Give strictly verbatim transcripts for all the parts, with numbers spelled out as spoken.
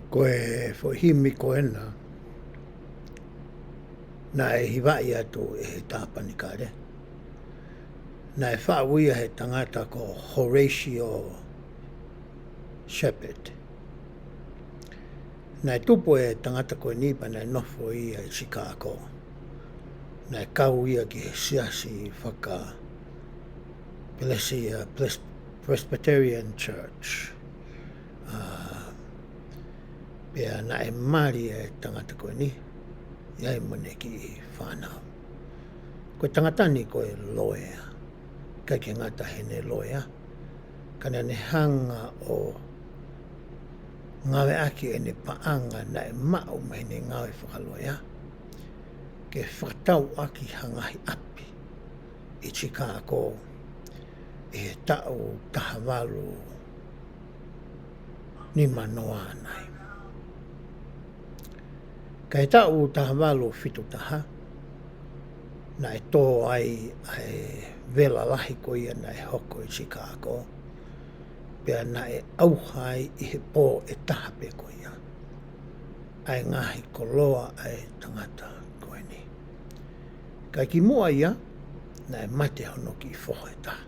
Ko e foʻi himi ko ena, naʻe hivaʻi atu ʻe he Tāpanikale. Naʻe faʻu ia ʻe he tangata ko Horatio Shepherd. Naʻe tupu e tangata ko eni pea naʻe nofo ia ʻi Chicago. Naʻe kau ia ki he siasi faka-Pelesia, Pres-, Presbyterian Church. ʻA, pea naʻe mali e tangata ko eni, ʻi ai mo ʻene kiʻi fānau. Ko e tangata ni ko e loea, ʻikai ke ngata heʻene loea, ka naʻa ne hanga ʻo ngāueʻaki ʻene paʻanga naʻe maʻu mei heʻene ngāue fakaloea, ke fakatau ʻaki ha ngaahi ʻapi ʻi Chicago ʻi he taʻu taha valu nima noa nai. Ka ʻi he taʻu taha valu fitu taha, naʻe tō ai ʻa e vela lahi ko ia naʻe hoko ʻi Chicago, pea naʻe ʻauha ai ʻi he pō ʻe taha pē ko ia ʻa e ngaahi koloa ʻa e tangata ko eni. Ka kimuʻa ia, naʻe mate hono kiʻi foha ʻe taha.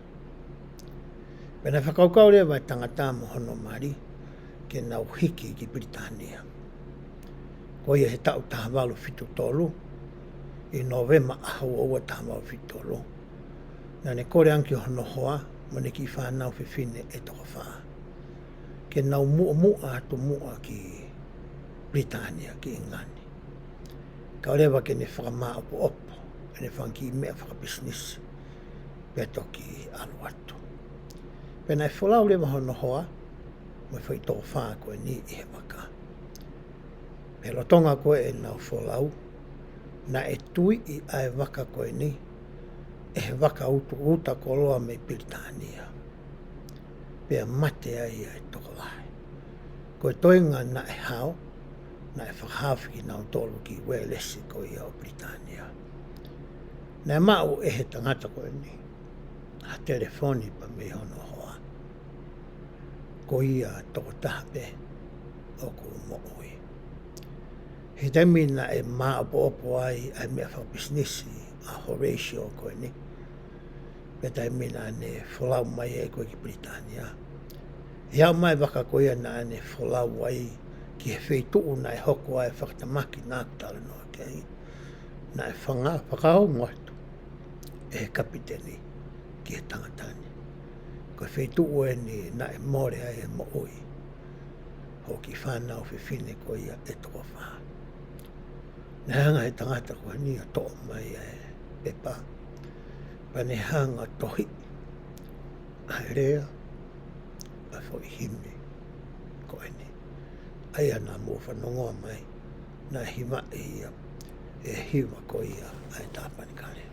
Pea naʻe fakakaukau leva e tangata mo hono mali ke nau hiki ki Pilitānia. Ko ia he taʻu taha valu fitu tolu, ʻi Nōvema ʻaho ua ua taha valu fitu tolu, naʻa ne kole ange ki hono hoa mo ʻene kiʻi fānau fefine ʻe toko fā ke nau muʻomuʻa atu muʻa ki Pilitānia, ki ʻIngilani, kae ʻoua leva ke ne fakamāʻopoʻopo ʻene fanga kiʻi meʻa fakapisinisi, pea toki ʻalu atu. Pea naʻe folau leva hono hoa mo e foʻi toko fā ko eni ʻi he vaka. Pea lolotonga ko ē ʻenau folau, naʻe tuiʻi ʻa e vaka ko eni ʻe he vaka utu uta koloa mei Pilitānia, pea mate ai ʻa e tokolahi. Ko e toenga naʻe hao, naʻe fakahaofi kinautolu ki Uēlesi ko ia ʻo Pilitānia. Naʻe maʻu ʻe he tangata ko eni ha telefoni pea mei hono hoa. ko ia tokotaha pē ʻoku moʻui. He taimi naʻe māʻopoʻopo ai ʻa e meʻa fakapisinisi ʻa Horatio ko eni, pea taimi naʻa ne folau mai ai ko ē ki Pilitānia. He aʻu mai vaka ko ia naʻa ne folau ai ki he feituʻu naʻe hoko ai fakatamaki naʻa ku talanoa ki ai. Naʻe fanga fakaongo atu ʻe he kapiteni ki he tangata ni. Ko e feituʻu eni naʻe mole ai e moʻui hoʻo kiʻi fānau fefine ko ia ʻe toko fā. Naʻe hanga he tangata ko eni ʻo toʻo mai e pepa. Pea ne hanga tohi ʻa e lea ʻa e foʻi himi ko eni. ʻA ia naʻa mou fanongoa mai, naʻe hivaʻi ia ʻe he hiva ko ia ʻa e Tāpanekale.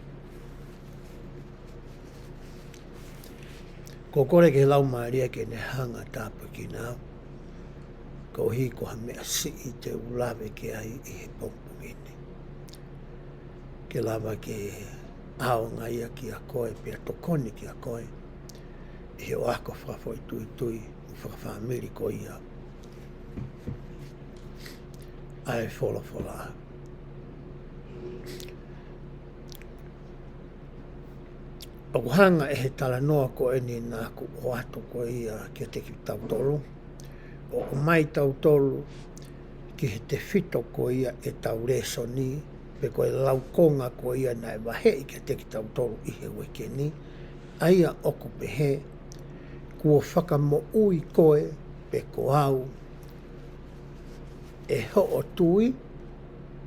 Ko e kole ki he Laumālie ke ne hanga tāpuekina au, koeʻuhi ko ha meʻa siʻi te u lave ki ai ʻi he pongipongi ni. Ke lava ke ʻaonga ia kia koe, pea tokoni kia koe ʻi he ʻohake fakafoʻituitui mo fakafāmili ko ia ʻa e folofola. ʻOku hanga ʻe he talanoa ko eni naʻa ku ʻoatu ko ia kiate kitautolu, ʻo ʻomai tautolu ki he tefito ko ia ʻetau lēsoni, pe ko e laukonga ko ia naʻe vaheʻi kiate kitautolu ʻi he uike ni, ʻa ia ʻoku pehē, kuo fakamoʻui koe pe ko au ʻe hoʻo tui,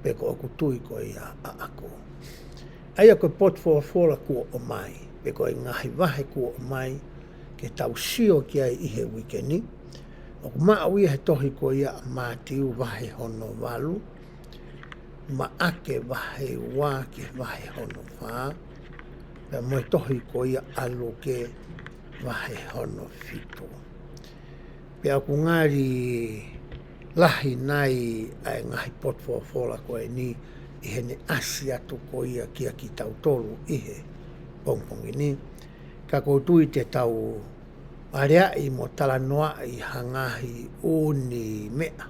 pe ko ʻeku tui ko ia ʻaʻaku. ʻA ia ko e potu folofola kuo ʻomai, pe ko e ngaahi vahe kuo ʻomai ke tau sio ki ai ʻi he uike ni, ʻoku maʻu ia he tohi ko ia ʻa Mātiu vahe hono valu, Maʻake vahe ua ki he vahe hono fā, pea mo e tohi ko ia ʻa Luke vahe hono fitu. Pea ʻoku ngali lahi nai ʻa e ngaahi potu folofola ko eni ʻi heʻene ʻasi atu ko ia kia kitautolu ʻi he pongipongi ni. Ka ʻoku ou tui te tau aleaʻi mo talanoaʻi ha ngaahi ʻū meʻa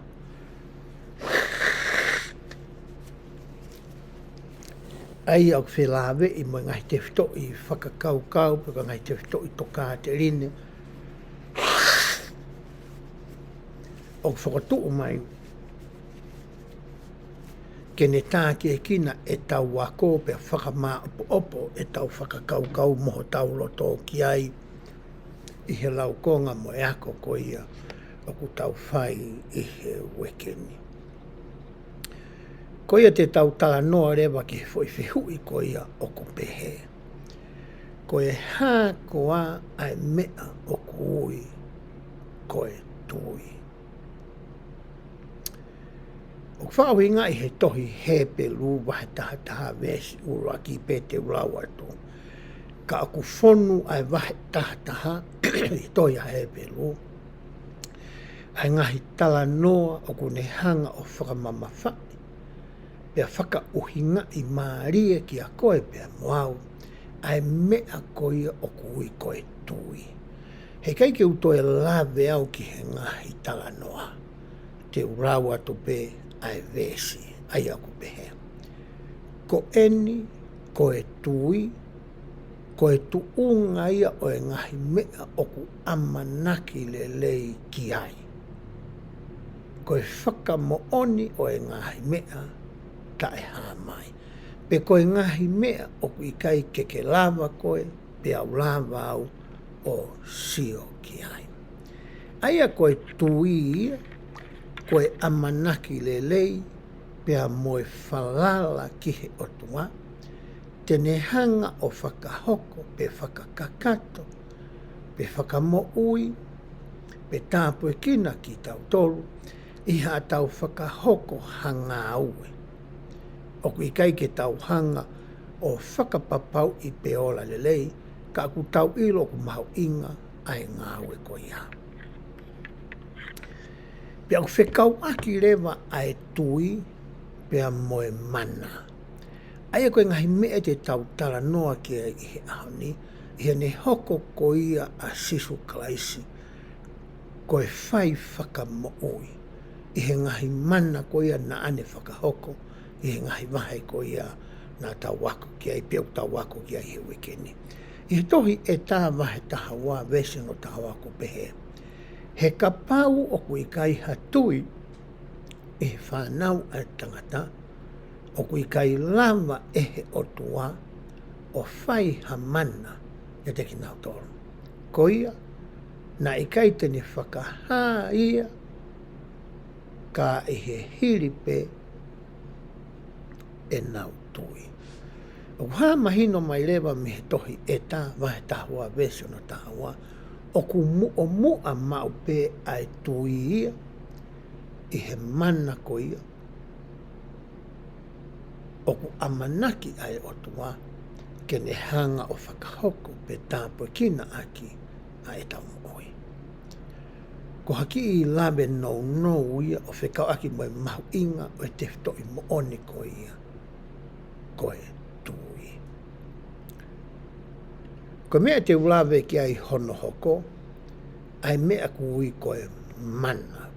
ʻa ia ʻoku felāveʻi mo e ngaahi tefitoʻi fakakaukau, pe ko e ngaahi tefitoʻi tokāteline ʻoku fokotuʻu mai ke ne tākiekina ʻetau ako, pea fakamāʻopoʻopo ʻetau fakakaukau mo hotau loto ki ai ʻi he laukonga mo e ako ko ia ʻoku tau fai ʻi he uike ni. Ko ia te tau talanoa leva ki he foʻi fehuʻi ko ia ʻoku pehē, ko e hā koā ʻa e meʻa ʻoku ui ko e tui? ʻOku fakaʻuhingaʻi he tohi Hepelū vahe taha taha veesi ʻuluaki pē te u lau atu. Ka ʻoku fonu ʻa e vahe taha taha ʻi he tohi ʻa Hepelū ʻa e ngaahi talanoa ʻoku ne hanga ʻo fakamamafaʻi pea fakaʻuhingaʻi mālie kia koe pea mo au ʻa e meʻa ko ia ʻoku ui ko e tui. Heʻikai ke u toe lave au ki he ngaahi talanoa, te u lau atu pē ʻa e veesi, ʻa ia ʻoku pehē, ko eni, ko e tui, ko e tuʻunga ia ʻo e ngaahi meʻa ʻoku ʻamanaki lelei ki ai. Ko e fakamoʻoni ʻo e ngaahi meʻa taʻehāmai. Pe ko e ngaahi meʻa ʻoku ʻikai ke ke lava koe, pea u lava au ʻo sio ki ai. ʻA ia ko e tui ia, ko e ʻamanaki lelei, pea mo e falala ki he ʻOtua, te ne hanga ʻo fakahoko, pe fakakakato, pe fakamoʻui, pe tāpuekina kitautolu, ʻi haʻatau fakahoko ha ngāue. ʻOku ʻikai ke tau hanga ʻo fakapapauʻi pe ola lelei, ka ʻoku tau ʻilo ʻoku mahuʻinga ʻa e ngāue ko ia. Pea ʻoku fekauʻaki leva ʻa e tui pea mo e mana. ʻA ia ko e ngaahi meʻa te tau talanoa ki ai ʻi he ʻaho ni, ʻi heʻene hoko ko ia ʻa Sīsū Kalaisi ko e fai fakamoʻui ʻi he ngaahi mana ko ia naʻa ne fakahoko ʻi he ngaahi vahe ko ia naʻa tau ako ki ai, pe ʻoku tau ako ki ai he uike ni. ʻI he tohi ʻEta vahe taha ua veesi hono taha ua ʻoku pehē: He kapau ʻoku ʻikai ha tui ʻi he fānau ʻa e tangata, ʻoku ʻikai lava ʻe he ʻOtua ʻo fai ha mana ʻiate kinautolu. Ko ia, naʻe ʻikai te ne fakahā ia, ka ʻi he hili pē ʻenau tui. ʻOku hā mahino mai leva mei he tohi ʻEta vahe taha ua veesi hono taha ua, ʻoku muʻomuʻa maʻu pē ʻa e tui ia ʻi he mana ko ia ʻoku ʻamanaki ʻa e ʻOtua ke ne hanga ʻo fakahoko pe tāpuekina ʻaki ʻa ʻetau moʻui. Ko ha kiʻi lave nounou ia ʻo fekauʻaki mo e mahuʻinga ʻo e tefitoʻi moʻoni ko ia ko e tui. Ko e meʻa te u lave ki ai hono hoko, ʻa e meʻa ʻoku ui ko e mana.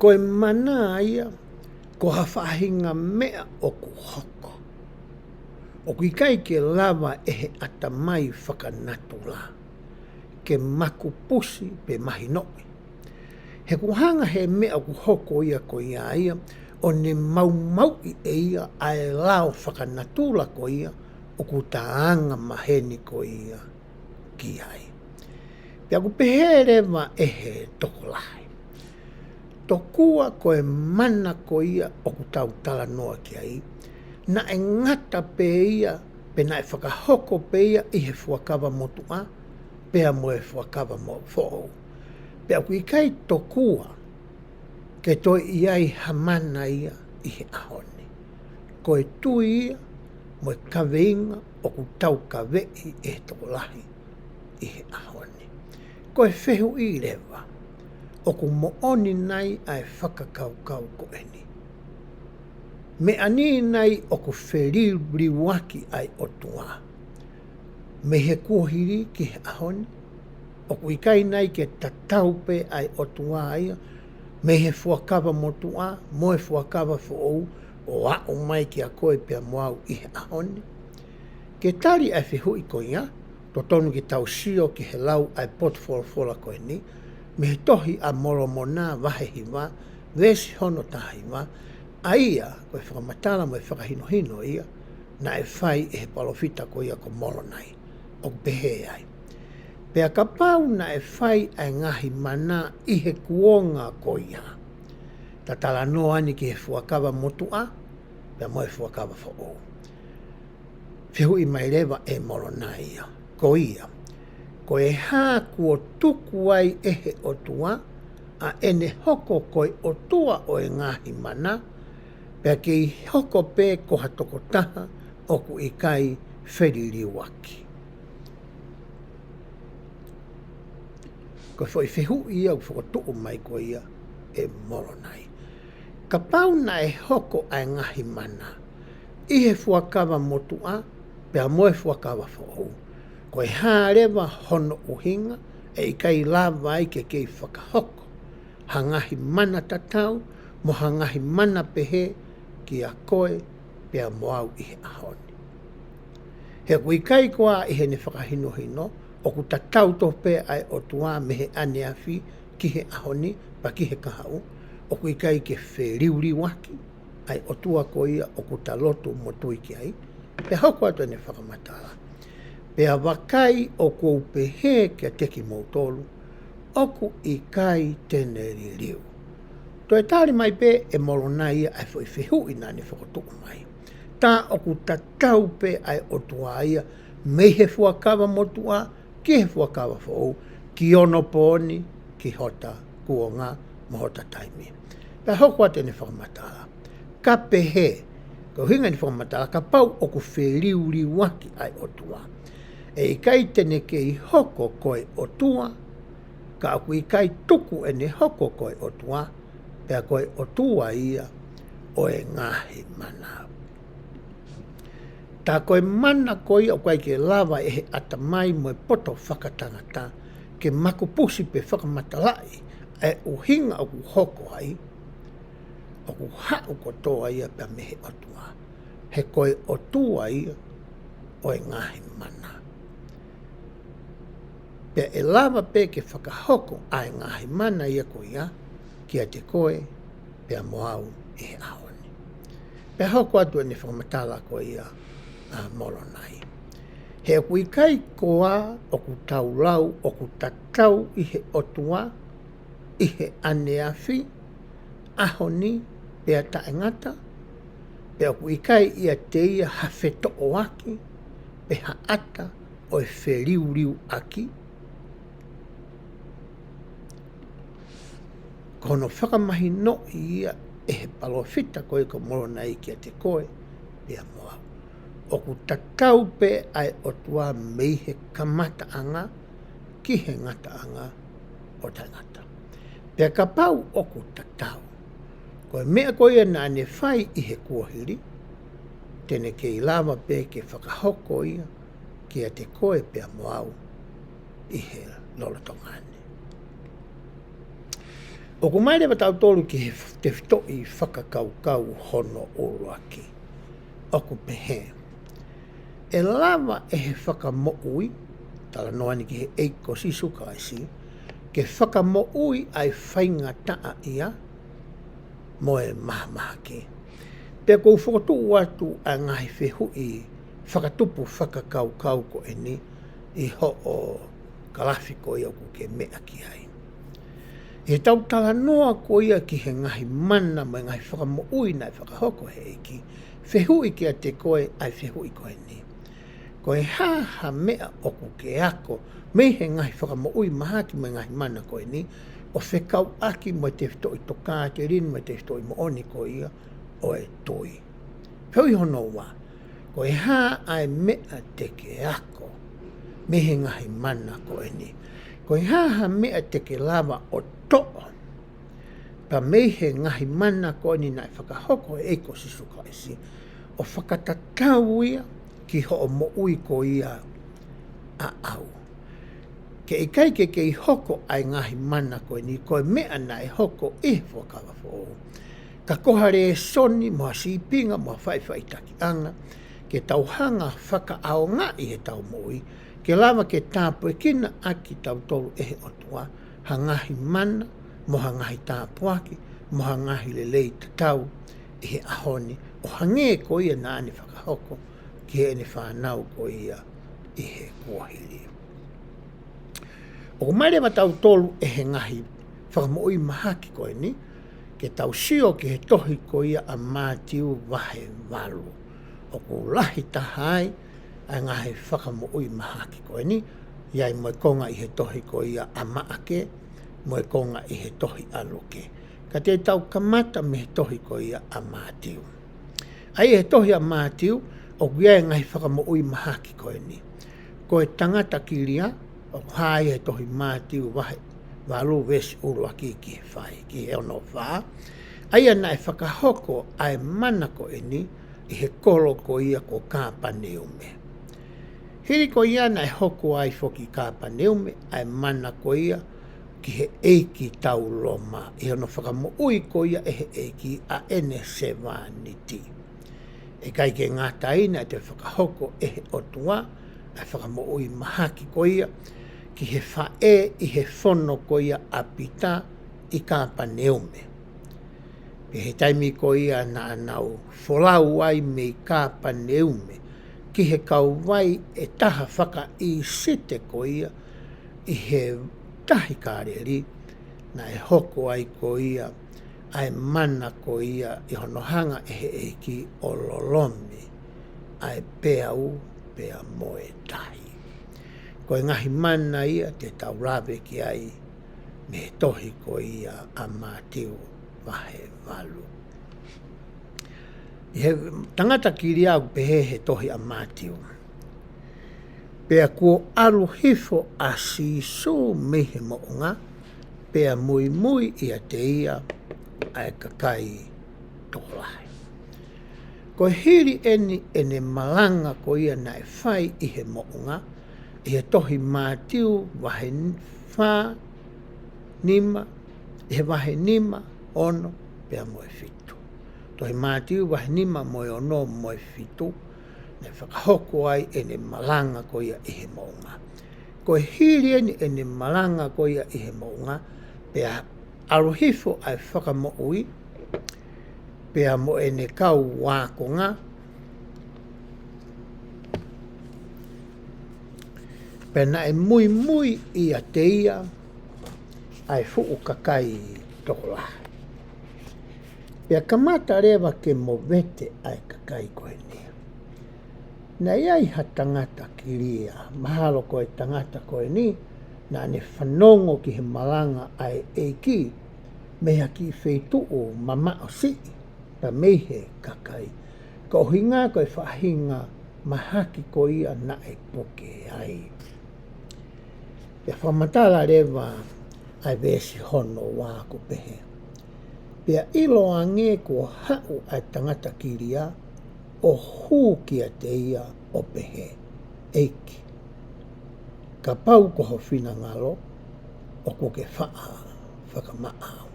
Ko e mana ia, ko ha faʻahinga meʻa ʻoku hoko. ʻOku ʻikai ke lava ʻe he ʻatamai fakanatula ke makupusi pe mahinoʻi. He ʻoku hanga he meʻa ʻoku hoko ia ko ia ia, ʻo ne maumauʻi ʻe ia ʻa e lao fakanatula ko ia ʻoku ta anga maheni ko ia ki ai. Pea ʻoku pehē leva ʻe he tokolahi, tokua ko e mana ko ia ʻoku tau talanoa ki ai, naʻe ngata pē ia, pe naʻe fakahoko pē ia ʻi he fuakava motuʻa, pea mo e fuakava mo foʻou. Pea ʻoku ʻikai tokua ke toe ʻi ai ha mana ia ʻi he ʻaho ni. Ko e tui ia mo e kaveinga ʻoku taukaveʻi ʻe he tokolahi ʻi he ʻaho ni. Ko e fehuʻi leva, ʻoku moʻoni nai ʻa e fakakaukau ko eni? Meʻa ni nai ʻoku feliliuaki ʻa e ʻOtua mei he kuohili ki he ʻaho ni? ʻOku ʻikai nai ke tatau pē ʻa e ʻOtua ia mei he fuakava motuʻa mo e fuakava foʻou ʻo aʻu mai kia koe pea mo au ʻi he ʻaho ni? Ke tali ʻa e fehuʻi ko ia, totonu ke tau sio ki he lau ʻa e potu folofola ko eni mei he tohi ʻa Molomona vahe hiva, veesi hono taha hiva, ʻa ia ko e fakamatala mo e fakahinohino ia naʻe fai ʻe he palōfita ko ia ko Molonai. ʻOku pehē ai: Pea kapau naʻe fai ʻa e ngaahi mana ʻi he kuonga ko ia. Ta talanoa ni ki he fuakava motuʻa pea mo e fuakava foʻou. Fehuʻi mai leva ʻe Molonai ia: Ko ia, ko e hā kuo tuku ai ʻe he ʻOtua ʻa ʻene hoko ko e ʻOtua ʻo e ngaahi mana, pea kei hoko pē ko ha tokotaha ʻoku ʻikai feliliuaki? Ko e foʻi fehuʻi ia ʻoku fokotuʻu mai ko ia ʻe Molonai. Kapau naʻe hoko ʻa e ngaahi mana ʻi he fuakava motuʻa pea mo e fuakava foʻou, ko e hā leva hono ʻuhinga ʻe ʻikai lava ai ke kei fakahoko ha ngaahi mana tatau mo ha ngaahi mana pehē kia koe pea mo au ʻi he ʻaho ni? He ʻoku ʻikai koā ʻi heʻene fakahinohino ʻoku tatau tofu pē ʻa e ʻOtua mei he ʻaneafi ki he ʻaho ni, pea ki he kahaʻu? ʻOku ʻikai ke feliuliuaki ʻa e ʻOtua ko ia ʻoku ta lotu mo tui ki ai? Pea hoko atu ʻene fakamatala: Pea vakai, ʻoku ou pehē kiate kimoutolu, ʻoku ʻikai te ne liliu. Toe tali mai pē ʻe Molonai ia ʻa e foʻi fehuʻi naʻa ne fokotuʻu mai. Tā ʻoku tatau pē ʻa e ʻOtua ia mei he fuakava motuʻa ki he fuakava foʻou, ki onopooni, ki hota kuonga mo hota taimi. Pea hoko atu ʻene fakamatala: Ka pehē, ko e ʻuhinga ʻene fakamatala, kapau ʻoku feliuliuaki ʻa e ʻOtua, ʻe ʻikai te ne kei hoko ko e ʻOtua, ka ʻoku ʻikai tuku ʻene hoko ko e ʻOtua, pea ko e ʻOtua ia ʻo e ngaahi mana. Tā ko e mana ko ia ʻoku ʻikai ke lava ʻe he ʻatamai mo e poto fakatangata ke makupusi pe fakamatalaʻi ʻa e ʻuhinga ʻoku hoko ai, ʻoku haʻu kotoa ia pea mei he ʻOtua. He ko e ʻOtua ia ʻo e ngaahi mana. Pea ʻe lava pē ke fakahoko ʻa e ngaahi mana ia ko ia kiate koe pea mo au ʻi he ʻaho ni. Pea hoko atu ʻene fakamatala ko ia ʻa Molonai. He ʻoku ʻikai ko ā ʻoku tau lau ʻoku tatau ʻi he ʻOtua, ʻi he ʻaneafi, ʻaho ni, pea taʻengata, pea ʻoku ʻikai ʻiate ia ha fetoʻoaki, pe ha ʻata ʻo e feliuliuaki. Ko hono fakamahinoʻi ia ʻe he palōfita ko ia ko Molonai kiate koe pea mo au. ʻOku tatau pē ʻa e ʻOtua mei he kamataʻanga ki he ngataʻanga ʻo taʻengata. Pea kapau ʻoku tatau, ko e meʻa ko ia naʻa ne fai ʻi he kuohili, te ne kei lava pē ke fakahoko ia kiate koe pea mo au ʻi he lolotonga ni. ʻOku ʻomai leva tautolu ki he tefitoʻi fakakaukau hono ʻuluaki. ʻOku pehē, ʻe lava ʻe he Fakamoʻui, talanoa ni ki he ʻEiki ko Sīsū Kalaisi, ke fakamoʻui ʻa e faingataʻaʻia mo e mahamahaki. Pea ʻoku ou fokotuʻu atu ʻa e ngaahi fehuʻi fakatupu fakakaukau ko eni ʻi hoʻo kalafi ko ia ʻoku ke meʻa ki ai. ʻI heʻetau talanoa ko ia ki he ngaahi mana mo e ngaahi fakamoʻui naʻe fakahoko he ʻEiki, fehuʻi kiate koe ʻa e fehuʻi ko eni. Ko e hā ha meʻa ʻoku ke ako mei he ngaahi fakamoʻui mahaki mo e ngaahi mana ko eni, ʻo fekauʻaki mo e tefitoʻi tokāteline mo e tefitoʻi moʻoni ko ia ʻo e tui. Fehuʻi hono ua, ko e hā ʻa e meʻa te ke ako mei he ngaahi mana ko eni? Ko e hā ha meʻa te ke lava ʻo toʻo pea mei he ngaahi mana ko eni naʻe fakahoko he ʻEiki ko Sīsū Kalaisi, ʻo fakatatau ia ki hoʻo moʻui ko ia ʻaʻau? Ke ʻikai ke kei hoko ʻa e ngaahi mana ko eni ko e meʻa naʻe hoko ʻi he Fuakava Foʻou, ka ko ha lēsoni mo ha sīpinga mo ha faʻifaʻitakiʻanga ke tau hanga fakaʻaongaʻi heʻetau moʻui, ke lava ke tāpuekina ʻaki kitautolu ʻe he ʻOtua ha ngaahi mana, mo ha ngaahi tāpuaki, mo ha ngaahi lelei tatau ʻi he ʻaho ni, ʻo hangē ko ia naʻa ne fakahoko ki heʻene fānau ko ia ʻi he kuohili. ʻOku ʻomai leva tautolu ʻe he ngaahi fakamoʻui mahaki ko eni, ke tau sio ki he tohi ko ia ʻa Mātiu vahe valu. ʻOku lahi taha ai ʻa e ngaahi fakamoʻui mahaki ko eni, ʻi ai mo e konga ʻi he tohi ko ia ʻa Maʻake, mo e konga ʻi he tohi ʻa Luke. Ka te tau kamata mei he tohi ko ia ʻa Mātiu. ʻA ia he tohi ʻa Mātiu, ʻoku ʻi ai e ngaahi fakamoʻui mahaki ko eni. Ko e tangata kilia, ʻoku hā ia he tohi Mātiu vahe valu veesi ʻuluaki ki he fā, ki he ono fā. ʻA ia naʻe fakahoko ʻa e mana ko eni ʻi he kolo ko ia ko Kāpaneume. Hili ko ia naʻe hoko ai foki Kāpaneume ʻa e mana ko ia ki he ʻeiki tau Loma, ʻi hono fakamoʻui ko ia ʻe he ʻEiki ʻa ʻene sevāniti. ʻIkai ke ngata ai, naʻe toe fakahoko ʻe he ʻOtua ʻa e fakamoʻui mahaki ko ia ki he faʻē ʻi he fono ko ia ʻa Pita ʻi Kāpaneume. Pea he taimi ko ia naʻa nau folau ai mei Kāpaneume ki he kauvai ʻe taha fakaʻīsite ko ia ʻi he tahi Kāleli, naʻe hoko ai ko ia ʻa e mana ko ia ʻi hono hanga ʻe he ʻEiki ʻo lolomi ʻa e peau pea mo e tahi. Ko e ngaahi mana ia te tau lave ki ai mei he tohi ko ia ʻa Mātiu vahe valu. ʻI he tangata kilia ʻoku pehē he tohi ʻa Mātiu. Pea kuo ʻalu hifo ʻa Sīsū mei he moʻunga, pea muimui ʻiate ia ʻa e kakai tokolahi. Ko e hili eni ʻene malanga ko ia naʻe fai ʻi he moʻunga, ʻi he tohi Mātiu vahe fā, nima, ʻi he vahe nima, ono, pea mo e fitu. Tohi Mātiu vahe nima mo e ono mo e fitu, naʻe fakahoko ai ʻene malanga ko ia ʻi he moʻunga. Ko e hili eni ʻene malanga ko ia ʻi he moʻunga, pea ʻalu hifo ʻa e fakamoʻui, pea mo ʻene kau ākonga, pea naʻe muimui ʻiate ia ʻa e fuʻu kakai tokolahi. Pea kamata leva ke movete ʻa e kakai ko eni. Naʻe ʻi ai ha tangata kilia, mahalo ko e tangata ko eni, naʻa ne fanongo ki he malanga ʻa e ʻEiki, mei ha kiʻi feituʻu mamaʻo siʻi, pea mei he kakai. Ko e ʻuhinga ko e faʻahinga mahaki ko ia naʻe puke ai. Pea fakamatala leva ʻa e veesi hono ua ʻoku pehē. Pea ʻiloange kuo haʻu ʻa e tangata kilia, ʻo hū kiate ia ʻo pehē, ʻEiki, kapau ko ho finangalo, ʻoku ke faʻa fakamaʻa au.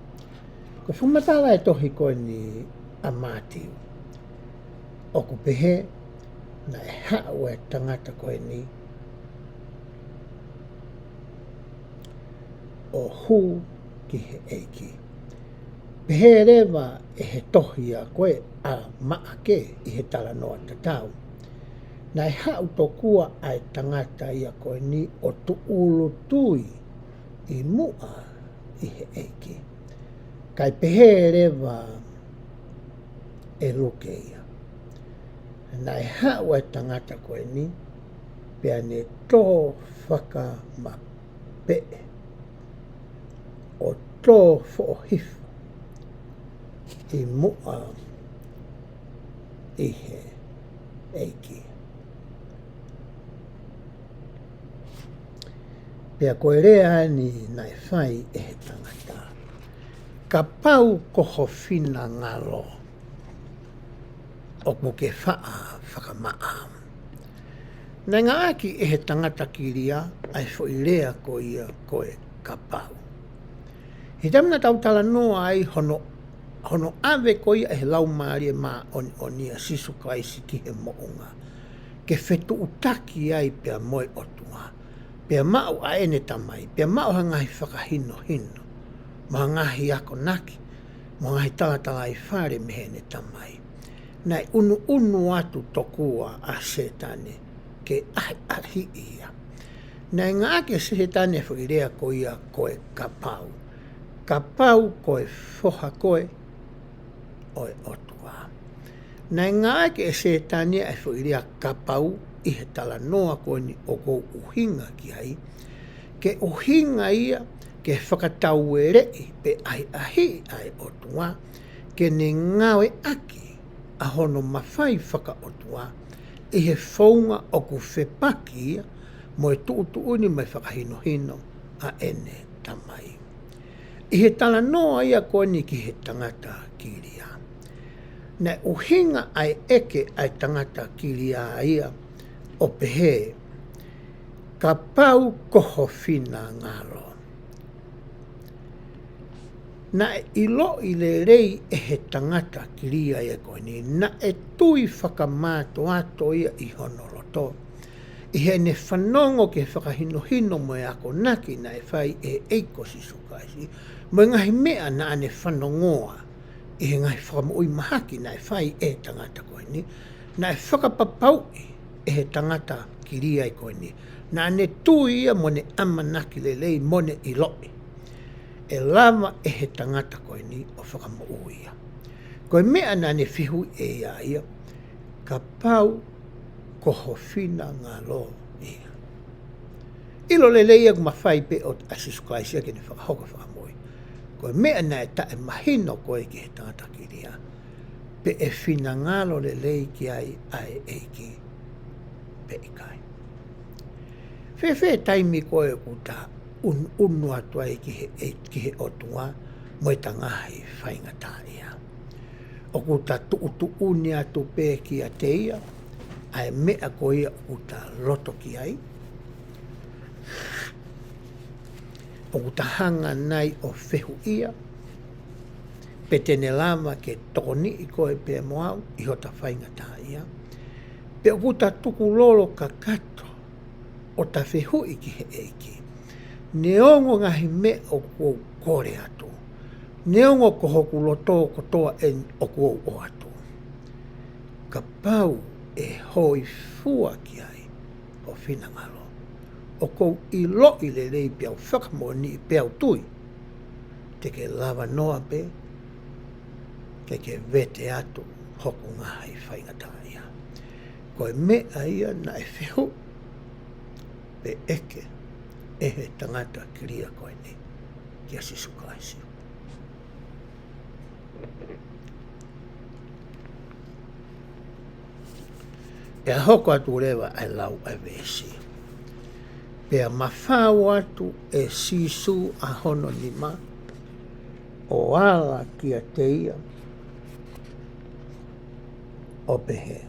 Ko e fakamatala ʻa e tohi ko eni ʻa Mātiu, ʻoku pehē, naʻe haʻu ʻa e tangata ko eni, ʻo hū ki he ʻEiki. Pehē leva ʻe he tohi ʻa ko ē ʻa Maʻake ʻi he talanoa tatau, naʻe haʻu tokua ʻa e tangata ia ko eni ʻo tūʻulutui ʻi muʻa ʻi he ʻEiki. Kae pehē leva ʻe Luke ia, naʻe haʻu ʻa e tangata ko eni, pea ne tō fakamapeʻe, ʻo tō foʻohifo ʻi muʻa ʻi he ʻEiki. Pea ko e lea eni naʻe fai ʻe he tangata, kapau ko ho finangalo, ʻoku ke faʻa fakamaʻa. Naʻe ngāueʻaki ʻe he tangata kilia ʻa e foʻi lea ko ia ko e kapau. He taimi naʻa tau talanoa ai hono, hono ʻave ko ia ʻe he Laumālie Māʻoniʻoni ʻa Sīsū Kalaisi ki he moʻunga, ke fetuʻutaki ai pea mo e ʻOtua, pea maʻu ʻa ʻene Tamai, pea maʻu ha ngaahi fakahinohino, mo ha ngaahi akonaki, mo ha ngaahi talatalaifale mei heʻene Tamai. Naʻe ʻunuʻunu atu tokua ʻa Sētane ke ʻahiʻahiʻi ia. Naʻe ngāueʻaki ʻe Sētane e foʻi lea ko ia ko e kapau. Kapau ko e foha koe ʻo e ʻOtua. Naʻe ngāueʻaki ʻe Sētane ʻa e foʻi lea kapau ʻi he talanoa ko eni ʻoku ou ʻuhinga ki ai, ke ʻuhinga ia ke fakataueleʻi pe ʻahiʻahiʻi ʻa e ʻOtua, ke ne ngāueʻaki ʻa hono mafai fakaʻotua ʻi he founga ʻoku fepaki ia mo e tuʻutuʻuni mo e fakahinohino ʻa ʻene Tamai. ʻI he talanoa ia ko eni ki he tangata kilia, naʻe ʻuhinga ʻa e ʻeke ʻa e tangata kilia ia ʻo pehē, kapau ko ho finangalo. Naʻe ʻiloʻi lelei ʻe he tangata kilia ia ko eni, naʻe tui fakamātoato ia ʻi hono loto, ʻi heʻene fanongo ki he fakahinohino mo e akonaki naʻe fai ʻe he ʻEiki ko Sīsū Kalaisi, mo e ngaahi meʻa naʻa ne fanongoa ʻi he ngaahi fakamoʻui mahaki naʻe fai ʻe he tangata ko eni, naʻe fakapapauʻi ʻe he tangata kilia ia ko eni, naʻa ne tui ia mo ne ʻamanaki lelei mo ne ʻiloʻi ʻe lava ʻe he tangata ko eni ʻo fakamoʻui ia. Ko e meʻa naʻa ne fehuʻi ʻe ia ia, kapau ko ho finangalo ia. ʻIlo lelei ia ʻoku mafai pē ʻo, ʻa Sīsū Kalaisi ia ke ne fakahoko e fakamoʻui. Ko e meʻa naʻe taʻemahino ko ē ki he tangata kilia, pe ʻe finangalo lelei ki ai ʻa e ʻEiki pe ʻikai. Fēfē taimi ko ē ʻoku ta ʻunuʻunu atu ai ki he, ki he ʻOtua mo ʻeta ngaahi faingataʻaʻia? ʻOku ta tuʻutuʻuni atu pē kiate ia ʻa e meʻa ko ia ʻoku ta loto ki ai? ʻOku ta hanga nai ʻo fehuʻia pe te ne lava ke tokoniʻi koe pea mo au ʻi hota faingataʻaʻia? Pe ʻoku ta tukulolo kakato ʻo ta fehuʻi ki he ʻEiki, neongo ngaahi meʻa ʻoku ou kole atu, neongo ko hoku loto kotoa eni ʻoku ou ʻoatu? Kapau ʻe hōifua ki ai ho finangalo, ʻoku ou ʻiloʻi lelei pea u fakamoʻoniʻi pea u tui te ke lava noa pē ke ke vete atu hoku ngaahi faingataʻaʻia. Ko e meʻa ia naʻe fehuʻi pe ʻeke ʻe he tangata kilia ko eni kia Sīsū Kalaisi. Pea hoko atu leva ʻa e lau ʻa e veesi: Pea mafao atu ʻe Sīsū ʻa hono nima ʻo ala kiate ia ʻo pehē,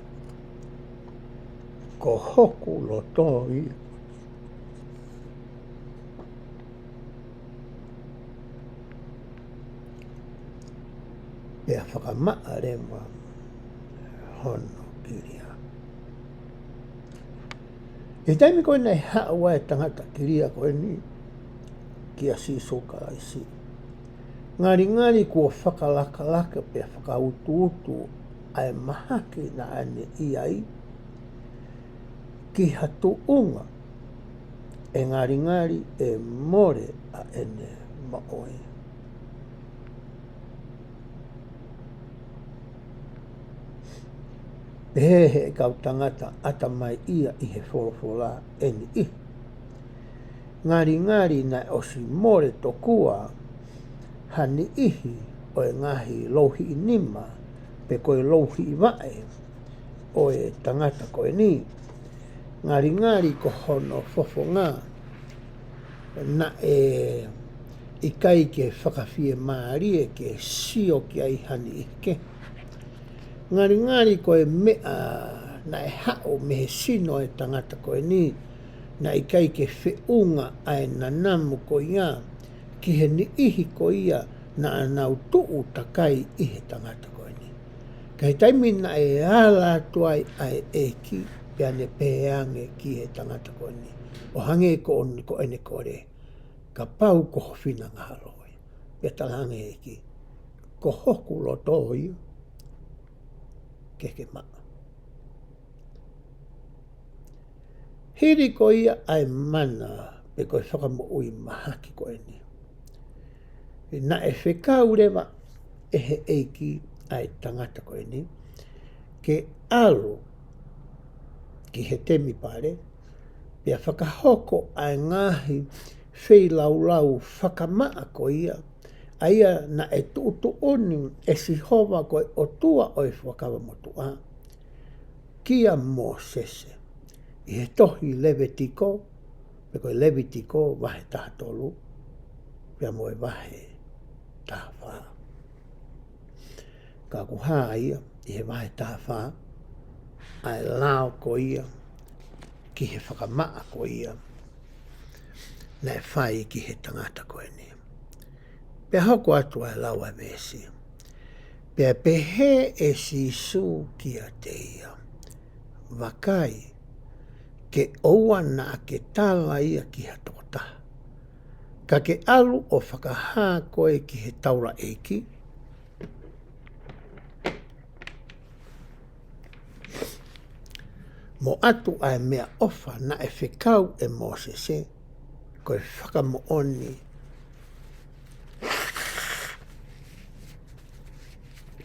Ko hoku loto ia. Pea fakamaʻa leva hono kilia. ʻI he taimi ko ē naʻe haʻu ai e tangata kilia ko eni kia Sīsū Kalaisi, ngalingali kuo fakalakalaka pea fakautuutu ʻa e mahaki naʻa ne ʻi ai ki ha tuʻunga ʻe ngalingali ʻe mole ʻa ʻene moʻui. Pehē ʻe he kau tangata ʻatamaiʻia ʻi he folofola ʻe niʻihi, ngalingali naʻe ʻosi mole tokua ha niʻihi ʻo e ngaahi louhiʻi nima pe ko e louhiʻi vaʻe ʻo e tangata ko eni. Ngalingali ko hono fofonga naʻe ʻikai ke fakafiemālie ke sio ki ai ha niʻihi kehe. Ngalingali ko e meʻa naʻe haʻu mei he sino e tangata ko eni, naʻe ʻikai ke feʻunga ʻa e nanamu ko ia ki he niʻihi ko ia naʻa nau tuʻu takai ʻi he tangata ko eni. Ka ʻi he taimi naʻe ala atu ai ʻa e ʻEiki, pea ne pehē ange ki he tangata ko eni, ʻo hangē ko ʻene, ko ʻene kole, Kapau ko ho finangalo ia. Pea talaange ʻe he ʻEiki, Ko hoku loto ia, ke ke maʻa. Hili ko ia ʻa e mana pe ko e fakamoʻui mahaki ko eni, naʻe fekau leva ʻe he ʻEiki ʻa e tangata ko eni ke ʻalu ki he temipale, pea fakahoko ʻa e ngaahi feilaulau fakamaʻa ko ia, ʻa ia naʻe tuʻutuʻuni ʻe Sihova ko e ʻOtua ʻo e Fuakava Motuʻa kia Mōsese ʻi he tohi Levitiko, pe ko e Levitiko vahe taha tolu, pea mo e vahe taha fā. Ka ʻoku hā ia ʻi he vahe taha fā, ʻa e lao ko ia ki he fakamaʻa ko ia naʻe fai ki he tangata ko eni. Pea hoko atu ʻa e lau ʻa e veesi: Pea pehē ʻe Sīsū kiate ia, Vakai, ke ʻoua naʻa ke tala ia ki ha tokotaha, ka ke ʻalu ʻo fakahā koe ki he taulaʻeiki, mo ʻatu ʻa e meʻaʻofa naʻe fekau ʻe Mōsese, ko e fakamoʻoni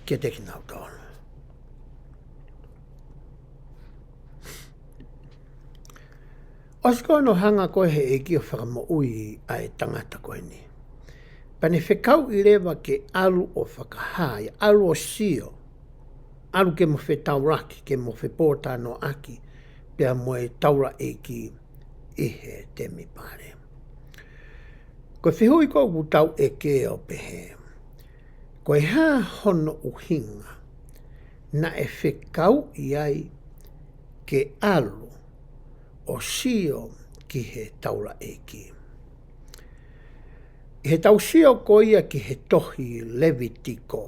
kiate kinautolu. ʻOsi ko ē hono hanga ko ē ʻe he ʻEiki ʻo fakamoʻui ʻa e tangata ko eni, pea ne fekauʻi leva ke ʻalu ʻo fakahā ia, ʻalu ʻo sio, ʻalu ke mo fetaulaki, ke mo fepōtalanoaʻaki pea mo e taulaʻeiki ʻi he temipale. Ko e fehuʻi ko ē ʻoku tau ʻeke ʻo pehē, ko e hā hono ʻuhinga naʻe fekauʻi ai ke ʻalu ʻo sio ki he taulaʻeiki? ʻI heʻetau sio ko ia ki he tohi Levitiko,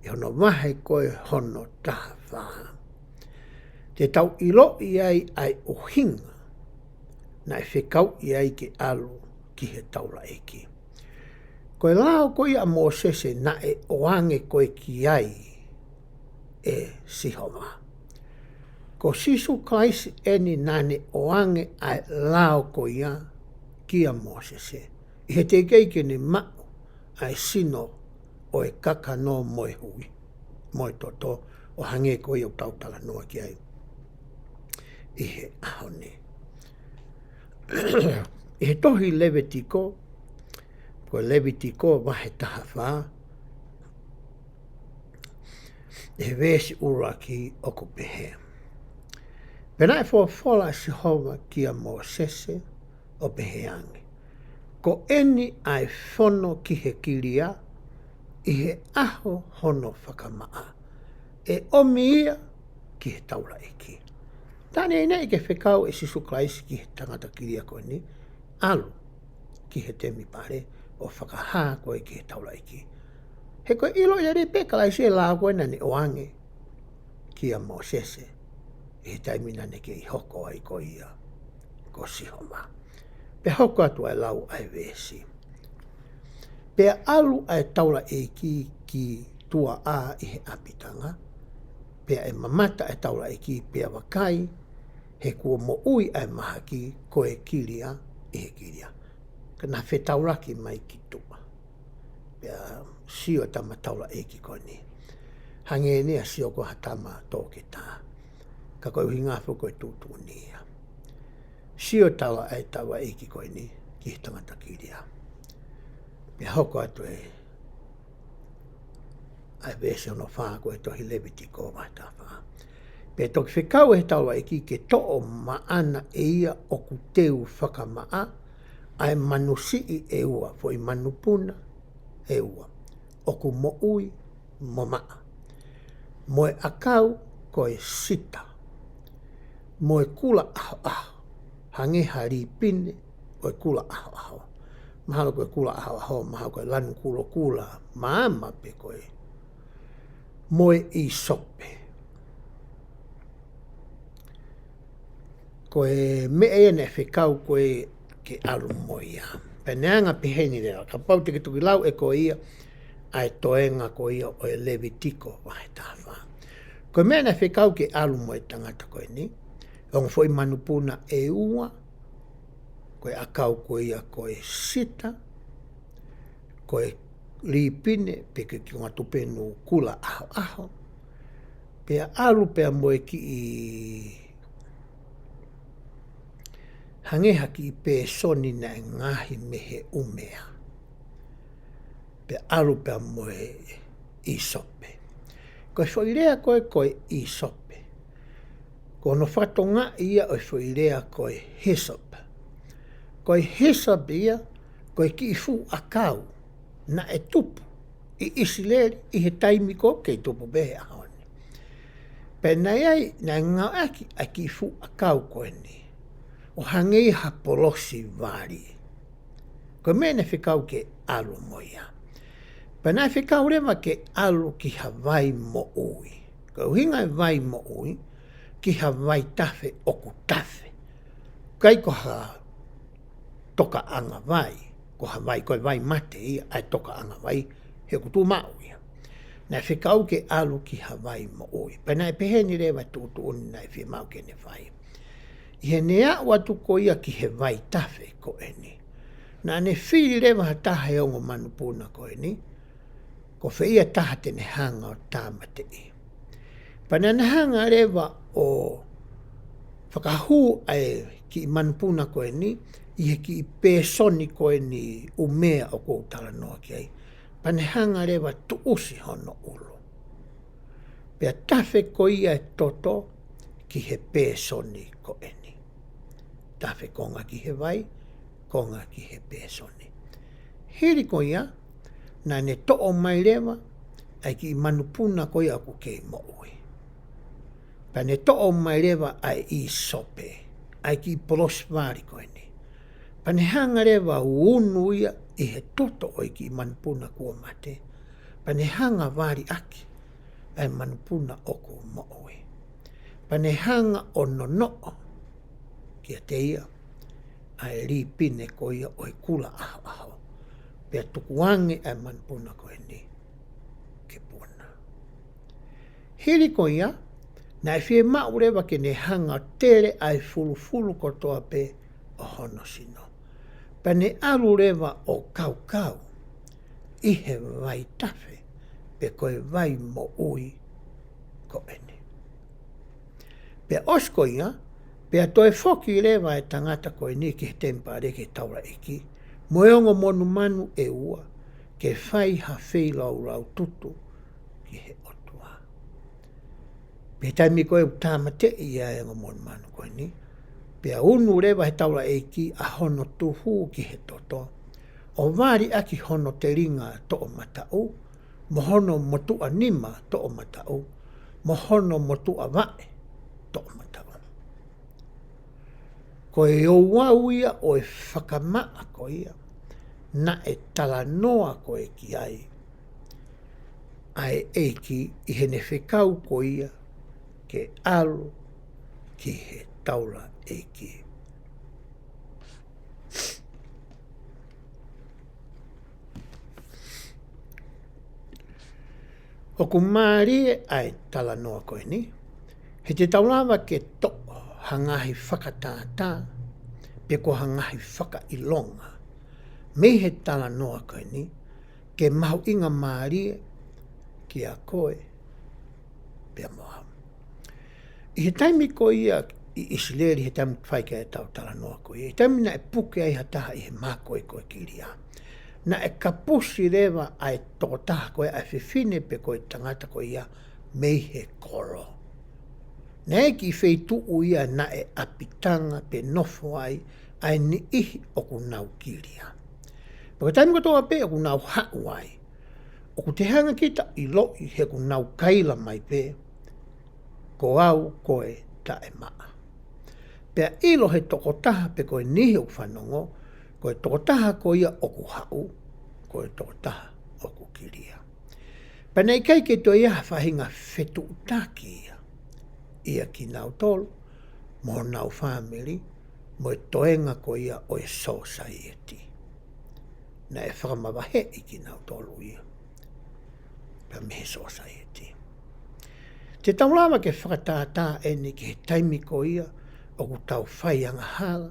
ʻi hono vahe ko ē hono taha fā, te tau ʻiloʻi ai ʻa e ʻuhinga naʻe fekauʻi ai ke ʻalu ki he taulaʻeiki. Ko e lao ko ia ʻa Mōsese naʻe ʻoange ko ē ki ai ʻe Sihova. Ko Sīsū Kalaisi eni naʻa ne ʻoange ʻa e lao ko ia kia Mōsese, ʻi he teʻeki ai ke ne maʻu ʻa e sino ʻo e kakano mo e hui, mo e toto, ʻo hangē ko ia ʻoku tau talanoa ki ai ʻi he ʻaho ni. ʻI he tohi Levitiko, ko Levitiko vahe taha fā, ʻi he veesi ʻuluaki ʻoku pehē: Pea naʻe folofola ʻa Sihova kia Mōsese ʻo pehē ange, Ko eni ʻa e fono ki he kilia ʻi he ʻaho hono fakamaʻa, ʻe ʻomi ia ki he taulaʻeiki. Naʻa ne ʻineʻi ke fekau ʻe Sīsū Kalaisi ki he tangata kilia ko eni, ʻalu ki he temipale ʻo fakahā koe ki he taulaʻeiki. He ko e ʻiloʻi lelei pē ʻe Kalaisi e lao ko ē naʻa ne ʻoange kia Mōsese ʻi he taimi naʻa ne kei hoko ai ko ia ko Sihova. Pea hoko atu ʻa e lau ʻa e veesi: Pea ʻalu ʻa e taulaʻeiki ki tuaʻā ʻi he ʻapitanga, pea ʻe mamata ʻa e taulaʻeiki, pea vakai, he kuo moʻui ʻa e mahaki ko e kilia ʻi he kilia. Ka naʻe fetaulaki mai ki tuʻa. Pea sio ʻa e tama taulaʻeiki ko eni, hangē eni ʻa e sio ko ē ha tama toketā, ka ko e ʻuhinga foki ko e tuʻutuʻuni ia. Sio tala ʻa e taulaʻeiki ko eni ki he tangata kilia. Pea hoko atu ʻa e veesi hono fā ko ē tohi Levitiko vahe taha fā: Pea toki fekau ʻe he taulaʻeiki ke toʻo maʻana ʻe ia ʻoku teu fakamaʻa ʻa e manu siʻi ʻe ua, foʻi manupuna ʻe ua ʻoku moʻui mo maʻa, mo e ʻakau ko e sita, mo e kula ʻahoʻaho, hangē ha lipine ʻo e kula ʻahoʻaho. Mahalo ko e kula ʻahoʻaho, mahalo ko e lanu kulokula maama pē ko ē, mo e ʻīsope. Ko e meʻa ia naʻe fekau ko ē ke ʻalu mo ia. Pea naʻe anga peheni leva, kapau te ke toki lau ʻe koe ia ʻa e toenga ko ia ʻo e Levitiko vahe taha fā. Ko e meʻa naʻe fekau ke ʻalu mo e tangata ko eni, ongo foʻi manupuna ʻe ua, ko e ʻakau ko ia ko e sita, ko e lipine pe ko e kiʻi konga tupenu kula ʻahoʻaho, pea ʻalu pea mo e kiʻi hangē ha kiʻi pēsoni naʻe ngaohi mei he ʻumea, pea ʻalu pea mo e ʻīsope. Ko e foʻi lea ko ē ko e ʻīsope, ko hono fatongia ia ʻo e foʻi lea ko e hyssop. Ko e hyssop ia, ko e kiʻi fuʻu ʻakau naʻe tupu ʻi ʻIsileli ʻi he taimi ko ē, kei tupu pē he ʻaho ni. Pea naʻe ʻi ai, naʻe ngāueʻaki ʻa e kiʻi fuʻu ʻakau ko eni ʻo hangē ha polosi vali. Ko e meʻa naʻe fekau ke ʻalu mo ia. Pea naʻe fekau leva ke ʻalu ki ha vai moʻui. Ko e ʻuhinga e vai moʻui, ki ha vaitafe ʻoku tafe. ʻIkai ko ha tokaʻanga vai, ko ha vai, ko e vai mate ia ʻa e tokaʻanga vai, he ʻoku tuʻu maʻu ia. Naʻe fekau ke ʻalu ki ha vai moʻui. Pea naʻe peheni leva e tuʻutuʻuni naʻe fiemaʻu ke ne fai. ʻI heʻene aʻu atu ko ia ki he vaitafe ko eni, naʻa ne fili leva ha taha he ongo manupuna ko eni, ko fē ia taha te ne hanga ʻo tāmateʻi. Pea naʻa ne hanga leva ʻo fakahū ʻa e kiʻi manupuna ko eni ʻi he kiʻi pēsoni ko eni ʻumea ʻoku ou talanoa ki ai. Pea ne hanga leva ʻo tuʻusi hono ʻulu. Pea tafe ko ia e toto ki he pēsoni ko eni. Tafe konga ki he vai, konga ki he pēsoni. Hili ko ia, naʻa ne toʻo mai leva ʻa e kiʻi manupuna ko ia ʻoku kei moʻui. Pea ne toʻo mai leva ʻa e ʻīsope, ʻa e kiʻi polosi vali ko eni. Pea ne hanga leva ʻo unu ia ʻi he toto ʻo e kiʻi manupuna kuo mate, pea ne hanga ʻo vali ʻaki ʻa e manupuna ʻoku moʻui. Pea ne hanga ʻo nonoʻo kiate ia ʻa e lipine ko ia ʻo e kula ʻahoʻaho, pea tukuange ʻa e manupuna ko eni ke puna. Hili ko ia, naʻe fiemaʻu leva ke ne hanga ʻo tele ʻa e fulufulu kotoa pē ʻo hono sino. Pea ne ʻalu leva ʻo kaukau ʻi he vaitafe, pe ko e vai moʻui ko eni. Pea ʻosi ko ia, pea toe foki leva ʻa e tangata ko eni ki he temipale, ki he taulaʻeiki, mo e ongo monumanu ʻe ua, ke fai ha feilaulau tutu ki he ʻOtua. Pea taimi ko ē ʻoku tāmateʻi ai ʻa e ongo monumanu ko eni, pea unu leva ʻe he taulaʻeiki ʻa hono tuhu ki he toto, ʻo vali ʻaki hono telinga toʻomataʻu, mo hono motuʻa nima toʻomataʻu, mo hono motuʻa vaʻe toʻomataʻu. Ko e ouau ia ʻo e fakamaʻa ko ia naʻe talanoa ko ē ki ai ʻa e ʻEiki ʻi heʻene fekau ko ia ke ʻalu ki he taulaʻeiki. ʻOku mālie ʻa e talanoa ko eni, he te tau lava ke toʻo ha ngaahi fakatātā, pe ko ha ngaahi fakaʻilonga mei he talanoa ko eni, ke mahuʻinga mālie kia koe pea mo au. ʻI he taimi ko ia ʻi ʻIsileli, he taimi fai ki ai ʻetau talanoa ko ia, ʻi he taimi naʻe puke ai ha taha ʻi he mā ko ē ko e kilia, naʻe kapusi leva ʻa e tokotaha ko ē, ʻa e fefine pe ko e tangata ko ia, mei he kolo. Naʻe ʻi he kiʻi feituʻu ia naʻe ʻapitanga pe nofo ai ʻa e niʻihi ʻoku nau kilia. Pea ko e taimi kotoa pē ʻoku nau haʻu ai, ʻoku te hanga kita ʻiloʻi he ʻoku nau kaila mai pē, ko au ko e taʻemaʻa. Pea ʻilo he tokotaha pe ko e niʻihi ʻoku fanongo, ko e tokotaha ko ia ʻoku haʻu, ko e tokotaha ʻoku kilia. Pea naʻe ʻikai ke toe ʻi ai ha faʻahinga fetuʻutaki ia ʻia kinautolu mo honau fāmili, mo e toenga ko ia ʻo e sōsaieti. Naʻe fakamavaheʻi kinautolu ia pea mei he sōsaieti. Te tau lava ke fakatātā eni ki he taimi ko ia ʻoku tau fai angahala,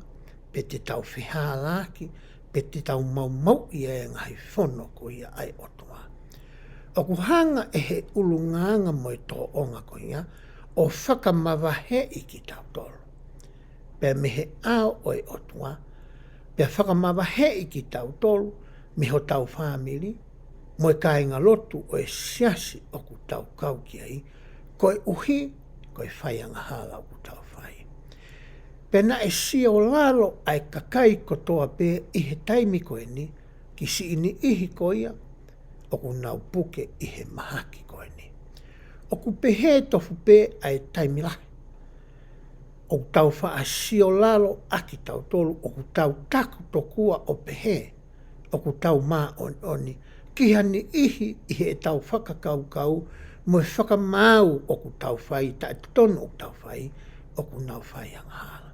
pe te tau fehālaaki, pe te tau maumauʻi ʻa e ngaahi fono ko ia ʻa e ʻOtua. ʻOku hanga ʻe he ʻulungaanga mo e tōʻonga ko ia ʻo fakamavaheʻi kitautolu pea mei he ʻao ʻo e ʻOtua, pea fakamavaheʻi kitautolu mei hotau fāmili, mo e kāingalotu ʻo e siasi ʻoku tau kau ki ai, koeʻuhi ko e fai angahala ʻoku tau fai. Pea naʻe siolalo ʻa e kakai kotoa pē ʻi he taimi ko eni ki siʻi niʻihi ko ia ʻoku nau puke ʻi he mahaki ko eni. ʻOku pehē tofu pē ʻa e taimi lahi ʻoku tau faʻa siolalo ʻa kitautolu, ʻoku tau taku tokua ʻo pehē ʻoku tau māʻoniʻoni ki ha niʻihi ʻi heʻetau fakakaukau mo e fakamaau ʻoku tau fai, taʻetotonu ʻoku tau fai, ʻoku nau fai angahala.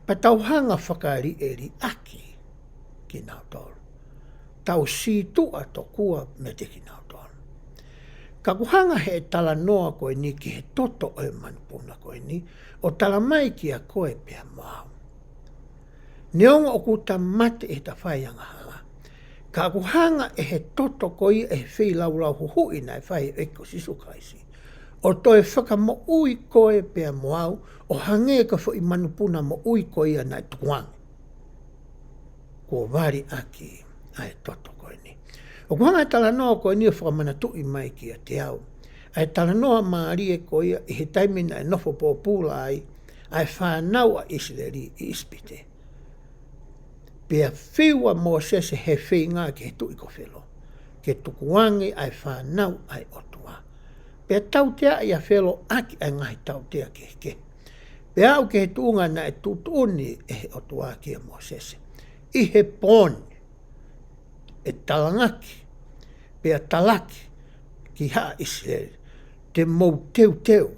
Pea tau hanga fakaliʻeliʻaki kinautolu. Tau sītuʻa tokua meiate kinautolu. Ka ʻoku hanga he talanoa ko eni ki he toto ʻo e manupuna ko eni, ʻo tala mai kia koe pea mo au. Neongo ʻoku ta mate ʻi heʻeta fai angahala, ka ʻoku hanga ʻe he toto ko ia ʻe he feilaulau huhuʻi naʻe fai ʻe he ʻEiki ko Sīsū Kalaisi, ʻo toe fakamoʻui koe pea mo au, ʻo hangē ko e foʻi manupuna moʻui ko ia naʻe tukuange kuo vali ʻaki ʻa e toto ko eni. ʻOku hanga ʻe he talanoa ko eni ʻo fakamanatuʻi mai kiate au ʻa e talanoa mālie ko ia ʻi he taimi naʻe nofo pōpula ai ʻa e fānau ʻa ʻIsileli ʻi ʻIsipite. Pea fiu ʻa Mōsese he feinga ki he tuʻi ko Felo ke tukuange ʻa e fānau ʻa e ʻOtua. Pea tauteaʻi ʻa Felo ʻaki ʻa e ngaahi tautea kehekehe. Pea aʻu ki he tuʻunga naʻe tuʻutuʻuni ʻe he ʻOtua kia Mōsese ʻi he pō ni, te talangaki, pea talaki ki haʻa ʻIsileli, te mou teuteu,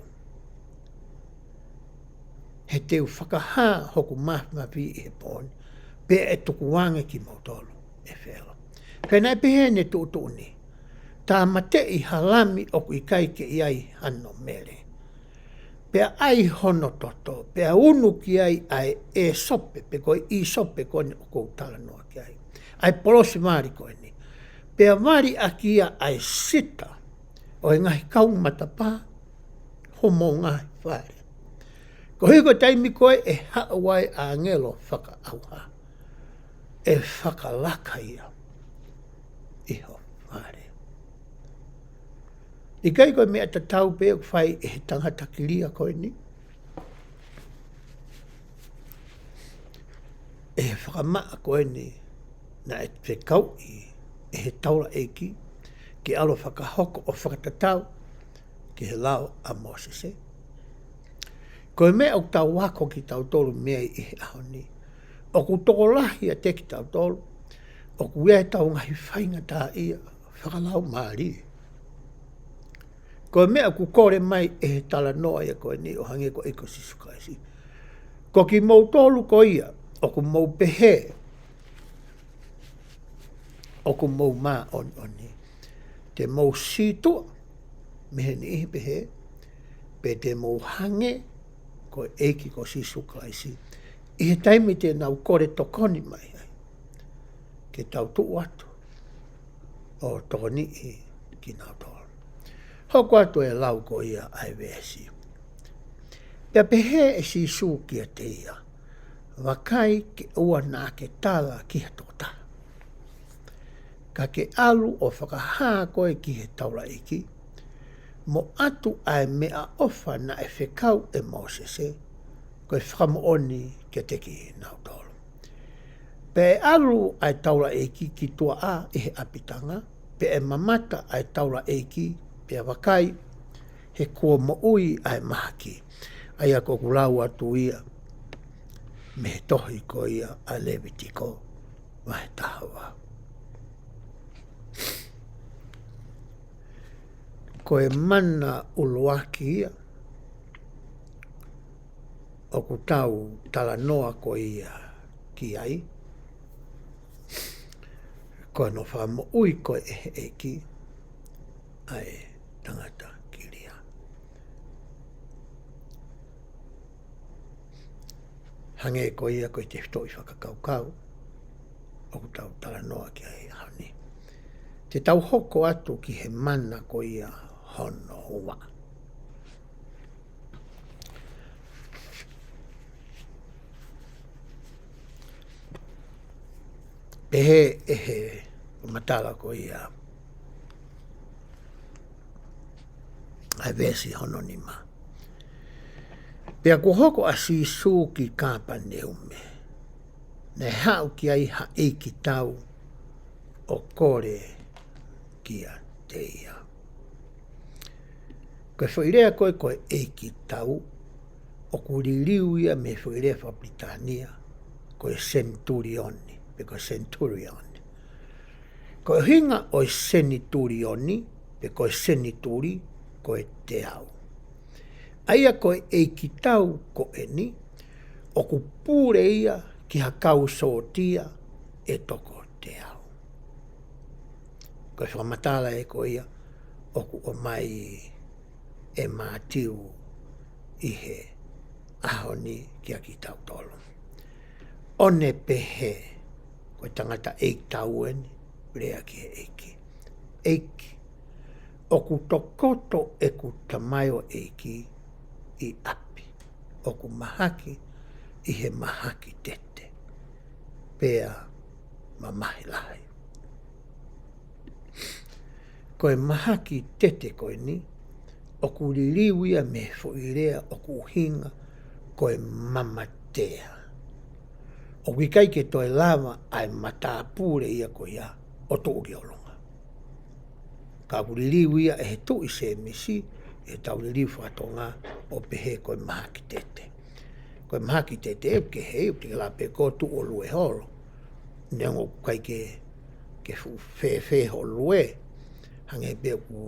he te u fakahā hoku māfimafi ʻi he pō ni, pea ʻe tukuange kimoutolu ʻe Felo. Pea naʻe pehē ʻene tuʻutuʻuni, tāmateʻi ha lami ʻoku ʻikai ke ʻi ai hano mele. Pea ʻai hono toto, pea unu ki ai ʻa e ʻēsope, pe ko e ʻīsope ko eni ʻoku ou talanoa ki ai. ʻA e polosi vali ko eni. Pea vali ʻaki ia ʻa e sita ʻo e ngaahi kau matapā, homou ngaahi fale. Koeʻuhi ko e taimi ko ē ʻe haʻu ai ʻa e ʻāngelo fakaʻauha, ʻe fakalaka ia ʻi ho fale. ʻIkai ko e meʻa tatau pē ʻoku fai ʻe he tangata kilia ko eni? ʻE he fakamaʻa ko eni naʻe fekauʻi ʻe he taulaʻeiki ke ʻalu ʻo fakahoko ʻo fakatatau ki he lao ʻa Mōsese. Ko e meʻa ʻoku tau ako kitautolu mei ai ʻi he ʻaho ni, ʻoku tokolahi ʻiate kitautolu ʻoku ʻi ai ʻetau ngaahi faingataʻaʻia fakalaumālie. Ko e meʻa ʻoku kole mai ʻe he talanoa ia ko eni ʻo hangē ko e ʻEiki ko Sīsū Kalaisi. Ko kimoutolu ko ia ʻoku mou pehē ʻoku mou māʻoniʻoni, te mou sītuʻa mei he niʻihi pehē, pe te mou hangē ko e ʻEiki ko Sīsū Kalaisi, ʻi he taimi te nau kole tokoni mai ai ke tau tuʻu atu ʻo tokoniʻi kinautolu. Hoko atu e lau ko ia ʻa e veesi. Pea pehē ʻe Sīsū kiate ia, vakai ke ʻoua naʻa ke tala ki ha tokotaha, ka ke ʻalu ʻo fakahā koe ki he taulaʻeiki, mo ʻatu ʻa e meʻaʻofa naʻe fekau ʻe Mōsese, ko e fakamoʻoni kiate kinautolu. Pea ʻe ʻalu ʻa e taulaʻeiki ki tuaʻā ʻi he ʻapitanga, pea ʻe mamata ʻa e taulaʻeiki, pea vakai, he kuo moʻui ʻa e mahaki. ʻA ia ko ʻeku lau atu ia mei he tohi ko ia ʻa Levitiko, vahe taha ua. Ko e mana ʻuluaki ia ʻoku tau talanoa ko ia ki ai, ko hono fakamoʻui ko ē ʻe he ʻEiki ʻa e tangata kilia. Hangē ko ia ko e tefitoʻi fakakaukau ʻoku tau talanoa ki ai he ʻaho ni. Te tau hoko atu ki he mana ko ia hono ua. Pehē ʻe he matala ko ia ʻa e veesi hono nima. Pea kuo hoko ʻa Sīsū ki Kāpaneume, naʻe haʻu ki ai ha ʻeikitau ʻo kole kiate ia. Ko e foʻi lea ko ē ko e ʻeikitau, ʻoku liliu ia mei he foʻi lea faka-Pilitānia ko e senitūlione, pe ko e centurion. Ko e ʻuhinga ʻo e senitūlione, pe ko e senituli, ko e teau. ʻA ia ko e ʻeikitau ko eni, ʻoku pule ia ki ha kau sōtia ʻe toko teau. Ko e fakamatala ē ko ia ʻoku ʻomai ʻe Mātiu ʻi he ʻaho ni kiate kitautolu. ʻO ne pehē, ko e tangata ʻeikitau eni, lea ki he ʻEiki. ʻEiki, ʻoku tokoto ʻeku tamaioʻeiki ʻi ʻapi ʻoku mahaki ʻi he mahaki tete, pea mamahi lahi. Ko e mahaki tete ko eni, ʻoku liliu ia mei he foʻi lea ʻoku ʻuhinga ko e mamatea. ʻOku ʻikai ke toe lava ʻa e matāpule ia ko ia ʻo tuʻu ki ʻolunga. Ka ʻoku liliu ia ʻe he tuʻi Sēmisi, ʻi heʻetau liliu faka-Tonga, ʻo pehē ko e mahaki tete. Ko e mahaki tete ʻoku kehe, ʻoku te ke lava pē koe ʻo tuʻu ʻo lue holo. Neongo ʻoku ʻikai ke ke fuʻu fēfē hoʻo lue, hangē pē ʻoku,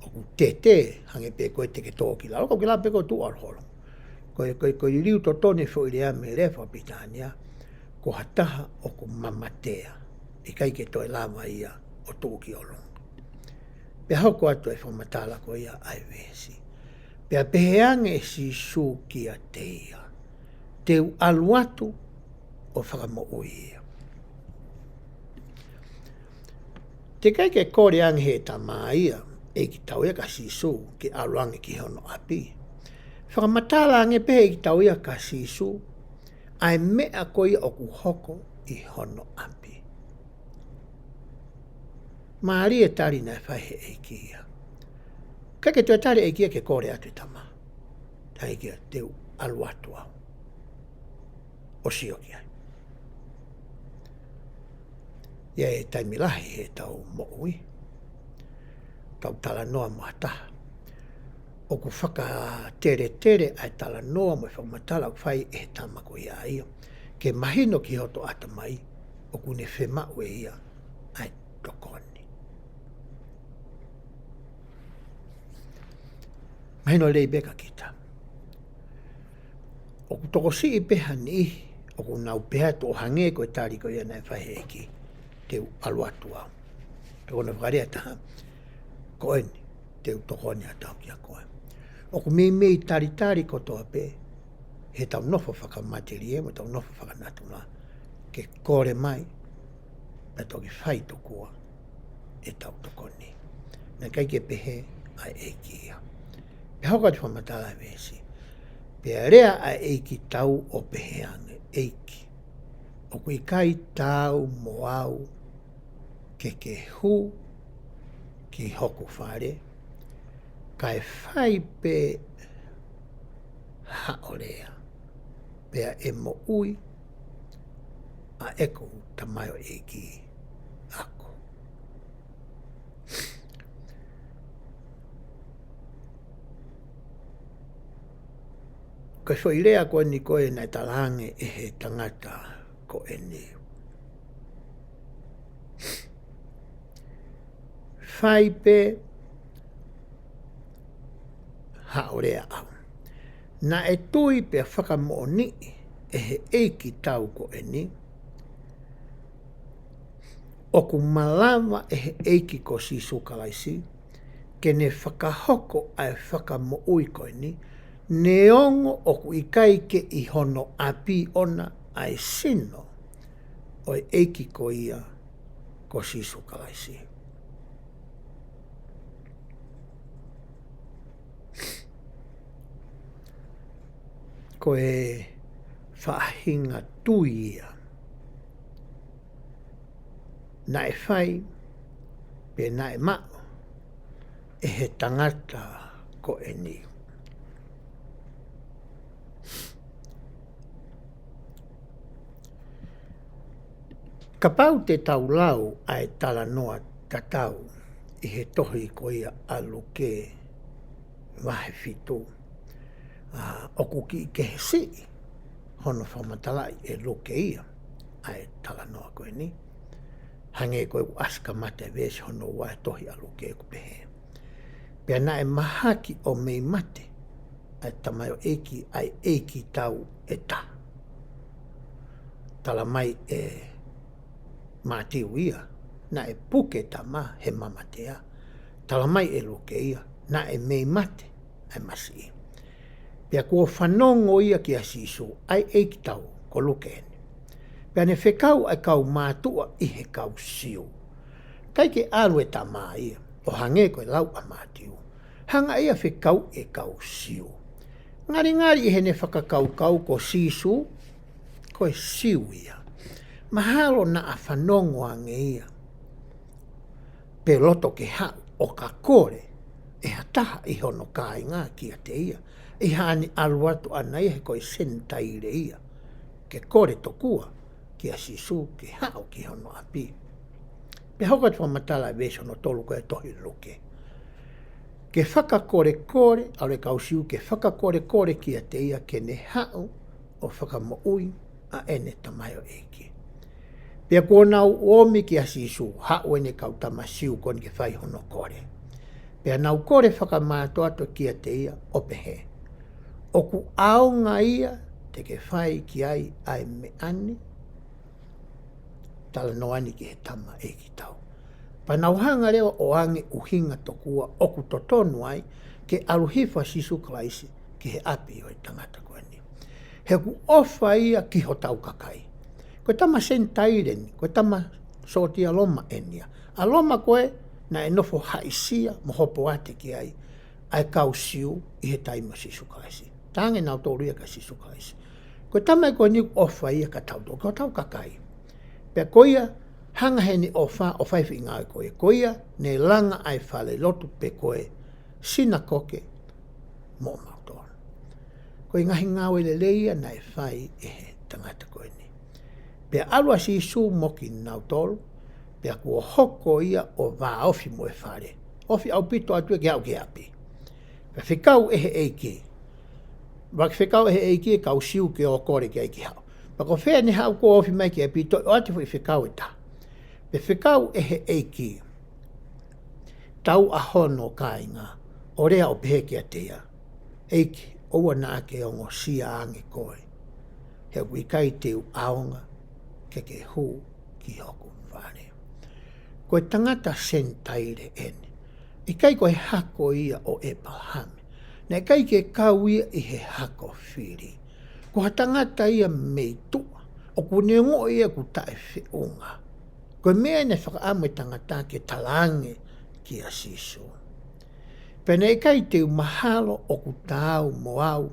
ʻoku tete, hangē pē ko e te ke tō ki lalo, ko ki lalo pē ko e tuʻu ʻalu holo. Ko e, ko e, ko e liliu totonu e foʻi lea mei he lea fakapilitānia, ko ha taha ʻoku mamatea, ʻikai ke toe lava ia ʻo tuʻu ki ʻolunga. Pea hoko atu e fakamatala ko ia ʻa e veesi. Pea pehē ange ʻe Sīsū kiate ia, te u ʻalu atu ʻo fakamoʻui ia. Teʻeki ai ke kole ange he tama ia, ʻe ʻEiki tau ia kia Sīsū, ke ʻalu ange ki hono ʻapi. Fakamatala ange pē ʻe ʻEiki tau ia kia Sīsū, ʻa e meʻa ko ia ʻoku hoko ʻi hono ʻapi. Mālie e tali naʻe fai he ʻEiki ia. ʻIkai ke toe tali ʻe he ʻEiki ia ke kole atu e tama. Tali ʻe he ʻEiki ia te u ʻalu atu au ʻo sio ki ai. ʻI he taimi lahi he tau moʻui, tau talanoa mo ha taha. ʻOku fakateletele ʻa e talanoa mo e fakamatala ʻoku fai ʻe he tama ko ia ia. Ke mahino ki hoto ʻatamai, ʻoku ne fiemaʻu ʻe ia ʻa e tokoni. Mahino lelei pē kia kita. ʻOku tokosiʻi pē ha niʻihi, ʻoku nau pehē atu ʻo hangē ko e tali ko ia naʻe fai he ʻEiki, te u ʻalu atu au. Pea ko hono fakalea ʻe taha, ko eni, te u tokoni atu au kia koe. ʻOku meimei talitali kotoa pē, he tau nofo fakamatelie mo tau nofo fakanatula, ke kole mai, pea toki fai tokua ʻetau tokoni. Naʻe ʻikai ke pehē ʻa e ʻEiki ia. Pea hoko atu e fakamatala ʻa e veesi. Pea lea ʻa e ʻEiki tau ʻo pehē ange, ʻEiki, ʻoku ʻikai taau mo au ke ke hū ki hoku fale, kae fai pē haʻo lea, pea ʻe moʻui ʻa ʻeku tamaioʻeiki ako. Ko e foʻi lea ko eni ko ē naʻe talaange ʻe he tangata ko eni. Fai pē haʻo lea ʻau. Naʻe tui pea fakamoʻoniʻi ʻe he ʻeiki tau ko eni, ʻoku malava ʻe he ʻEiki ko Sīsū Kalaisi, ke ne fakahoko ʻa e fakamoʻui ko eni, neongo ʻoku ʻikai ke ʻi hono ʻapi ʻona ʻa e sino ʻo e ʻEiki ko ia ko Sīsū Kalaisi. Ko e faʻahinga tui ia naʻe fai, pe naʻe maʻu ʻe he tangata ko eni. Kapau te tau lau ʻa e talanoa tatau ʻi he tohi ko ia ʻa Luke vahe fitu, ʻa, ʻoku kiʻi kehe siʻi hono fakamatalaʻi ʻe Luke ia ʻa e talanoa ko eni. Hangē ko ʻeku ʻasi kamata e veesi hono ua e tohi ʻa Luke ʻoku pehē. Pea naʻe mahaki ʻo mei mate ʻa e tamaioʻeiki ʻa e ʻeiki tau ʻe taha. Tala mai ʻe Mātiu ia, naʻe puke tama he mamatea. Tala mai ʻe Luke ia, naʻe mei mate ʻa e masiʻi. Pea kuo fanongo ia kia Sīsū, ʻa e ʻeiki tau, ko Luke eni. Pea ne fekau ʻa e kau mātuʻa ʻi he kau Siu. ʻIkai ke ʻalu e tama ia, ʻo hangē ko e lau ʻa Mātiu. Hanga ia fekau e kau Siu. Ngalingali ʻi heʻene fakakaukau ko Sīsū, ko e Siu ia. Mahalo naʻa fanongo ange ia, pe loto ke haʻu ʻo ka kole ʻe ha taha ʻi hono kāinga kiate ia, ʻi haʻane ʻalu atu ʻana ia he ko e Senitaile ia, ke kole tokua kia Sīsū ke haʻu ki hono ʻapi. Pea hoko atu fakamatala e veesi hono tolu ko e tohi Luke. Ke fakakolekole, ʻalu e kau Siu ke fakakolekole kiate ia ke ne haʻu ʻo fakamoʻui ʻa ʻene tamaioʻeiki. Pea kuo nau ōmi kia Sīsū, haʻu ʻene kau tama Siu ko eni ke fai hono kole. Pea nau kole fakamātoato kiate ia ʻo pehē, ʻOku ʻaonga ia te ke fai ki ai ʻa e meʻa ni? Talanoa ni ki he tama ʻeikitau. Pea nau hanga leva ʻo ʻoange ʻuhinga tokua ʻoku totonu ai ke ʻalu hifo ʻa Sīsū Kalaisi ki he ʻapi ʻo e tangata ko eni, he ʻoku ʻofa ia ki hotau kakai. Ko e tama Senitaile eni, ko e tama sōtia Loma eni ia. ʻA Loma ko ē naʻe nofo haʻisia mo hopoate ki ai ʻa e kau Siu ʻi he taimi ʻo Sīsū Kalaisi. Talaange nautolu ia kia Sīsū Kalaisi, ko e tama ko eni ʻoku ʻofa ia kia tautolu, ki hotau kakai. Pea ko ia, hanga heʻene ʻofa ʻo fai e foʻi ngāue ko ia. Ko ia ne langa ʻa e falelotu pe ko e sinakoke moʻomautolu. Ko e ngaahi ngāue lelei ia naʻe fai ʻe he tangata ko eni. Pea ʻalu ʻa Sīsū mo kinautolu, pea kuo hoko ia ʻo vāofi mo e fale. Ofi ʻaupito atu ia ke aʻu ki ʻapi. Pea fekau ʻe he ʻEiki. Pea fekau ʻe he ʻEiki e kau Siu ke ō ʻo kole ki ai ke haʻu. Pea ko fē ʻene haʻu kuo ofi mai ki ʻapi, toe ʻoatu e foʻi fekau ʻe taha. Pea fekau ʻe he ʻEiki, tau ʻa hono kāinga ʻo lea ʻo pehē kiate ia, ʻEiki, ʻoua naʻa ke ongosia ange koe, he ʻoku ʻikai te u ʻaonga ke ke hū ki hoku fale. Ko e tangata Senitaile eni, ʻikai ko e hako ia ʻo ʻEpalahame. Naʻe ʻikai ke kau ia ʻi he hako fili. Ko ha tangata ia mei tuʻa, ʻoku ne ongoʻi ia ʻoku taʻefeʻunga. Ko e meʻa naʻe fakaʻamu e tangata ke talaange kia Sīsū, pea naʻe ʻikai te u mahalo ʻoku taau mo au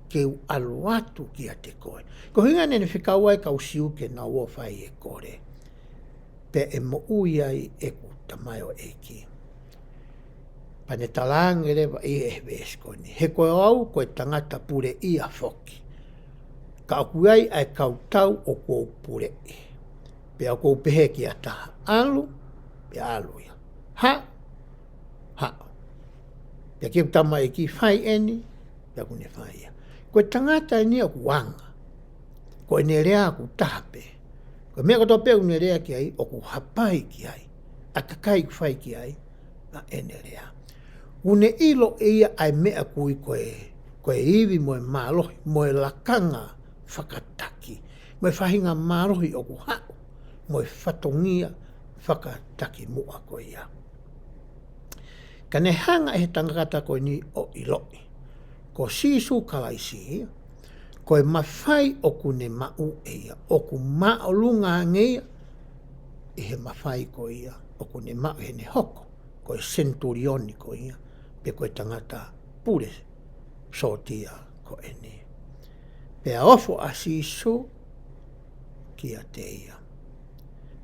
ke u ʻalu atu kiate koe. Ko e ʻuhinga naʻa ne fekau ai e kau Siu ke nau ō ʻo fai e kole, pea ʻe moʻui ai ʻeku tamaioʻeiki. Pea ne talaange leva ʻi he veesi ko eni, he ko au ko e tangata puleʻia foki, ka ʻoku ʻi ai ʻa e kau tau ʻoku ou puleʻi. Pea ʻoku ou pehē ki ha taha, ʻalu, pea ʻalu ia. Haʻu, haʻu. Pea ki heʻeku tamaioʻeiki, fai eni, pea ʻoku ne fai ia. Ko e tangata eni ʻoku anga. Ko ʻene lea ʻoku taha pē. Ko e meʻa kotoa pē ʻoku ne lea ki ai, ʻoku hapai ki ai ʻa e kakai ʻoku fai ki ai ʻa ʻene lea. ʻOku ne ʻilo ʻe ia ʻa e meʻa ʻoku ui ko e, ko e ivi mo e mālohi, mo e lakanga fakataki, mo e faʻahinga mālohi ʻoku haʻu mo e fatongia fakatakimuʻa ko ia. Ka ne hanga ʻe he tangata ko eni ʻo ʻiloʻi ko Sīsū Kalaisi ia, ko e mafai ʻoku ne maʻu ʻe ia, ʻoku māʻolunga ange ia ʻi he mafai ko ia ʻoku ne maʻu heʻene hoko ko e senitulioni ko ia, pe ko e tangata pule sōtia ko eni. Pea ofo ʻa Sīsū kiate ia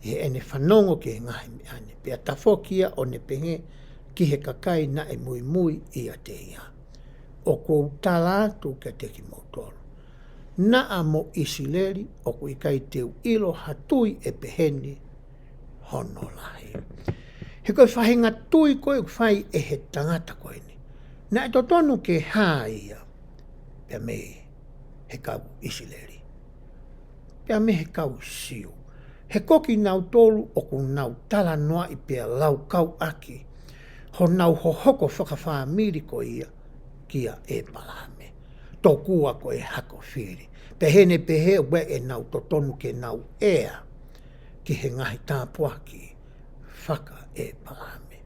ʻi heʻene fanongo ki he ngaahi meʻa ni, pea tafoki ia ʻo ne pehē ki he kakai naʻe muimui ʻiate ia, ʻOku ou tala atu kiate kimoutolu, naʻa mo ʻIsileli ʻoku ʻikai te u ʻilo ha tui ʻe pehē ni hono lahi. He ko e faʻahinga tui ko ē ʻoku fai ʻe he tangata ko eni, naʻe totonu ke hā ia pea mei he kau ʻIsileli, pea mei he kau Siu. He ko kinautolu ʻoku nau talanoaʻi pea laukau ʻaki honau hohoko fakafāmili ko ia kia ʻEpalahame, tokua ko e hako fili. Pea ʻi heʻene pehē ʻoku ʻi ai ʻenau totonu ke nau ʻea ki he ngaahi tāpuaki faka-ʻEpalahame.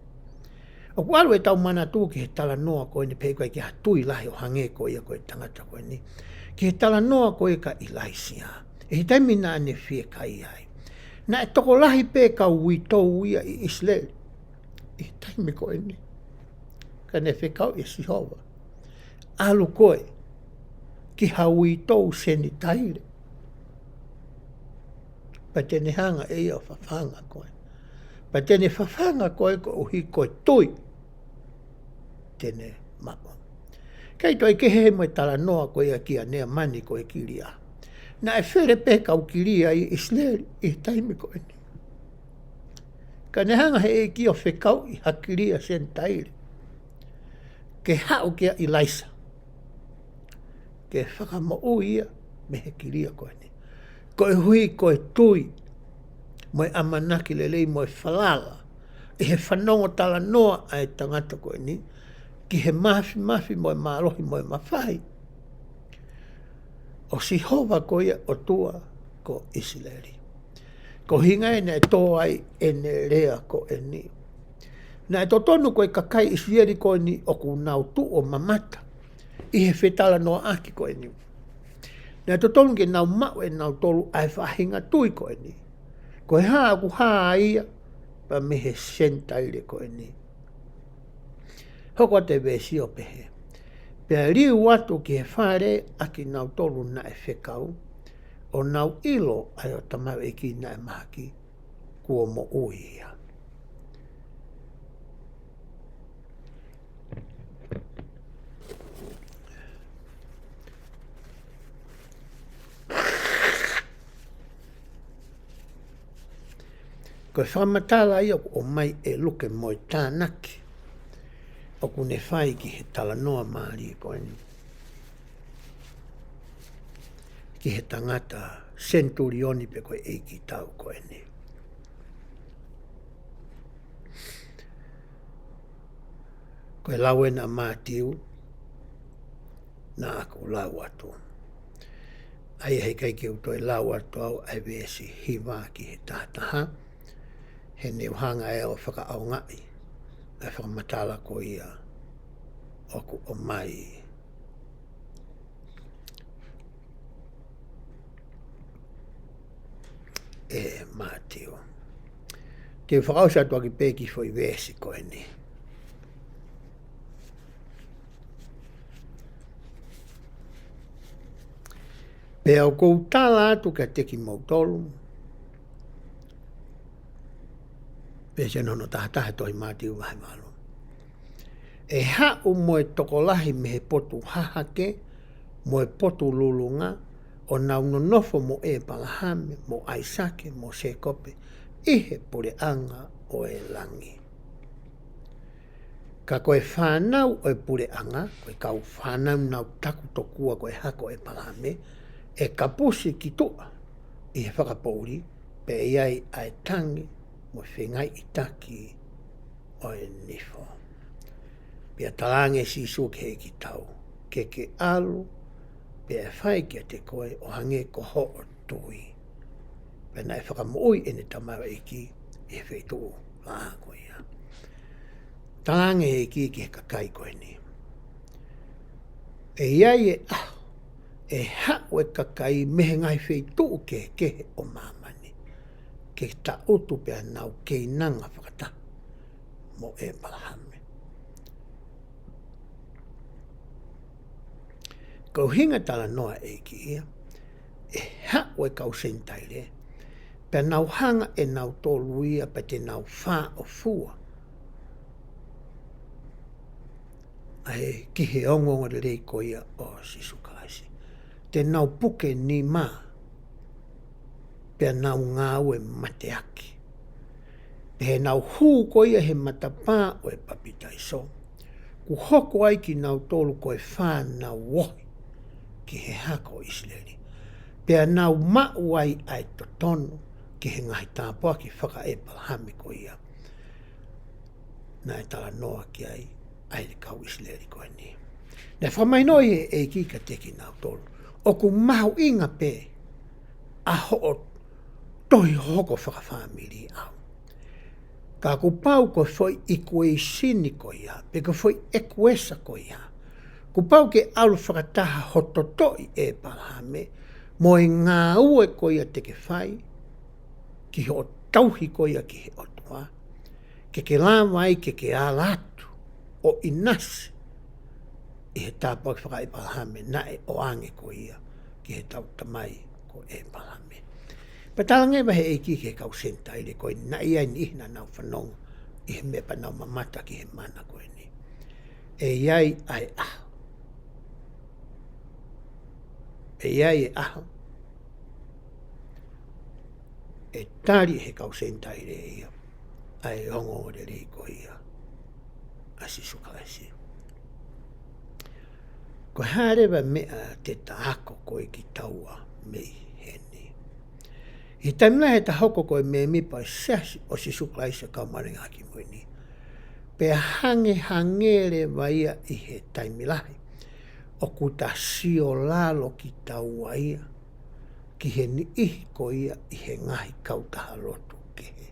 ʻOku ʻalu ʻetau manatu ki he talanoa ko eni pea ʻikai ke ha tui lahi ʻo hangē ko ia ko e tangata ko eni, ki he talanoa ko ia kia ʻIlaisiā ʻi he taimi naʻa ne fiekaia ai. Naʻe tokolahi pē kau uitou ia ʻi ʻIsileli ʻi he taimi ko eni. Ka ne fekau ʻe Sihova, ʻalu koe ki ha uitou Senitaile, pea te ne hanga ʻe ia ʻo fafanga koe. Pea te ne fafanga koe koeʻuhi ko e tui te ne maʻu. ʻIkai toe kehe mo e talanoa ko ia kia Neamani ko e kilia. Naʻe fele pē kau kilia ʻi ʻIsileli ʻi he taimi ko eni. Ka ne hanga ʻe he ʻEiki ʻo fekauʻi ha kilia Senitaile ke haʻu kia ʻIlaisiā ke fakamoʻui ia mei he kilia ko eni, koeʻuhi ko e tui mo e ʻamanaki lelei mo e falala ʻi he fanongo talanoa ʻa e tangata ko eni ki he mafimafi mo e mālohi mo e mafai ʻo Sihova ko ia ʻOtua ko ʻIsileli. Ko e ʻuhinga ia naʻe tō ai ʻene lea ko eni. Naʻe totonu ko e kakai ʻIsileli ko eni ʻoku nau tuʻu ʻo mamata ʻi he fetalanoaʻaki ko eni. Naʻe totonu ke nau maʻu ʻe nautolu ʻa e faʻahinga tui ko eni. Ko e hā ʻoku hā ai ia pea mei he Senitaile ko eni. Hoko atu e veesi ʻo pehē: Pea liu atu ki he fale ʻa kinautolu naʻe fekau, ʻo nau ʻilo ʻa e ʻOtua ʻEiki naʻe mahaki, kuo moʻui ia. Ko e fakamatala ia ʻoku ʻomai ʻe Luke mo e tānaki ʻoku ne fai ki he talanoa mālie ko eni, ki he tangata senitulioni pe ko e ʻeikitau ko eni. Ko e lau ena ʻa Mātiu naʻa ku lau atu. ʻA ia heʻikai ke u toe lau atu au ʻa e veesi hiva ki he taha taha, he naʻa ku hanga ʻe au ʻo fakaʻaongaʻi ʻa e fakamatala ko ia ʻoku ʻomai ʻe Mātiu. Te u fakaʻosi atu ʻaki pē kiʻi foʻi veesi ko eni. Pea ʻoku ou tala atu kiate kimoutolu, veesi hono taha taha ʻo e tohi Mātiu vahe valu. ʻE haʻu mo e tokolahi mei he potu hahake, mo e potu lulunga, ʻo nau nonofo mo ʻEpalahame, mo ʻAisake, mo Sēkope, ʻi he puleʻanga ʻo e langi. Ka ko e fānau ʻo e puleʻanga, ko e kau fānau naʻa nau taku tokua ko e hako ʻo ʻEpalahame, ʻe kapusi ki tuʻa ʻi he fakapoʻuli, pea ʻe ʻi ai ʻa e tangi mo e fengaiʻitaki ʻo e nifo. Pea talaange ʻe Sīsū ki he ʻeikitau, Ke ke ʻalu, pea ʻe fai kiate koe ʻo hangē ko hoʻo tui. Pea naʻe fakamoʻui ʻene tamaioʻeiki ʻi he feituʻu laʻā ko ia. Talaange ʻe he ʻEiki ki he kakai ko eni, ʻe ʻi ai e ʻaho ʻe haʻu e kakai mei he ngaahi feituʻu kehekehe ʻo māmani ke tangutu pea nau keinanga fakataha mo ʻEpalahame. Ko e ʻuhinga talanoa ʻa e ʻEiki ia, ʻe haʻu e kau Senitaile, pea nau hanga ʻe nautolu ia pea te nau fāʻofua ʻa e ki he ongoongolelei ko ia ʻo Sīsū Kalaisi. Te nau puke nima, pea nau ngāue mateaki. Pea ʻi heʻenau hū ko ia he matapā ʻo e papitaiso, kuo hoko ai kinautolu ko e fānau ohi ki he hako ʻo ʻIsileli. Pea nau maʻu ai ʻa e totonu ki he ngaahi tāpuaki fakaʻEpalahame ko ia naʻe talanoa ki ai ʻa e kau ʻIsileli ko eni. Naʻe fakamahinoʻi ʻe he ʻEiki kiate kinautolu, ʻOku mahuʻinga pē ʻa hoʻo tohi hohoko fakafāmili ʻau. Ka kuo pau ko e foʻi ikueisini ko ia, pe ko e foʻi ekuesa ko ia, kuo pau ke ʻalu fakataha hoʻo totoʻi ʻEpalahame mo e ngāue ko ia te ke fai ki hoʻo tauhi ko ia ki he ʻOtua, ke ke lava ai ke ke ala atu ʻo ʻinasi ʻi he tāpuaki fakaʻEpalahame naʻe ʻoange ko ia ki heʻetau tamai ko ʻEpalahame. Pea talaange ʻe he ʻEiki ki he kau Senitaile ko eni, naʻe ʻi ai e niʻihi naʻa nau fanongo ʻi he meʻa pea nau mamata ki he mana ko eni, ʻE ʻi ai ʻa e ʻaho, ʻe ʻi ai e ʻaho ʻe tali ʻe he kau Senitaile ia ʻa e ongoongolelei ko ia ʻa Sīsū Kalaisi. Ko e hā leva e meʻa te ta ako ko ē kitaua mei heni? ʻI he taimi lahi ʻeta hoko ko e mēmipa ʻo e Siasi ʻo Sīsū Kalaisi ʻo e Kau Māʻoniʻoni ʻi he Ngaahi ʻAho Kimui Ni, pea hangē, hangē leva ia ʻi he taimi lahi ʻoku ta sio lalo kitaua ia ki he niʻihi ko ia ʻi he ngaahi kautaha lotu kehe,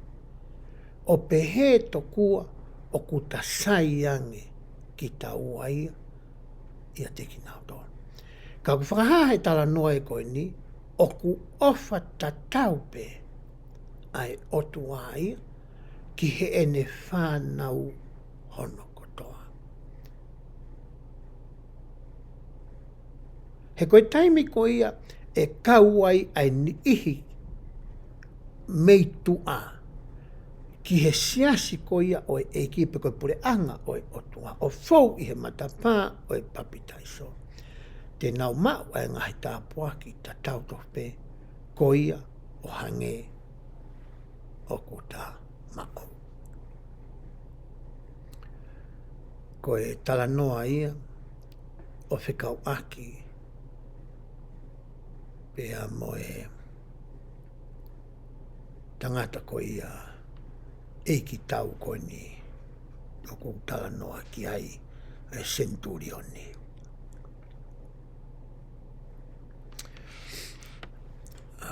ʻo pehē tokua ʻoku ta sai ange kitaua ia ʻiate kinautolu. Ka ʻoku fakahā ʻe he talanoa ko eni ʻoku ʻofa tatau pē ʻa e ʻOtua ia ki heʻene fānau hono kotoa. He ko e taimi ko ia ʻe kau ai ʻa e niʻihi mei tuʻa ki he Siasi ko ia ʻo e ʻEiki pe ko e puleʻanga ʻo e ʻOtua, ʻo fou ʻi he matapā ʻo e papitaiso, te nau maʻu ʻa e ngaahi tāpuaki tatau tofu pē ko ia ʻo hangē ʻoku ta maʻu. Ko e talanoa ia ʻo fekauʻaki pea mo e tangata ko ia ʻeikitau ko eni ʻoku ou talanoa ki ai, ʻa e senitulioni. ʻA,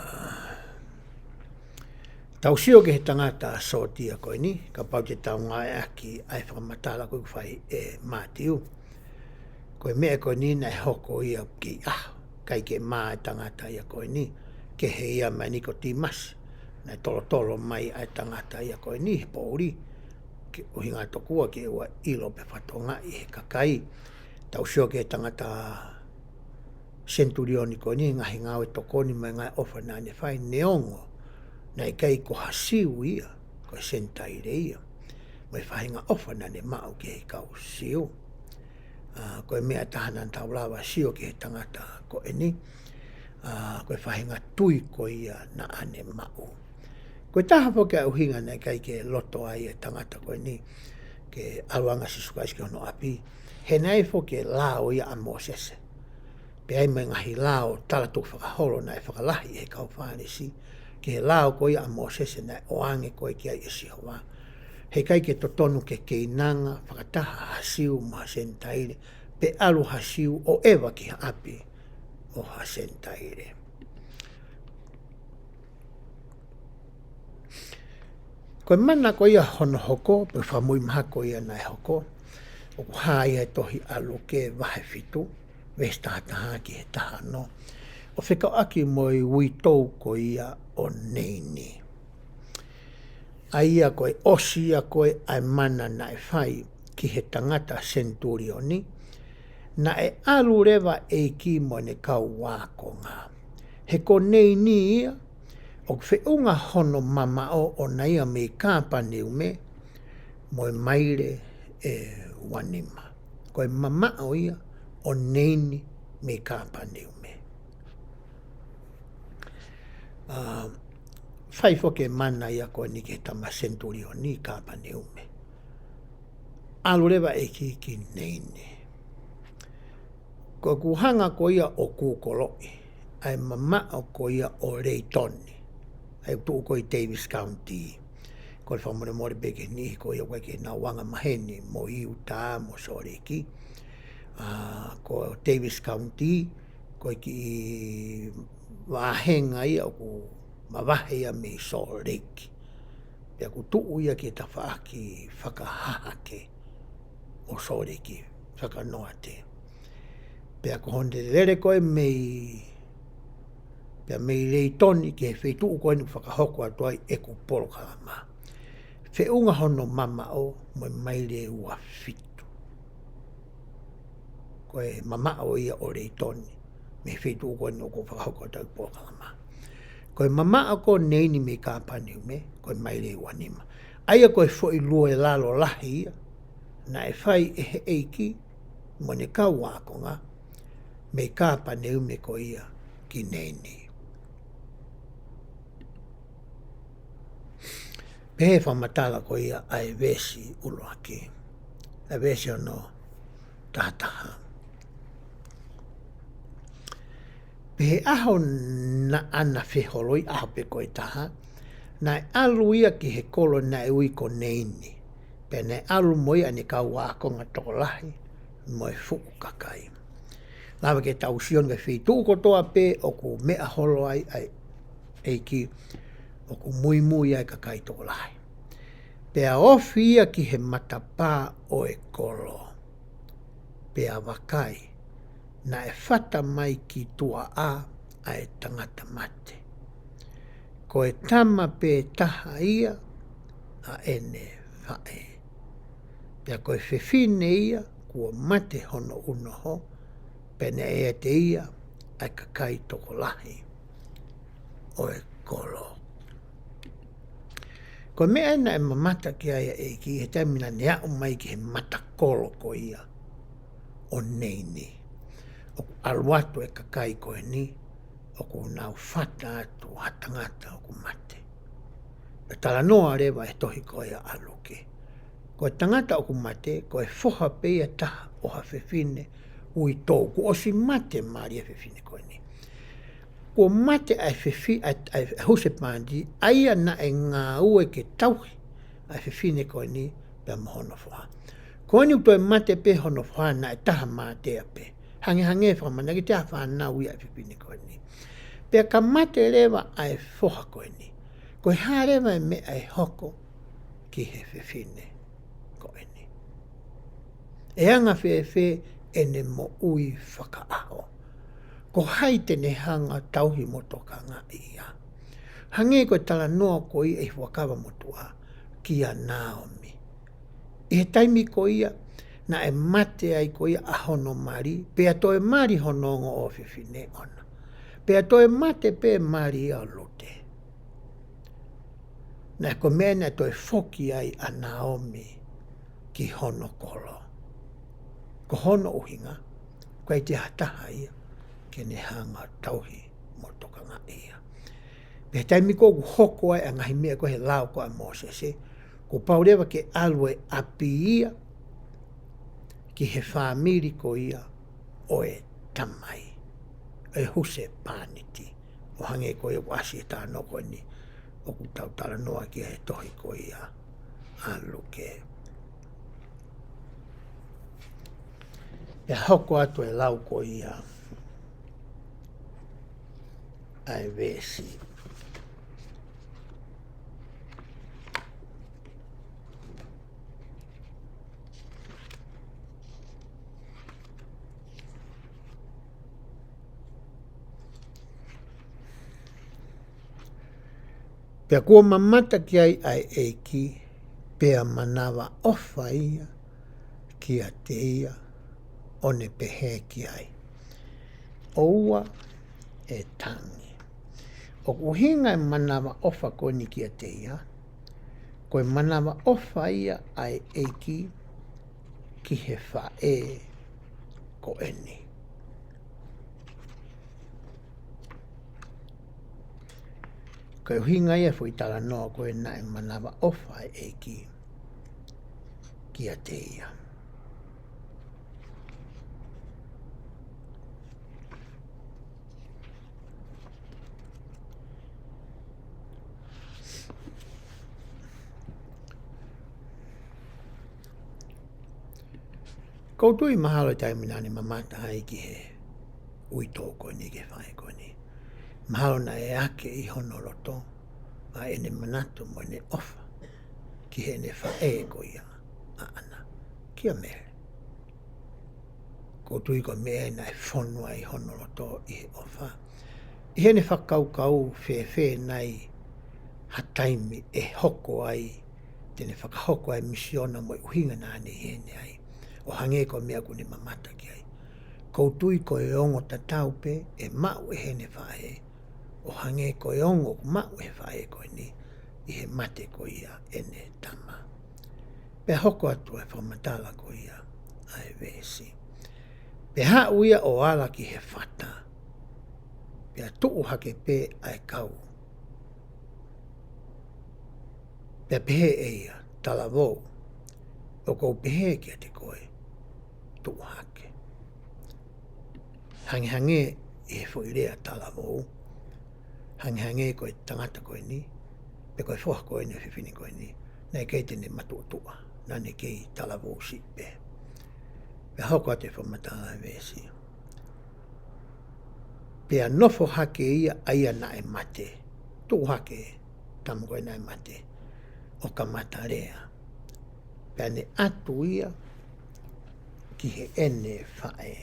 tau sio ki he tangata sōtia ko eni, kapau te tau ngāueʻaki ʻa e fakamatala ko ē ʻoku fai ʻe Mātiu. Ko e meʻa ko eni naʻe hoko ia ki he ʻaho, ʻikai ke mā e tangata ia ko eni, kehe ia mo Nikotīmasi. Naʻe tolotolo mai ʻa e tangata ia ko eni he poʻuli, ko e ʻuhinga tokua ke ʻoua ʻilo pe fatongia ʻe he kakai. Tau sio ki he tangata senitulioni ko eni, ngaahi ngāue tokoni mo e ngaahi ʻofa naʻa ne fai, neongo naʻe ʻikai ko ha Siu ia, ko e Senitaile ia, mo e faʻahinga ʻofa naʻa ne maʻu ki he kau Siu. ʻA, ko e meʻa ʻe taha naʻa tau lava sio ki he tangata ko eni, ʻa, ko e faʻahinga tui ko ia naʻa ne maʻu. Ko e taha foki ʻa e ʻuhinga naʻe ʻikai ke loto ai e tangata ko eni ke ʻalu ange ʻa Sīsū Kalaisi ki hono ʻapi, he naʻe foki ʻi he lao ia ʻa Mōsese, pea mo e ngaahi lao talatukufakaholo naʻe fakalahi ʻe he kau Fālesi, ki he lao ko ia ʻa Mōsese naʻe ʻoange ko ē ki ai ʻe Sihova. He ʻikai ke totonu ke keinanga fakataha ha Siu mo ha Senitaile, pe ʻalu ha Siu ʻo ʻeva ki ha ʻapi ʻo ha Senitaile. Ko e mana ko ia hono hoko, pe fakamuimaha ko ia naʻe hoko, ʻoku hā ia he tohi ʻa Luke vahe fitu, veesi taha taha ki he taha ono, ʻo fekauʻaki mo e uitou ko ia ʻo Neini. ʻA ia ko e ʻosi ia ko ē ʻa e mana naʻe fai ki he tangata senitulioni, naʻe ʻalu leva ʻa e ʻEiki mo ʻene kau ākonga. He ko Neini ia, ʻoku feʻunga hono mamaʻo ʻona ia mei Kāpaneume mo e maile ʻe uanima. Ko e mamaʻo ia ʻo Neini mei Kāpaneume. ʻA, fai foki e mana ia ko eni ki he tama senitulioni ʻi Kāpaneume. ʻAlu leva e ʻEiki ki Neini. Ko ʻeku hanga ko ia ʻo kūkoloʻi ʻa e mamaʻo ko ia ʻo Leitoni, ʻa ia ʻoku tuʻu ko ē ʻi Davis County. Kole fakamolemole pē ki he niʻihi ko ia ʻoku ʻikai ke nau anga maheni mo Utah mo Salt Lake. ʻA, ko Davis County, ko e kiʻi vāhenga ia ʻoku mavahe ia mei Salt Lake. Pea ʻoku tuʻu ia ki he tafaʻaki fakahahake ʻo Salt Lake, fakanoate. Pea ko hono lele ko ē mei, pea mei Leitoni ki he feituʻu ko eni ʻoku fakahoko atu ai ʻeku polokalama, feʻunga hono mamaʻo mo e maile ʻe ua fitu. Ko e mamaʻo ia ʻo Leitoni mei he feituʻu ko eni ʻoku fakahoko atu ai e polokalama. Ko e mamaʻo ko Neini mei Kāpaneume, ko e maile ʻe uanima. ʻA ia ko e foʻi lue lalo lahi ia naʻe fai ʻe he ʻEiki mo ʻene kau ākonga mei Kāpaneume ko ia ki Neini. Pehē fakamatala ko ia ʻa e veesi ʻuluaki, ʻa e veesi hono taha taha. Pea he ʻaho naʻa na feholoʻi, ʻaho pē ko ē ʻe taha, naʻe ʻalu ia ki he kolo naʻe ui ko Neini. Pea naʻe ʻalu mo ia ʻene kau ākonga tokolahi mo e fuʻu kakai. Lava ke tau sio ki he feituʻu kotoa pē ʻoku meʻa holo ai ʻa e ʻEiki, ʻoku muimui ai e kakai tokolahi. Pea ofi ia ki he matapā ʻo e kolo. Pea vakai, naʻe fata mai ki tuʻa ʻa e tangata mate. Ko e tama pē taha ia ʻa ʻene faʻē. Pea ko e fefine ia kuo mate hono ʻunoho, pea naʻe ʻiate ia ʻa e kakai tokolahi ʻo e kolo. Ko e meʻa ē naʻe mamata ki ai ʻa e ʻEiki he taimi naʻa ne aʻu mai ki he matakolo ko ia ʻo Neini. ʻOku ʻalu atu e kakai ko eni, ʻoku nau fata atu ha tangata ʻoku mate. ʻE talanoa leva e tohi ko ia ʻa Luke. Ko e tangata ʻoku mate, ko e foha pē ia taha ʻo ha fefine uitou, kuo ʻosi mate mali e fefine ko eni. Kuo mate ʻa e fefi-, ʻa e, ʻa e husepāniti, ʻa ia naʻe ngāue ke tauhi ʻa e fefine ko eni pea mo hono foha. Ko eni ʻoku toe mate pē hono foha, naʻe taha mātea pē. Hangehangē fakamanaki, ʻikai toe ʻi ai ha fānau ia ʻa e fefine ko eni. Pea ka mate leva ʻa e foha ko eni, ko e hā leva e meʻa ʻe hoko ki he fefine ko eni? ʻE anga fēfē ʻene moʻui fakaʻaho? Ko hai te ne hanga ʻo tauhi mo tokangaʻi ia? Hangē ko e talanoa ko ia ʻi he Fuakava Motuʻa kia Naomi. ʻI he taimi ko ia naʻe mate ai ko ia ʻa hono mali, pea toe mali hono ongo ʻofefine ʻoʻona. Pea toe mate pē mali ʻo Lute. Naʻe ko e meʻa naʻe toe foki ai ʻa Naomi ki hono kolo. Ko hono ʻuhinga, ʻoku ʻikai toe ʻi ai ha taha ia ke ne hanga ʻo tauhi mo tokangaʻi ia. Pea taimi ko ē ʻoku hoko ai ʻa e ngaahi meʻa ko ē he lao ko ē ʻa Mōsese, kuo pau leva ke ʻalu e ʻapi ia ki he fāmili ko ia ʻo e tamai, ʻo e husepāniti. ʻO hangē ko ia ʻoku ʻasi he talanoa ko eni ʻoku tau talanoa ki ai he tohi ko ia ʻa Luke. Pea hoko atu e lau ko ia ʻa e veesi. Pea kuo mamata ki ai ʻa e ʻEiki, pea manavaʻofa ia kiate ia, ʻo ne pehē ki ai, ʻOua ʻe tangi. ʻOku ʻuhinga e manavaʻofa ko eni kiate ia, ko e manavaʻofa ia ʻa e ʻEiki ki he faʻē ko eni. Ko e ʻuhinga ia e foʻi talanoa ko ē naʻe manavaʻofa e ʻEiki kiate ia. ʻOku ou tui mahalo e taimi naʻa ne mamata ai ki he uitou ko eni, ki he faʻē ko eni, mahalo naʻe ake ʻi hono loto ʻa ʻene manatu mo ʻene ʻofa ki heʻene faʻē ko ia ʻaʻana, kia Mele. ʻOku ou tui ko e meʻa ia naʻe fonu ai hono loto ʻi he ʻofa. ʻI heʻene fakakaukau fēfē nai ha taimi ʻe hoko ai, te ne fakahoko ai e misiona mo e ʻuhinga naʻa ne ʻi heni ai. ʻO hangē ko e meʻa ʻoku ne mamata ki ai. ʻOku ou tui ko e ongo tatau pē ʻe maʻu ʻe heʻene faʻē, ʻo hangē ko e ongo ʻoku maʻu ʻe he faʻē ko eni ʻi he mate ko ia ʻene tama. Pea hoko atu e fakamatala ko ia ʻa e veesi. Pea haʻu ia ʻo ala ki he fata, pea tuʻu hake pē ʻa e kau. Pea pehē ʻe ia, Talavou, ʻoku ou pehē kiate koe, tuʻu hake. Hangehangē ʻi he foʻi lea talavou. Hangehangē ko e tangata ko eni, pe ko e foha ko eni ʻo e fefine ko eni, naʻe ʻikai te ne matuʻotuʻa, naʻa ne kei talavou siʻi pē. Pea hoko atu e fakamatala ʻa e veesi. Pea nofo hake ia ʻa ia naʻe mate. Tuʻu hake, tama ko ē naʻe mate. ʻO kamata lea. Pea ne ʻatu ia ki heʻene faʻē.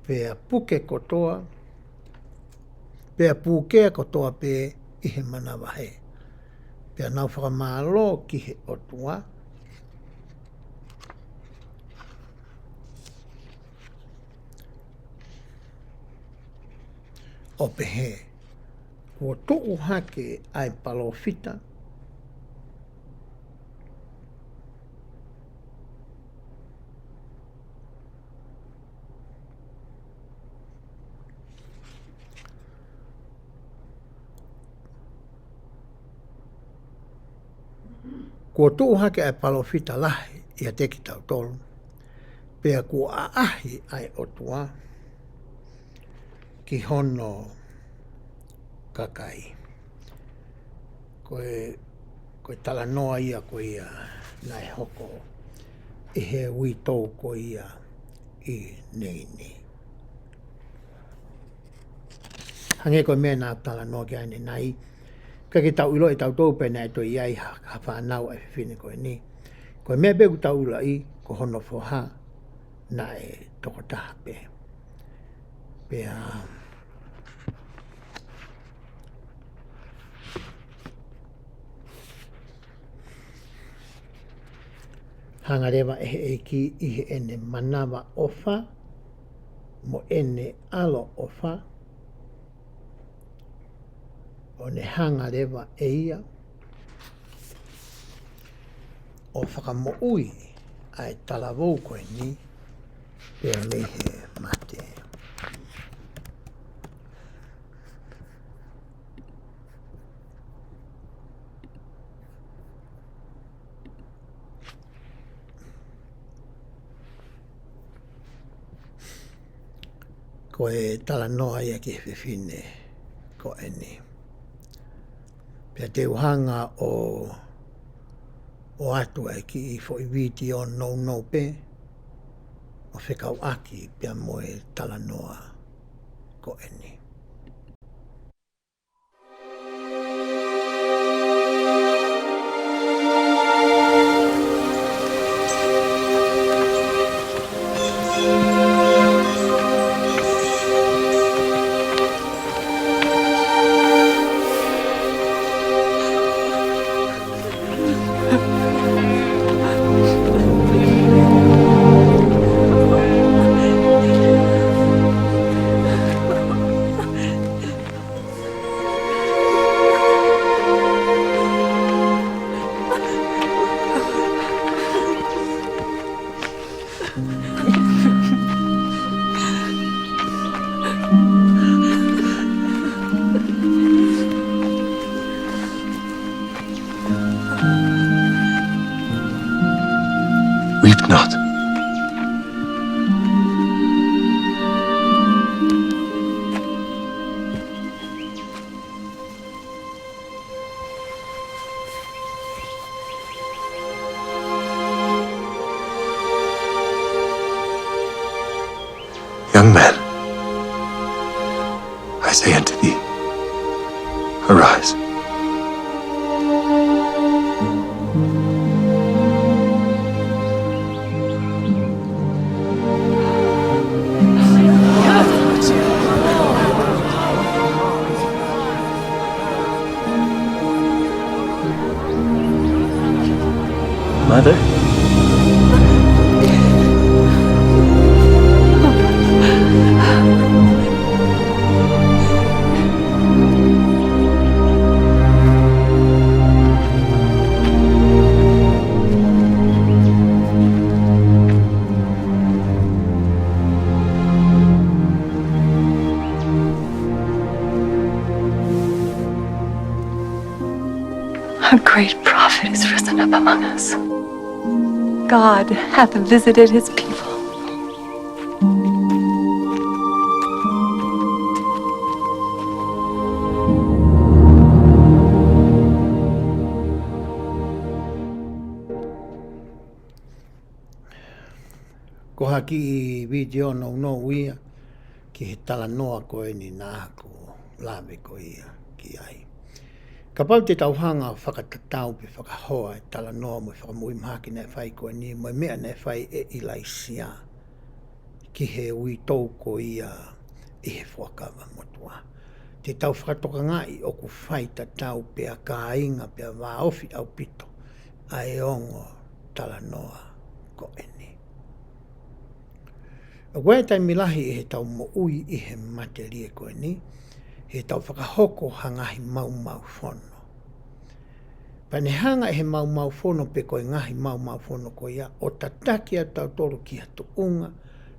Pea puke kotoa, pea pukea kotoa pē ʻi he manavahē. Pea nau fakamālō ki he ʻOtua, ʻo pehē, kuo tuʻu hake ʻa e palōfita, kuo tuʻu hake ʻa e palōfita lahi ʻiate kitautolu, pea kuo ʻaʻahi ʻa e ʻOtua ki hono kakai. Ko e, ko e talanoa ia ko ia naʻe hoko ʻi he uitou ko ia ʻi Neini. Hangē ko e meʻa naʻa ku talanoa ki ai ʻanenai, ʻikai ke tau ʻilo ʻe tautolu pe naʻe toe ʻi ai ha, ha fānau ʻa e fefine ko eni. Ko e meʻa pē ʻoku tau ʻiloʻi, ko hono foha naʻe tokotaha pē. Pea hanga leva ʻe he ʻEiki ʻi heʻene manavaʻofa mo ʻene ʻaloʻofa, ʻo ne hanga leva ʻe ia ʻo fakamoʻui ʻa e talavou ko eni pea mei he mate. Ko e talanoa ia ki he fefine ko eni. Pea te u hanga ʻo, ʻoatu ʻa e kiʻi foʻi vitiō nounou pē, ʻo fekauʻaki pea mo e talanoa ko eni. Weep not. Young man, I say unto thee, arise. Mother? Up among us. God hath visited his people. Ko ha kiʻi vitiō nounou ia ki he talanoa ko eni naʻa ku lave ko ia ki ai. Kapau te tau hanga ʻo fakatatau pe fakahoa e talanoa mo e fakamoʻui mahaki naʻe fai ko eni, mo e meʻa naʻe fai ʻe ʻIlaisiā ki he uitou ko ia ʻi he fuakava motuʻa, te tau fakatokangaʻi ʻoku faitatau pea kāinga pea vāofi ʻaupito ʻa e ongo talanoa ko eni. ʻOku ʻi ai e taimi lahi ʻi heʻetau moʻui ʻi he matelie ko eni, heʻetau fakahoko ha ngaahi maumau fono. Pea ne hanga ʻe he maumau fono pe ko e ngaahi maumau fono ko ia ʻo tataki ʻa tautolu ki ha tuʻunga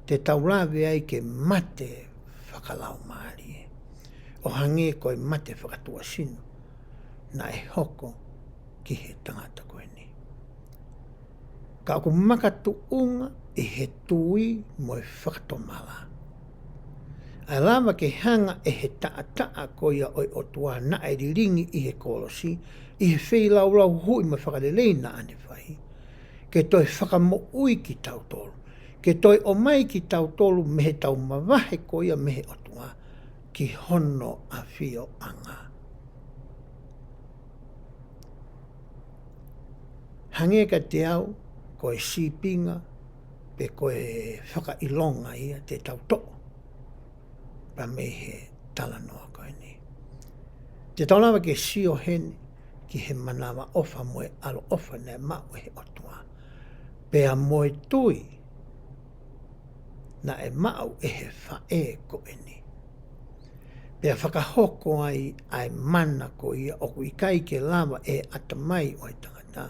te tau lave ai ke mate fakalaumālie, ʻo hangē ko e mate fakatuʻasino naʻe hoko ki he tangata ko eni. Ka ʻoku makatuʻunga ʻi he tui mo e fakatomala. ʻA e lava ke hanga ʻe he taʻataʻa ko ia ʻo e ʻOtua naʻe lilingi ʻi he kolosi, ʻi he feilaulau huhuʻi mo fakalelei naʻa ne fai, ke toe fakamoʻui kitautolu, ke toe ʻomai kitautolu mei heʻetau mavahe ko ia mei he ʻOtua ki hono ʻafioʻanga. Hangē kiate au, ko e sīpinga, pe ko e fakaʻilonga ia te tau toʻo pea mei he talanoa ko eni. Te tau lava ke sio heni ki he manavaʻofa mo e ʻaloʻofa naʻe maʻu ʻe he ʻOtua, pea mo e tui naʻe maʻu ʻe he faʻē ko eni. Pea fakahoko ai ʻa e mana ko ia ʻoku ʻikai ke lava ʻe he ʻatamai ʻo e tangata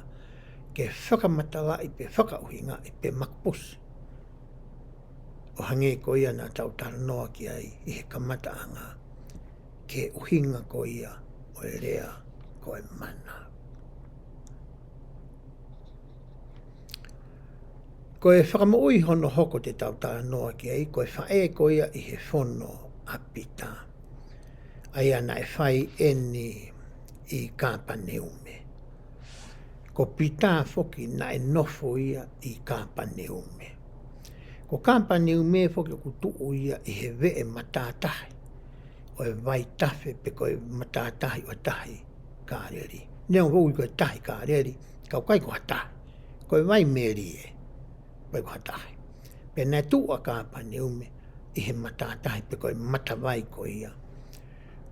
ke fakamatalaʻi pe fakaʻuhingaʻi pe makapusi, ʻo hangē ko ia naʻa tau talanoa ki ai ʻi he kamataʻanga, ki he ʻuhinga ko ia ʻo e lea ko e mana. Ko e fakamoʻui hono hoko te tau talanoa ki ai, ko e faʻē ko ia ʻi he fono ʻa Pita, ʻa ia naʻe fai eni ʻi Kāpaneume. Ko Pita foki naʻe nofo ia ʻi Kāpaneume. Ko Kāpaneume foki ʻoku tuʻu ia ʻi he veʻe matātahi ʻo e vaitafe pe ko e matātahi ʻo e tahi Kāleli. Neongo ui ko e tahi Kāleli, ka ʻoku ʻikai ko ha tahi. Ko e vai melie, ʻikai ko ha tahi. Pea naʻe tuʻu ʻa Kāpaneume ʻi he matātahi pe ko e matavai ko ia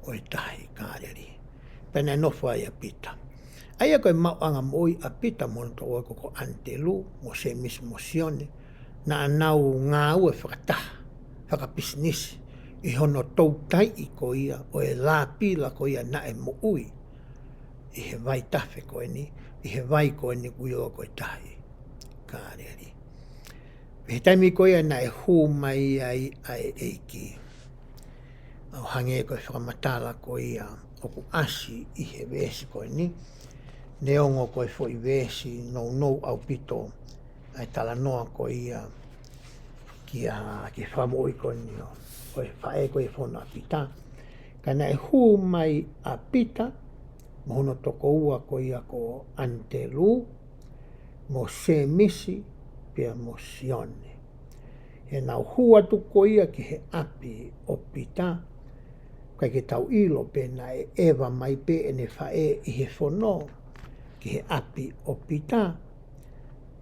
ʻo e tahi Kāleli. Pea naʻe nofo ai ʻa Pita. ʻA ia ko e maʻuʻanga moʻui ʻa Pita mo hono tokoua ko ʻAnitelū, mo Sēmisi mo Sione, naʻa nau ngāue fakataha, fakapisinisi, ʻi hono toutai ko ia ʻo e lāpila ko ia naʻe moʻui ʻi he vaitafe ko eni, ʻi he vai ko eni ʻoku ui ko e tahi Kāleli. Pea he taimi ko ia naʻe hū mai ai ʻa e ʻEiki. ʻO hangē ko e fakamatala ko ia ʻoku ʻasi ʻi he veesi ko eni, neongo ko e foʻi veesi nounou ʻaupito ʻa e talanoa ko ia ki he, ki he fakamoʻui ko eni ʻo, ʻo e faʻē ko ia ʻi he fono ʻa Pita. Ka naʻe hū mai ʻa Pita, mo hono tokoua ko ia ko ʻAnitelū, mo Sēmisi, pea mo Sione. Heʻenau hū atu ko ia ki he ʻapi ʻo Pita, ʻikai ke tau ʻilo pe naʻe ʻeva mai pē ʻene faʻē ʻi he fono ki he ʻapi ʻo Pita,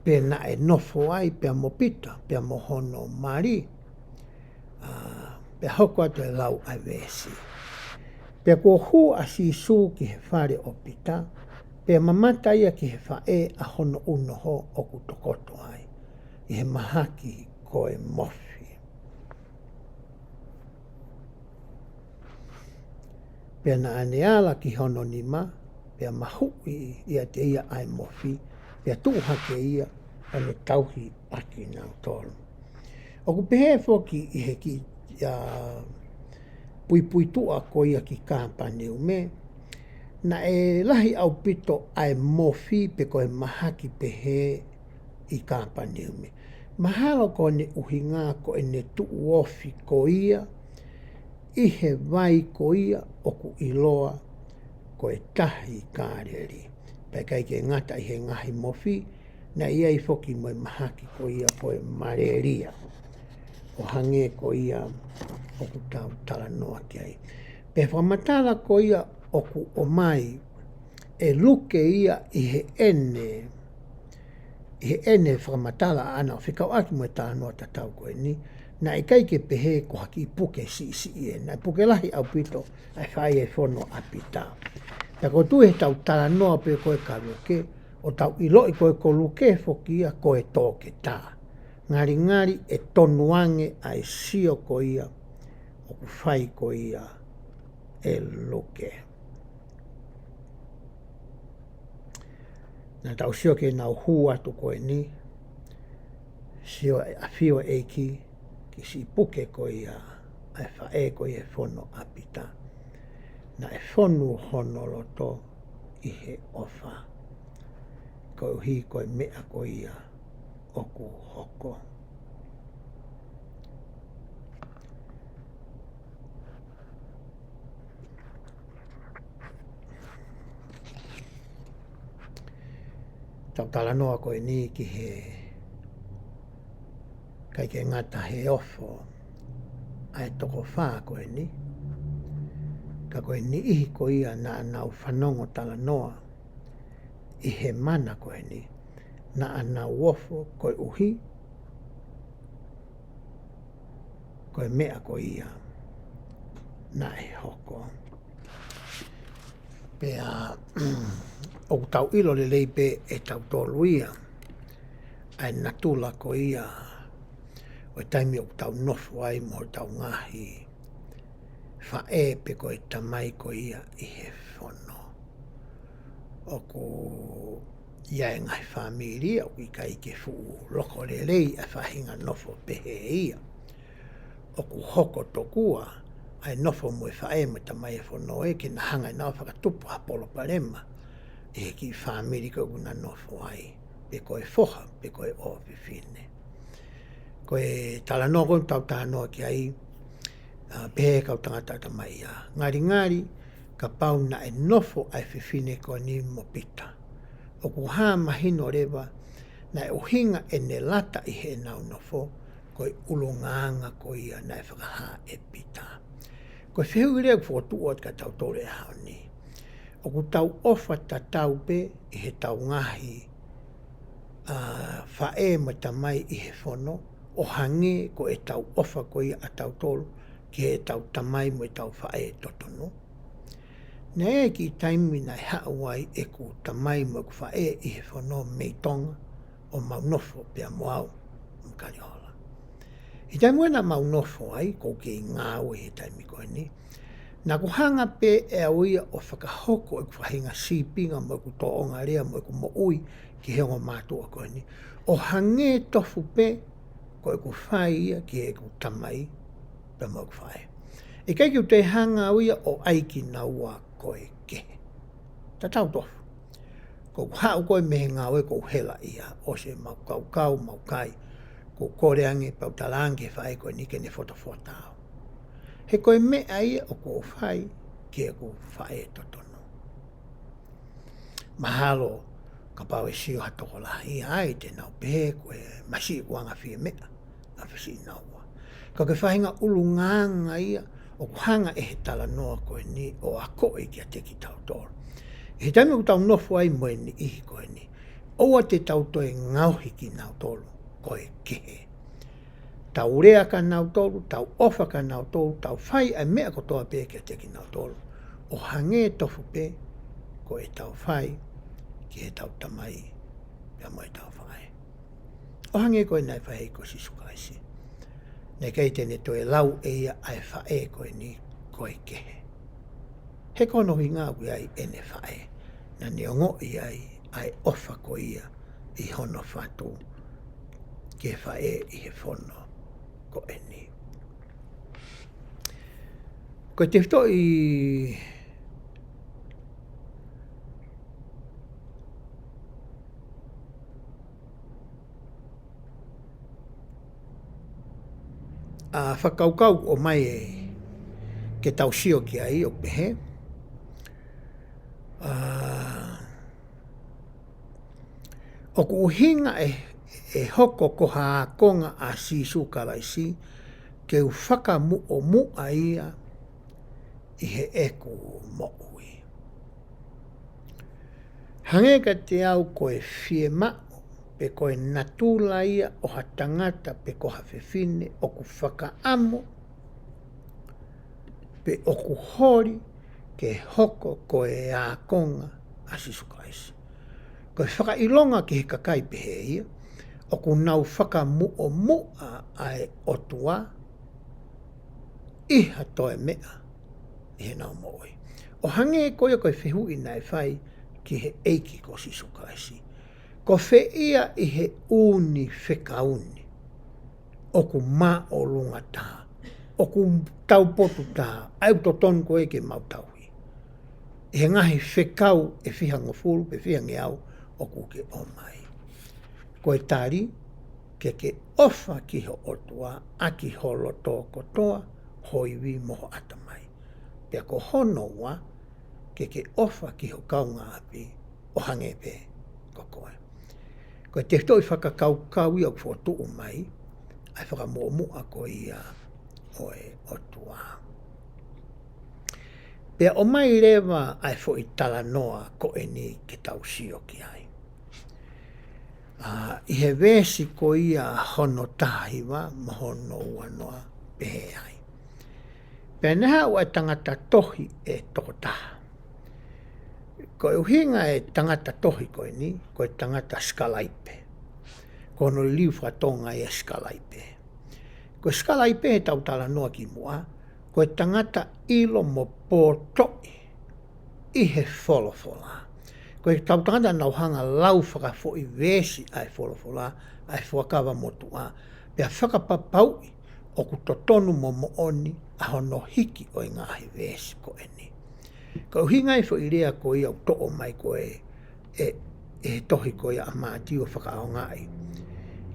pe naʻe nofo ai pea mo Pita, pea mo hono mali. ʻA, pea hoko atu e lau ʻa e veesi. Pea kuo hū ʻa Sīsū ki he fale ʻo Pita, pea mamata ia ki he faʻē ʻa hono unoho ʻoku tokoto ai ʻi he mahaki ko e mofi. Pea naʻa ne ala ki hono nima, pea mahuʻi ʻiate ia ʻa e mofi, pea tuʻu hake ia, ʻo ne tauhi ʻa kinautolu. ʻOku pehē foki ʻi he kiʻi, ʻa, puipuituʻa ko ia ki Kāpaneume, Naʻe lahi ʻaupito ʻa e mofi pe ko e mahaki pehē ʻi Kāpaniume. Mahalo ko ʻene ʻuhinga ko ʻene tuʻu ofi ko ia ʻi he vai ko ia ʻoku ʻiloa ko e Tahi Kāleli. Pea ʻikai ke ngata ʻi he ngaahi mofi, naʻe ʻi ai foki mo e mahaki ko ia ko e malaria, ʻo hangē ko ia ʻoku tau talanoa ki ai. Pea fakamatala ko ia ʻoku ʻomai ʻe Luke ia ʻi heʻene, ʻi heʻene fakamatala ʻaʻana ʻo fekauʻaki mo e talanoa tatau ko eni, naʻe ʻikai ke pehē ko ha kiʻi puke siʻisiʻi ē, naʻe puke lahi ʻaupito ʻa e faʻē ʻi he fono ʻa Pita. Pea ʻoku ou tui heʻetau talanoa pē ko ē kia Luke, ʻo tau ʻiloʻi ko ē ko Luke foki ia ko e toketā. Ngalingali ʻe tonu ange ʻa e sio ko ia ʻoku fai ko ia ʻe Luke. Naʻa tau sio ki heʻenau hū atu ko eni, sio ʻa e ʻafio ʻa e ʻEiki ki he siʻi puke ko ia ʻa e faʻē ko ia ʻi he fono ʻa Pita. Naʻe fonu hono loto ʻi he ʻofa, koeʻuhi ko e meʻa ko ia ʻoku hoko. Tau talanoa ko eni ki he ʻikai ke ngata he ofo ʻa e toko fā ko eni, ka ko e niʻihi ko ia naʻa nau fanongo talanoa ʻi he mana ko eni, naʻa nau ofo koeʻuhi ko e meʻa ko ia naʻe hoko. Pea ʻoku tau ʻilo lelei pē ʻe tautolu ia ʻa e natula ko ia ʻo e taimi ʻoku tau nofo ai mo hotau ngaahi faʻē pe ko e tamai ko ia ʻi he fono. ʻOku ʻi ai e ngaahi fāmili ʻoku ʻikai ke fuʻu loko lelei ʻa e faʻahinga nofo pehē ia. ʻOku hoko tokua ʻa e nofo mo e faʻē mo e tamai ʻi he fono ē ke na hanga ʻe naua ʻo fakatupu ha palopalema ʻi he kiʻi fāmili ko ē ʻoku na nofo ai, pe ko e foha, pe ko e ʻofefine. Ko e talanoa ko ē ʻoku tau talanoa ki ai, ʻa, pehē ʻe he kau tangata ʻatamai ia. Ngalingali, kapau naʻe nofo ʻa e fefine ko eni mo Pita, ʻoku hā mahino leva naʻe ʻuhinga ʻene lata ʻi heʻenau nofo ko e ʻulungaanga ko ia naʻe fakahā ʻe Pita. Ko e fehuʻi leva ʻoku fokotuʻu atu kia tautolu he ʻaho ni. ʻOku tau ʻofa tatau pē ʻi heʻetau ngaahi, ʻa, faʻē mo e tamai ʻi he fono, ʻo hangē ko ʻetau ʻofa ko ia ʻa tautolu ki heʻetau tamai mo ʻetau faʻē totonu? Naʻe ʻi ai e kiʻi taimi naʻe haʻu ai ʻeku tamai mo ʻeku faʻē ʻi he fono mei Tonga ʻo mau nofo pea mo au mo Kaliola. ʻI he taimi naʻa mau nofo ai, ʻoku ou kei ngāue he taimi ko eni, naʻa ku hanga pē ʻe au ia ʻo fakahoko ʻeku faʻahinga sīpinga mo ʻeku tōʻonga lea mo ʻeku moʻui ki he ongo mātuʻa ko eni, ʻo hangē tofu pē ko ʻeku fai ia ki heʻeku tamai pea mo ʻeku faʻē. ʻIkai ke u toe hanga au ia ʻo ʻai kinaua ko e kehe. Tatau tofu. ʻOku ou haʻu ko ē mei he ngāue ʻoku ou hela ia, ʻosi ʻemau kaukau, mau kai, ʻoku ou kole ange pea u talaange ki he faʻē ko eni ke ne fotofota au. He ko e meʻa ia ʻoku ou fai ki heʻeku faʻē totonu. Mahalo kapau ʻe sio ha tokolahi ai te nau pehē ko e masiʻi kuanga fie meʻa ʻa fisi naua. Ka ko e faʻahinga ʻulungaanga ia ʻoku hanga ʻe he talanoa ko eni ʻo akoʻi kiate kitautolu. ʻI he taimi ʻoku tau nofo ai mo e niʻihi ko eni, ʻoua te tau toe ngaohi kinautolu ko e kehe. Tau lea kia nautolu, tau ʻofa kia nautolu, tau fai ʻa e meʻa kotoa pē kiate kinautolu, ʻo hangē tofu pē ko ʻetau fai ki heʻetau tamai pea mo ʻetau faʻē. ʻO hangē ko ē naʻe fai ko Sīsū Kalaisi. Naʻe ʻikai te ne toe lau ʻe ia ʻa e faʻē ko eni ko e kehe. He ko hono ʻuhinga ʻoku ʻi ai ʻene faʻē. Naʻa ne ongoʻi ai ʻa e ʻofa ko ia ʻi hono fatu ki he faʻē ʻi he fono ko eni. Ko e tefitoʻi ʻA fakakaukau ʻoku ʻomai ē ke tau sio ki ai ʻo pehē. ʻA, ʻoku ʻuhinga ʻe, ʻe hoko ko ha ākonga ʻa Sīsū Kalaisi ke u fakamuʻomuʻa ia ʻi heʻeku moʻui. Hangē kiate au ko e fiemaʻu pe ko e natula ia ʻo ha tangata pe ko ha fefine ʻoku fakaʻamu pe ʻoku holi ke hoko ko e ākonga ʻa Sīsū Kalaisi. Ko e fakaʻilonga ki he kakai pehē ia, ʻoku nau fakamuʻomuʻa ʻa e ʻOtua ʻi ha toe meʻa ʻi heʻenau moʻui. ʻO hangē ko ia ko e fehuʻi naʻe fai ki he ʻEiki ko Sīsū Kalaisi. Ko fē ia ʻi he ʻū fekau ni ʻoku māʻolunga taha, ʻoku taupotu taha, ʻa ia ʻoku totonu ko ē ke mau tauhi. ʻI he ngaahi fekau ʻe fihangofulu pe fihangeau ʻoku ke ʻomai. Ko e tali, ke ke ʻofa ki ho ʻOtua ʻaki ho loto kotoa, ho ivi mo ho ʻatamai. Pea ko hono ua, ke ke ʻofa ki ho kaungāʻapi ʻo hangē pē ko koe. Ko e tefitoʻi fakakaukau ia ʻoku fokotuʻu mai ʻa e fakamuʻomuʻa ko ia ʻo e ʻOtua. Pea ʻomai leva ʻa e foʻi talanoa ko eni ke tau sio ki ai. ʻA, ʻi he veesi ko ia hono taha hiva mo hono ua noa pehē ai. Pea naʻe haʻu ʻa e tangata tohi ʻe toko taha. Ko e ʻuhinga e tangata tohi ko eni, ko e tangata sikalaipe. Ko hono liliu fakatonga ia sikalaipe. Ko e sikalaipe he tau talanoa ki muʻa, ko e tangata ʻilo mo pōtoʻi ʻi he folofola. Ko e tau tangata naʻa nau hanga lau fakafoʻi veesi ʻa e folofola, ʻa e Fuakava Motuʻa, pea fakapapauʻi ʻoku totonu mo moʻoni ʻa hono hiki ʻo e ngaahi veesi ko eni. Ko e ʻuhinga e foʻi lea ko ia ʻoku toʻo mai ko ē, ʻe, ʻe he tohi ko ia ʻa Mātiu ʻo fakaʻaongaʻi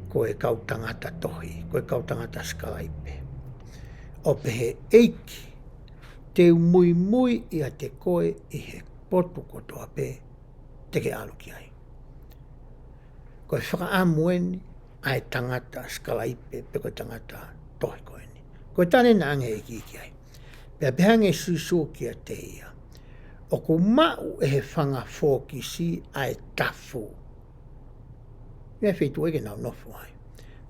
ko e kau tangata tohi, ko e kau tangata sikalaipe. ʻO pehē, ʻEiki, te u muimui ʻiate koe ʻi he potu kotoa pē te ke ʻalu ki ai. Ko e fakaʻamu eni ʻa e tangata sikalaipe pe ko e tangata tohi ko eni. Ko e tali naʻe ʻange ʻe he ʻEiki ki ai. Pea pehē ange ʻe Sīsū kiate ia, ʻoku maʻu ʻe he fanga fōkisi ʻa e tafu, ʻa e feituʻu ʻoku nau nofo ai,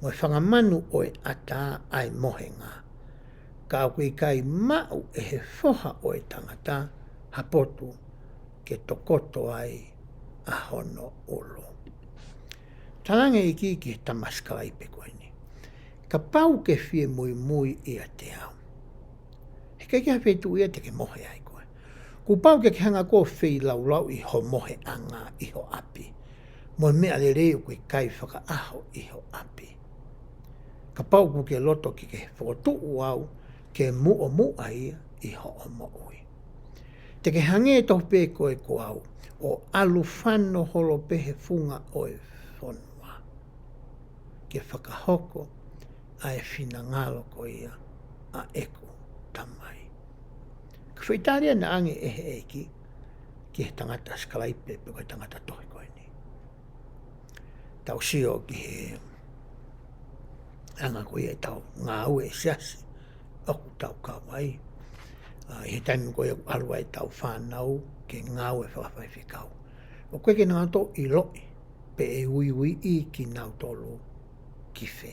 mo e fanga manu ʻo e ʻatā ʻa e mohenga, ka ʻoku ʻikai maʻu ʻe he Foha ʻo e Tangata ha potu ke tokoto ai ʻa hono ʻulu. Talaange ʻe he ʻEiki ki he tama sikalaipe ko eni, kapau ke fie muimui ʻiate au, heʻikai ke ʻi ai ha feituʻu ia te ke mohe ai koe. Kuo pau ke ke hanga ʻo feilaulau ʻi ho moheʻanga ʻi ho ʻapi, mo e meʻa lelei ʻoku ʻikai fakaʻaho ʻi ho ʻapi. Kapau ʻoku ke loto ke ke fokotuʻu au ke muʻomuʻa ia ʻi hoʻo moʻui, te ke hangē tofu pē koe ko au, ʻo ʻalu fano holo pē he funga ʻo e fonua ke fakahoko ʻa e finangalo ko ia ʻa ʻeku Tamai. Ko e foʻi tali ia naʻe ʻange ʻe he ʻEiki ki he tangata sikalaipe pe ko e tangata tohi ko eni. Tau sio ki he anga ko ia ʻetau ngāue ʻi he siasi ʻoku tau kau ai. ʻA, ʻi he taimi ko ia ʻoku ʻalu ai ʻetau fānau ke ngāue fakafaifekau, ʻoku ʻikai ke nau toe ʻiloʻi pe ʻe uiuiʻi kinautolu ki fē.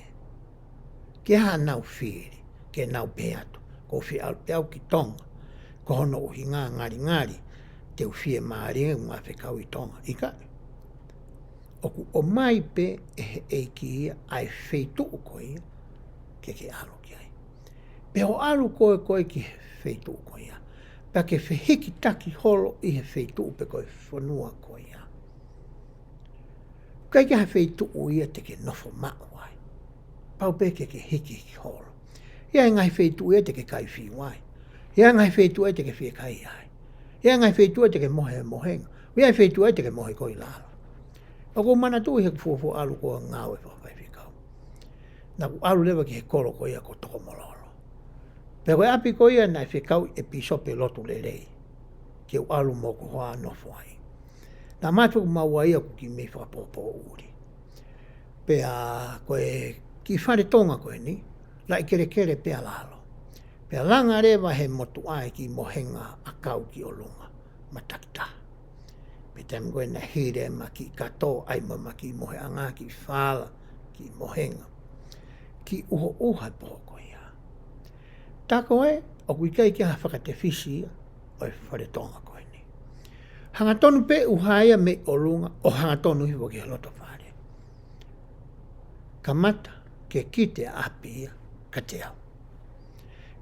Ke ʻai haʻanau fili, ke nau pehē atu, ʻoku ou fie ʻalu pē au ki Tonga, ko hono ʻuhinga ngalingali te u fiemālie ʻeku ngāue fekau ʻi Tonga. ʻIkai. ʻOku ʻomai pē ʻe he ʻEiki ia ʻa e feituʻu ko ia ke ke ʻalu ki ai. Pea ʻo ʻalu koe koe ki he feituʻu ko ia, pea ke fehikitaki holo ʻi he feituʻu pe ko e fonua ko ia, ʻikai ke ʻi ai ha feituʻu ia te ke nofo maʻu ai. Pau pē ke ke hikihiki holo. ʻI ai e ngaahi feituʻu ia te ke kai fiu ai. ʻI ai e ngaahi feituʻu ia te ke fiekaia ai. ʻI ai e ngaahi feituʻu ia te ke mohe he mohenga. ʻI ai e feituʻu ia te ke mohe koe ʻi lalo. ʻOku ou manatuʻi heʻeku fuofua ʻalu ko ia ʻo ngāue fakafaifekau, Naʻa ku ʻalu leva ki he kolo ko ia ko Tokomololo. Pea ko e ʻapi ko ia naʻe fekauʻi ʻe Pīsope Lotulelei ke u ʻalu mo hoku hoa ʻo nofo ai. Naʻe maʻu ʻe maua ia ʻoku kiʻi meʻi fakapōpōʻuli. Pea ko e kiʻi fale Tonga ko eni, laʻi kelekele pea lalo. Pea langa leva he motuʻa e kiʻi mohenga ʻakau ki ʻolunga, mataki taha. Pea taimi ko ē naʻe hili ʻema kiʻi kato, ʻai mo ʻema kiʻi moheʻanga, kiʻi fala, kiʻi mohenga. Kiʻi ʻuhoʻuha e pō ko ia. Tā ko ē, ʻoku ʻikai ke ʻi ai ha fakatefisi ia ʻo e fale Tonga ko eni. Hangatonu pē ʻuha ia mei ʻolunga, ʻo hangatonu hifo ki he loto fale. Kamata ke kite ʻa e ʻapi ia kiate au.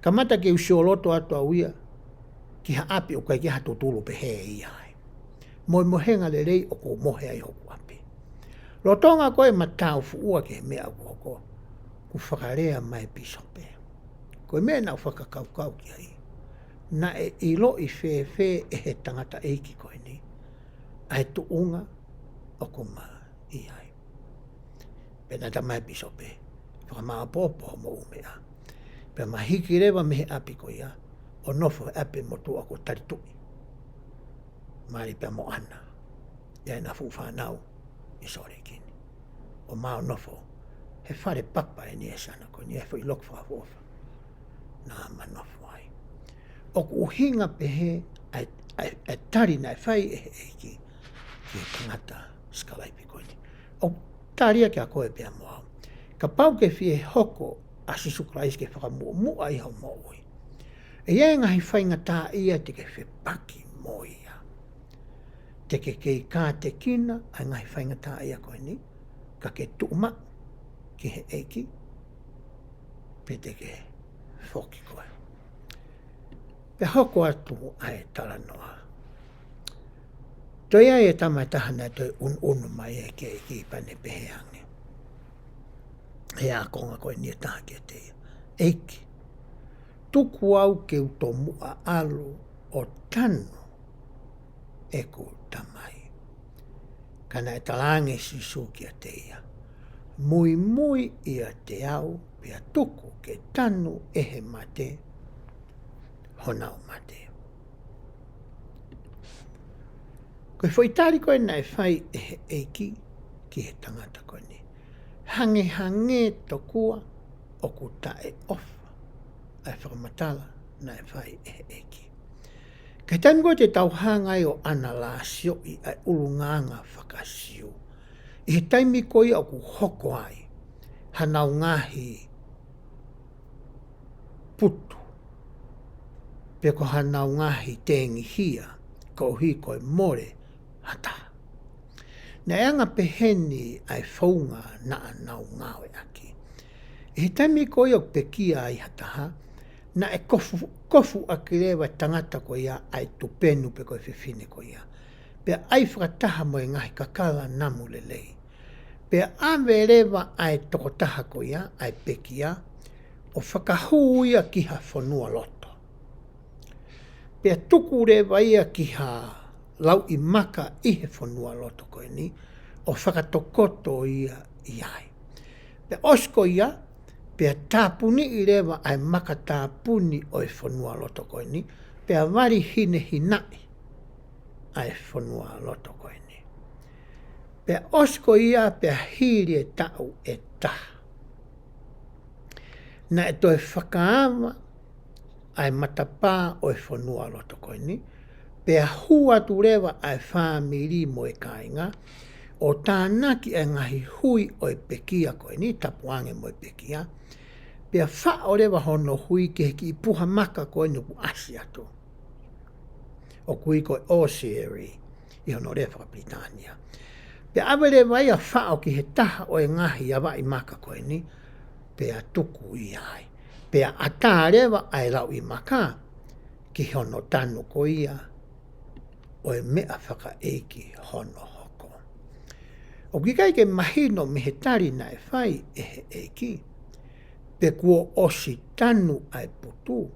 Kamata ke u sioloto atu au ia ki ha ʻapi ʻoku ʻikai ke ʻi ai ha tutulu pehē ia ai. Mo e mohenga lelei ʻoku mohe ai hoku ʻapi. Lolotonga ko ē ʻema taufuʻua ki he meʻa ʻoku hoko, kuo fakalea mai ʻe Pīsope. Ko e meʻa naʻa ku fakakaukau ki ai. Naʻe ʻiloʻi fēfē ʻe he tangataʻeiki ko eni ʻa e tuʻunga ʻoku ma ʻi ai. Pea naʻe talamai ʻe Pīsope, fakamāʻopoʻopo hoʻomou meʻa. Pea ma hiki leva mei he ʻapi ko ia, ʻo nofo he ʻapi ʻo e motuʻa ko Talituʻi. Mali pea mo ʻAna, ʻi ai ʻena fuʻu fānau ʻi Sōlekini. ʻO ma ō ʻo nofo he fale papa eni ʻe Sana ko eni, he foʻi loki fakaʻofoʻofa naʻa ma nofo ai. ʻOku ʻuhinga pehē ʻa e, ʻa e, ʻa e tali naʻe fai ʻe he ʻEiki ki he tangata sikalaipe ko eni. ʻOku tali ia kiate koe pea mo au. Kapau ʻoku ke fie hoko ʻa Sīsū Kalaisi ke fakamuʻomuʻa ʻi hoʻo moʻui, ʻe ʻi ai e ngaahi faingataʻaʻia te ke fepaki mo ia. Te ke kei kātekina ʻa e ngaahi faingataʻaʻia ko eni, ka ke tuʻu maʻu ki he ʻEiki, pea te ke foki koe. Pea hoko atu ʻa e talanoa. Toe ʻi ai e tama ʻe taha naʻe toe ʻunuʻunu mai ia ki he ʻEiki pea ne pehē ange, he ākonga ko eni ʻe taha kiate ia, ʻEiki, tuku au ke u tomuʻa ʻalu ʻo tanu ʻeku tamai. Ka naʻe talaange ʻe Sīsū kiate ia, muimui ʻiate au pea tuku ke tanu ʻe he mate honau mate. Ko e foʻi tali ko ē naʻe fai ʻe he ʻEiki ki he tangata ko eni, hangehangē tokua ʻoku taʻeʻofa ʻa e fakamatala naʻe fai ʻe he ʻEiki. Ka ʻi he taimi ko ē te tau hanga ai ʻo ʻanalaisoʻi ʻa e ʻulungaanga faka-Siu, ʻi he taimi ko ia ʻoku hoko ai hanau ngaahi putu, pe ko hanau ngaahi tengihia, koeʻuhi ko e mole ha taha. Naʻe anga peheni ʻa e founga naʻa nau ngāueʻaki. ʻI he taimi ko ia ʻoku pekia ai ha taha, naʻe kofu, kofu ʻaki leva e tangata ko ia ʻa e tupenu pe ko e fefine ko ia, pea ʻai fakataha mo e ngaahi kakala namu lelei. Pea ʻave leva ʻa e tokotaha ko ia, ʻa e pekia, ʻo fakahū ia ki ha fonualoto. Pea tuku leva ia ki ha lauʻi maka ʻi he fonualoto ko eni, ʻo fakatokoto ia ʻi ai. Pea ʻosi ko ia, pea tāpuniʻi leva ʻa e maka tāpuni ʻo e fonualoto ko eni, pea vali hinehinaʻi ʻa e fonualoto ko eni. Pea ʻosi ko ia, pea hili e taʻu ʻe taha, naʻe toe fakaava ʻa e matapā ʻo e fonualoto ko eni, pea hū atu leva ʻa e fāmili mo e kāinga, ʻo tānaki ʻa e ngaahi hui ʻo e pekia ko eni, tapu ange mo e pekia, pea faʻo leva hono hui ki he kiʻi puha maka ko eni ʻoku ʻasi atu, ʻoku ui ko e ossuary ʻi hono lea faka-Pilitānia. Pea ʻave leva ia ʻo faʻo ki he taha ʻo e ngaahi avaʻi maka ko eni, pea tuku ia ai. Pea ʻatā leva ʻa e lauʻi maka ki hono tanu ko ia ʻo e meʻa fakaʻeiki hono hoko. ʻOku ʻikai ke mahino mei he tali naʻe fai ʻe he ʻEiki pe kuo ʻosi tanu ʻa e putu,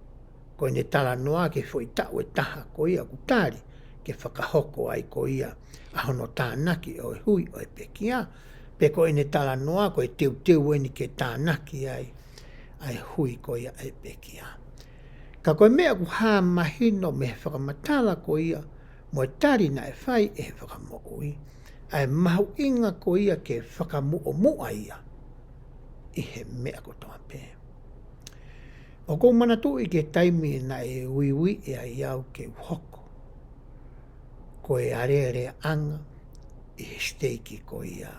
ko ʻene talanoa ki he foʻi taʻu ʻe taha ko ia ʻoku tali ke fakahoko ai ko ia ʻa hono tānaki ʻo e hui ʻo e pekia, Pe ko ʻene talanoa ko e teuteu eni ke tānaki ai ʻa e hui ko ia ʻa e pekia. Ka ko e meʻa ʻoku hā mahino mei he fakamatala ko ia mo e tali naʻe fai ʻe he Fakamoʻui, ʻa e mahuʻinga ko ia ke fakamuʻomuʻa ia ʻi he meʻa kotoa pē. ʻOku ou manatuʻi ki he taimi naʻe uiuiʻi ai au ke u hoko ko e alēleaʻanga ʻi he siteiki ko ia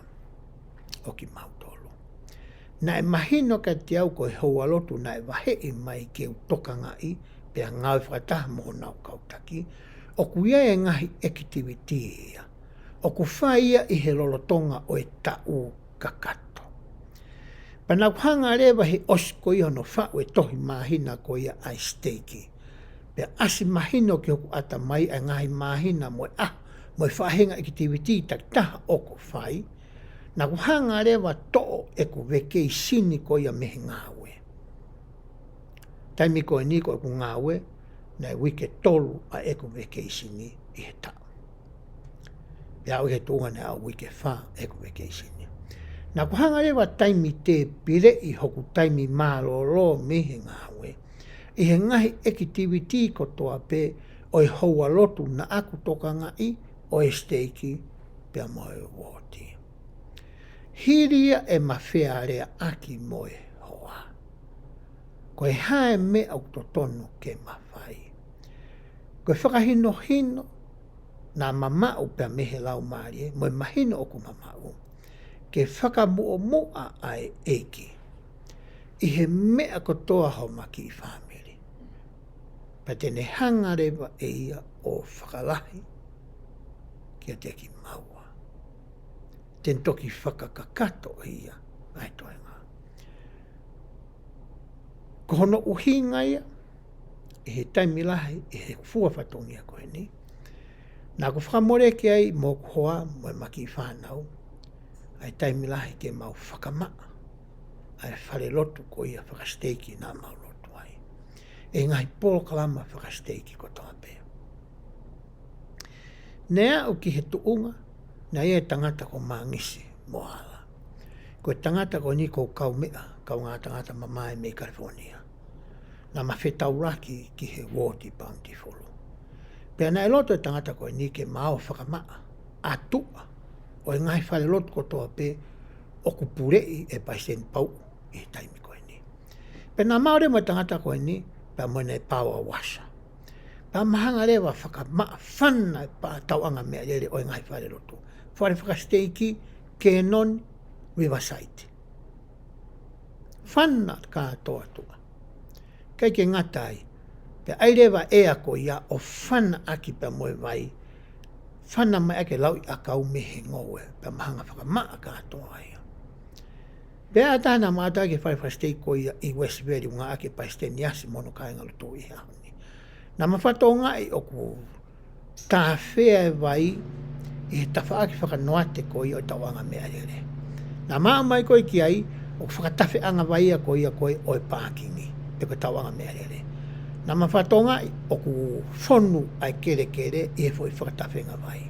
ʻo kimautolu. Naʻe mahino kiate au ko e houalotu naʻe vaheʻi mai ke u tokangaʻi pea ngāue fakataha mo honau kau taki, ʻoku ʻi ai e ngaahi ʻekitivitī ia ʻoku fai ia ʻi he lolotonga ʻo e taʻu kakato. Pea naʻa ku hanga leva he ʻosi ko ia hono faʻu e tohi māhina ko ia ʻa e siteiki, pea ʻasi mahino ki hoku ʻatamai ʻa e ngaahi māhina mo e ʻaho mo e faʻahinga ʻekitivitī takitaha ʻoku fai, naʻa ku hanga leva toʻo ʻeku vekeisini ko ia mei he ngāue. Taimi ko eni ko ʻeku ngāue, naʻe uike tolu ʻa ʻeku vekeisini ʻi he taʻu. Pea aʻu ki he tuʻunga naʻe aʻu uike fā ʻeku vekeisini. Naʻa ku hanga leva taimi tēpileʻi hoku taimi mālōlō mei he ngāue ʻi he ngaahi ʻekitivitī kotoa pē ʻo e houalotu naʻa ku tokangaʻi ʻo e siteiki pea mo e uooti. Hili ia ʻema fealeaʻaki mo e hoa, ko e hā e meʻa ʻoku totonu ke ma fai? Ko e fakahinohino naʻa ma maʻu pea mei he Laumālie mo e mahino ʻoku ma maʻu, ke fakamuʻomuʻa ʻa e ʻEiki ʻi he meʻa kotoa homa kiʻi fāmili, pea te ne hanga leva ʻe ia ʻo fakalahi kiate kimaua. Te ne toki fakakakato ʻe ia ʻa e toenga. Ko hono ʻuhinga ia, ʻi he taimi lahi, ʻi he fua fatongia ko eni, naʻa ku fakamoleki ai mo hoku hoa mo ʻema kiʻi fānau ʻa e taimi lahi ke mau fakamaʻa ʻa e falelotu ko ia fakasiteiki naʻa mau lotu ai, ʻi he ngaahi polokalama fakasiteiki kotoa pē. Naʻe aʻu ki he tuʻunga naʻe ʻi ai e tangata ko Mangisi Moala. Ko e tangata ko eni ko e kaumeʻa, kaungā tangata mamae mei California. Naʻa ma fetaulaki ki he uooti Bountiful. Pea naʻe loto e tangata ko eni ke ma ō fakamaʻa ʻa tuʻa ʻo e ngaahi falelotu kotoa pē ʻoku puleʻi ʻe Palesiteni Pauʻu ʻi he taimi ko eni. Pea naʻa ma ō leva mo e tangata ko eni, pea mo ʻene power washer. Pea ma hanga leva fakamaʻa, fana e pa-, tauʻanga meʻalele ʻo e ngaahi falelotu. Fale fakasiteiki, Kenoni, Riverside. Fana kātoa tuʻa. ʻIkai ke ngata ai, pea ʻai leva ʻea ko ia ʻo fana ʻaki pea mo e vai, fana mai ʻaki e lauʻi ʻakau mei he ngoue, pea ma hanga fakamaʻa kātoa ia. Pea ʻatā naʻa ma ʻatā ki he fale fakasiteiki ko ia ʻi West Valley, ʻunga ʻaki e Palesiteni ʻAsi mo hono kāingalotu ʻi he ʻaho ni. Naʻa ma fakatokangaʻi ʻoku tāfea e vai ʻi he tafaʻaki fakanoate ko ia ʻo e tauʻanga meʻalele. Naʻa ma aʻu mai ko ē ki ai, ʻoku fakatafeʻanga vai ia ko ia ko ē ʻo e pākingi, pe ko e tauʻanga meʻalele. Naʻa ma fakatokangaʻi ʻoku fonu ʻa e kelekele ʻi he foʻi fakatafeʻanga vai.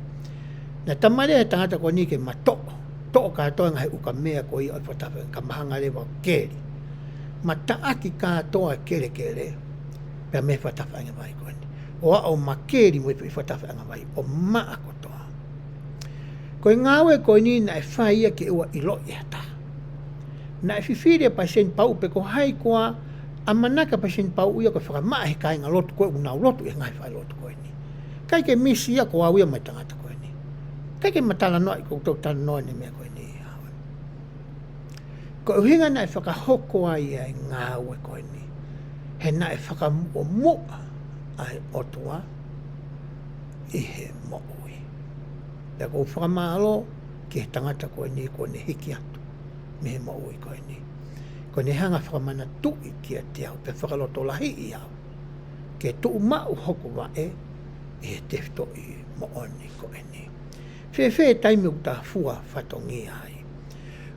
Naʻe talamai ʻe he tangata ko eni ke ma toʻo, toʻo kātoa e ngaahi ukamea ko ia ʻo e fakatafeʻanga, ka ma hanga leva ʻo keli. Ma taʻaki kātoa e kelekele pea mei he fakatafeʻanga vai ko eni, ʻo aʻu ʻo ma keli mo e foʻi fakatafeʻanga vai ʻo maʻa kotoa. Ko e ngāue ko eni naʻe fai ia ke ʻoua ʻe ʻiloʻi ʻe ha taha. Naʻe fifili ʻe Palesiteni Pauʻu pe ko hai koā, ʻamanaki ʻa Palesiteni Pauʻu ia ko e fakamaʻa ʻe he kāingalotu ko ē ʻoku nau lotu ʻi he ngaahi falelotu ko eni. ʻIkai ke misi ia, ko au ia mo e tangata ko eni. ʻIkai ke ma talanoaʻi, ʻoku ou talanoa ʻene meʻa ko eni. Ko e ʻuhinga naʻe fakahoko ai ʻa e ngāue ko eni, he naʻe fakamuʻomuʻa ʻa e ʻOtua ʻi he moʻui. Pea ʻoku ou fakamālō ki he tangata ko eni kuo ne hiki atu mei he moʻui ko eni, kuo ne hanga fakamanatuʻi kiate au, pea fakalotolahiʻi au ke tuʻu maʻu hoku vaʻe ʻi he tefitoʻi moʻoni ko eni. Fēfē e taimi ʻoku ta fua fatongia ai?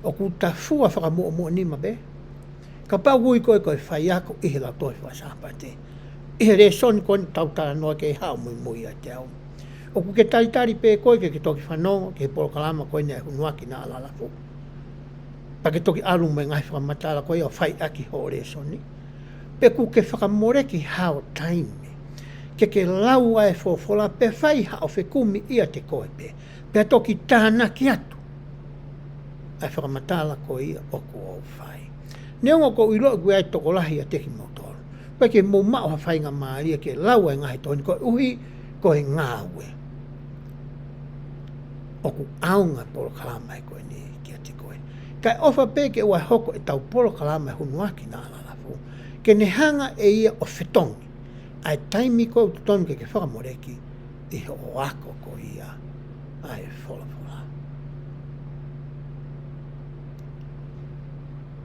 ʻOku ta fua fakamuʻomuʻa nima pē? Kapau ʻoku ui koe ko e faiako ʻi he Lautohi Faka-Sāpate, ʻi he lēsoni ko eni ʻoku tau talanoa ki ai, haʻu muimui ʻiate au. ʻOku ke talitali pē koe ke ke toki fanongo ki he polokalama ko eni ʻa e Hunuaki Naʻa Lalafu? Pea ke toki ʻalu mo e ngaahi fakamatala ko ia ʻo fai ʻaki hoʻo lēsoni. Pe ʻoku ke fakamoleki hao taimi ke ke lau ʻa e folofola pe fai haʻo fekumi ʻiate koe pē, pea toki tānaki atu ʻa e fakamatala ko ia ʻoku ou fai. Neongo ʻoku ou ʻilo ʻoku ʻi ai e tokolahi ʻiate kimoutolu ʻoku ʻikai ke mou maʻu ha faingamālie ke lau ʻa e ngaahi tohi ni koeʻuhi ko e ngāue. ʻOku ʻaonga e polokalama ko eni kiate koe. Kae ʻofa pē ke ʻoua ʻe hoko ʻetau polokalama ʻi he hunuaki naʻa lalafu ke ne hanga ʻe ia ʻo fetongi ʻa e taimi ko ē ʻoku totonu ke ke fakamoleki ʻi hoʻo ako ko ia ʻa e folofola.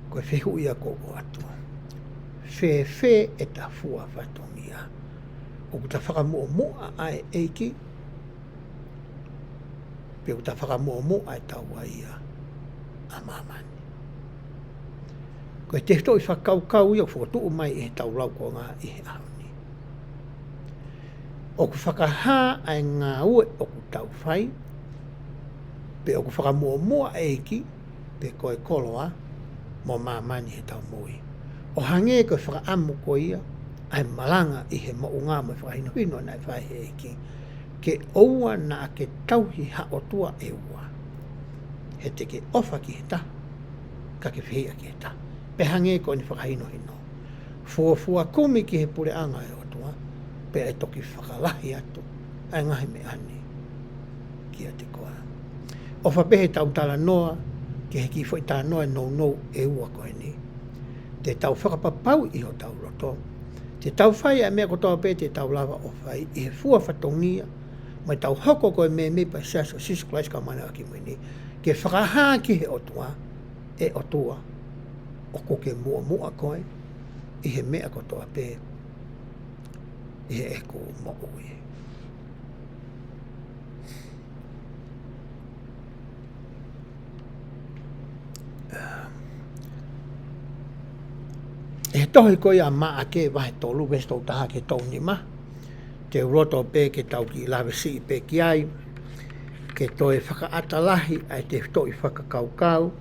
Ko e fehuʻi ia ʻoku ou ʻoatu: Fēfē ʻeta fua fatongia? ʻOku ta fakamuʻomuʻa ʻa e ʻEiki, pe ʻoku ta fakamuʻomuʻa ʻe taua ia ʻa māmani? Ko e tefitoʻi fakakaukau ia ʻoku fokotuʻu mai ʻe heʻetau laukonga ʻi he ʻaho ni. ʻOku fakahā ʻa e ngāue ʻoku tau fai, pe ʻoku fakamuʻomuʻa ʻa e ʻEiki, pe ko e koloa mo māmani heʻetau moʻui. ʻO hangē ko e fakaʻamu ko ia ʻa e malanga ʻi he moʻunga mo e fakahinohino naʻe fai ʻe he ʻEiki, ke ʻoua naʻa ke tauhi ha ʻotua ʻe ua, he te ke ʻofa ki he taha ka ke fehiʻa ki he taha. Pea hangē ko ʻene fakahinohino, fuofua kumi ki he puleʻanga ʻo e ʻOtua, pea ʻe toki fakalahi atu ʻa e ngaahi meʻa ni kiate koe. ʻOfa pē heʻetau talanoa ki he kiʻi foʻi talanoa ʻe nounou ʻe ua ko eni. Te tau fakapapauʻi hotau loto, te tau fai ʻa e meʻa kotoa pē te tau lava ʻo fai ʻi he fua fatongia, mo ʻetau hoko ko e mēmipa ʻi he Siasi ʻo Sīsū Kalaisi ʻo e Kau Māʻoniʻoni ʻi he Ngaahi ʻAho Kimui Ni, ke fakahā ki he ʻOtua, ʻE ʻOtua, ʻoku ke muʻomuʻa koe ʻi he meʻa kotoa pē ʻi heʻeku moʻui. ʻI he tohi ko ia ʻa Maʻake vahe tolu veesi tolu taha ki he tolu nima, te u loto pē ke tau kiʻi lave siʻi pē ki ai, ke toe fakaʻata lahi ʻa e tefitoʻi fakakaukau.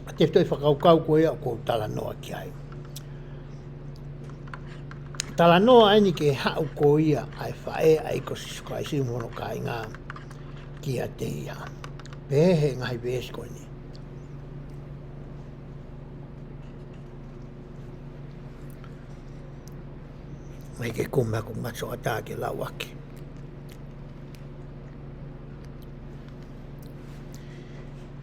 ʻA e tefitoʻi fakakaukau ko ia ʻoku ou talanoa ki ai. Talanoa ʻeni ki he haʻu ko ia ʻa e faʻē ʻa e ʻEiki ko Sīsū Kalaisi mo hono kāinga kiate ia. Pehē ʻe he ngaahi veesi ko eni. Mai ke kumi ʻa e ngaahi soʻatā ke lau ʻaki.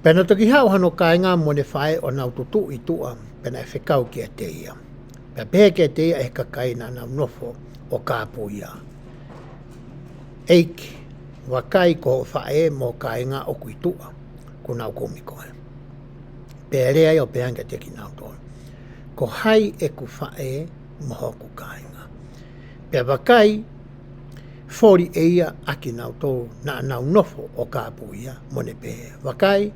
Pea naʻe toki haʻu hano kāinga mo ʻene faʻē ʻo nau tutuʻu ʻi tuʻa, pea naʻe fekau kiate ia. Pea pehē kiate ia ʻe he kakai naʻa nau nofo ʻo kāpui ia, ʻEiki, vakai ko hoʻo faʻē mo hoʻo kāinga ʻoku ʻi tuʻa, kuo nau kumi koe. Pea lea ia ʻo pehē ange kiate kinautolu, Ko hai ʻeku faʻē mo hoku kāinga? Pea vakai, foli ʻe ia ʻa kinautolu naʻa nau nofo ʻo kāpui ia, mo ne pehē, Vakai,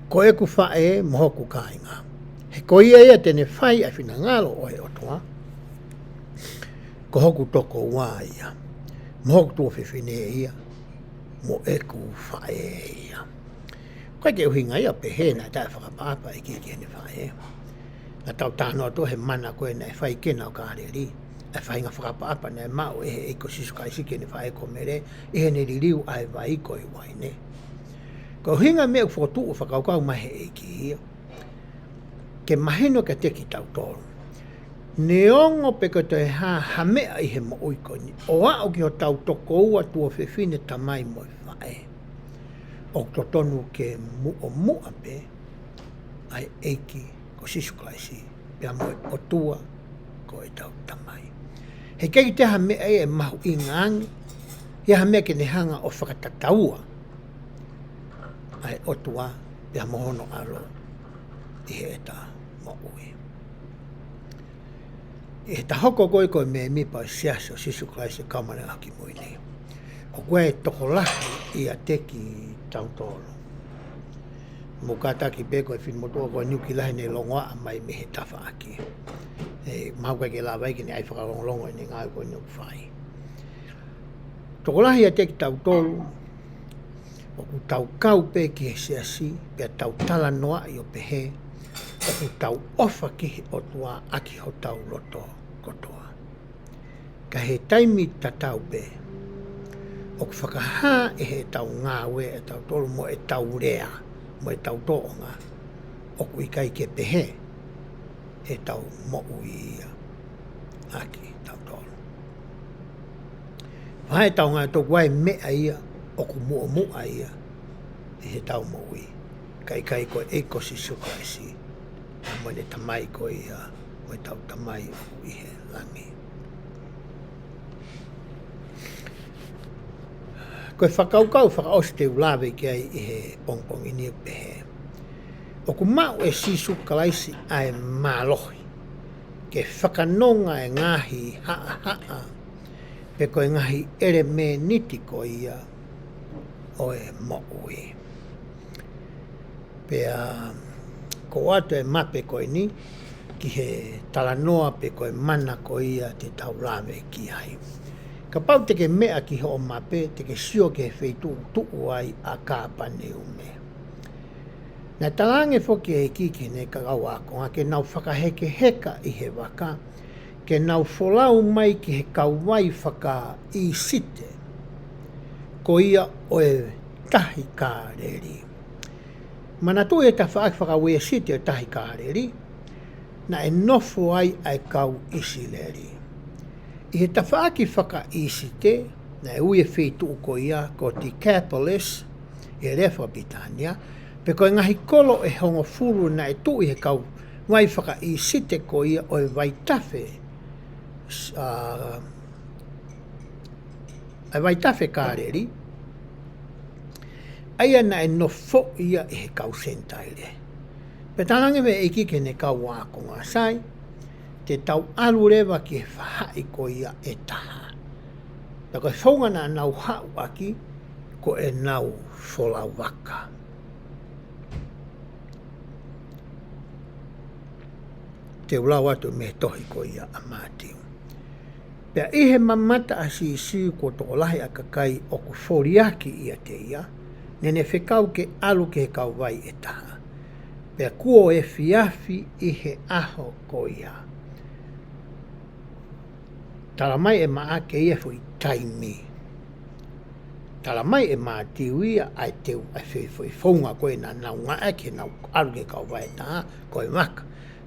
ko ʻeku faʻē mo hoku kāinga. He ko ia ia te ne fai ʻa e finangalo ʻo e ʻOtua, ko hoku tokoua ia, mo hoku tuofefine ia, mo ʻeku faʻē ia. Ko e kiʻi ʻuhinga ia ʻoku pehē naʻe taʻefakaʻapaʻapa ʻa e ʻEiki ki heʻene faʻē. Naʻa tau talanoa atu he mana ko ē naʻe fai ki he kau Kāleli, ʻa e faʻahinga fakaʻapaʻapa naʻe maʻu ʻe he ʻEiki ko Sīsū Kalaisi ki heʻene faʻē ko Mele, ʻi heʻene liliu ʻa e vai ko e uaine. Ko e ʻuhinga e meʻa ʻoku fokotuʻu fakakaukau mai ʻe he ʻEiki ia, ke mahino kiate kitautolu, neongo pe ko e toe hā ha meʻa ʻi he moʻui ko eni, ʻo aʻu ki hotau tokoua, tuofefine, tamai mo e faʻē, ʻoku totonu ke muʻomuʻa pē ʻa e ʻEiki ko Sīsū Kalaisi, pea mo e ʻOtua ko ʻetau Tamai. He ʻikai toe ha meʻa ia ʻe mahuʻinga ange, ʻi ha meʻa ke ne hanga ʻo fakatataua ʻa e ʻOtua pea mo hono ʻAlo ʻi heʻeta moʻui. ʻI heʻeta hoko ko ē ko e mēmipa ʻo e Siasi ʻo Sīsū Kalaisi ʻo e Kau Māʻoniʻoni ʻi he Ngaahi ʻAho Kimui Ni, ʻoku ʻi ai e tokolahi ʻiate kitautolu. Mou kātaki pē ko e finemotuʻa ko eni ʻoku lahi ʻene longoaʻa mai mei he tafaʻaki. ʻE, mahalo ʻikai ke lava ia ke ne ʻai fakalongolongo ʻene ngāue ko eni ʻoku fai. Tokolahi ʻiate kitautolu, ʻoku tau kau pē ki he siasi, pea tau talanoaʻi ʻo pehē, ʻoku tau ʻofa ki he ʻOtua ʻaki hotau loto kotoa. Ka he taimi tatau pē, ʻoku fakahā ʻe heʻetau ngāue ʻatautolu mo ʻetau lea, mo ʻetau tōʻonga, ʻoku ʻikai ke pehē ʻetau moʻui ia ʻaki kitautolu. Fai ʻetau ngāue, toku ai meʻa ia ʻoku muʻomuʻa ia ʻi heʻetau moʻui. Ka ʻikai ko e ʻEiki ko Sīsū Kalaisi, mo ʻene Tamai ko ia, mo ʻetau Tamai ʻoku ʻi he langi. Ko e fakakaukau fakaʻosi te u lave ki ai ʻi he pongipongi ni ʻoku pehē, ʻoku maʻu ʻe Sīsū Kalaisi ʻa e mālohi ke fakanonga e ngaahi haʻahaʻa, pe ko e ngaahi ʻelemēniti ko ia ʻo e moʻui. Pea ko atu e mape ko eni ki he talanoa pe ko e mana ko ia te tau lave ki ai. Kapau te ke meʻa ki hoʻo mape, te ke sio ki he feituʻu tuʻu ai ʻa Kāpaneume. Naʻe talaange foki ʻe he ʻEiki ki heʻene kau ākonga ke nau fakahekeheka ʻi he vaka, ke nau folau mai ki he kauvai fakaʻīsite ko ia ʻo e Tahi Kāleli. Manatuʻi e tafaʻaki fakauēsite ʻo e Tahi Kāleli, naʻe nofo ai ʻa e kau ʻIsileli. ʻI he tafaʻaki fakaʻīsite, naʻe ui e feituʻu ko ia ko Decapolis, ʻi he lea fakapilitānia, pe ko e ngaahi kolo ʻe hongofulu naʻe tuʻu ʻi he kauvai fakaʻīsite ko ia ʻo e vaitafe, s-, ʻa, ʻa e vaitafe Kāleli, ʻa ia naʻe nofo ia ʻe he kau Senitaile. Pea talaange mai e ʻEiki ki heʻene kau ākonga, sai, te tau ʻalu leva ki he faʻahi ko ia ʻe taha. Pea ko e founga naʻa nau haʻu ʻaki, ko ʻenau folau vaka. Te u lau atu mei he tohi ko ia ʻa Mātiu. Pea ʻi he mamata ʻa Sīsū kuo tokolahi ʻa e kakai ʻoku foliaki ʻiate ia, naʻa ne fekau ke ʻalu ki he kauvai ʻe taha. Pea kuo efiafi ʻi he ʻaho ko ia. Tala mai ʻe Maʻake ia e foʻi taimi. Tala mai ʻe Mātiu ia ʻa e teu ʻa e fe-, foʻi founga ko ē naʻa nau ngāueʻaki ke nau ʻalu ki he kauvai ʻe taha, ko e vaka.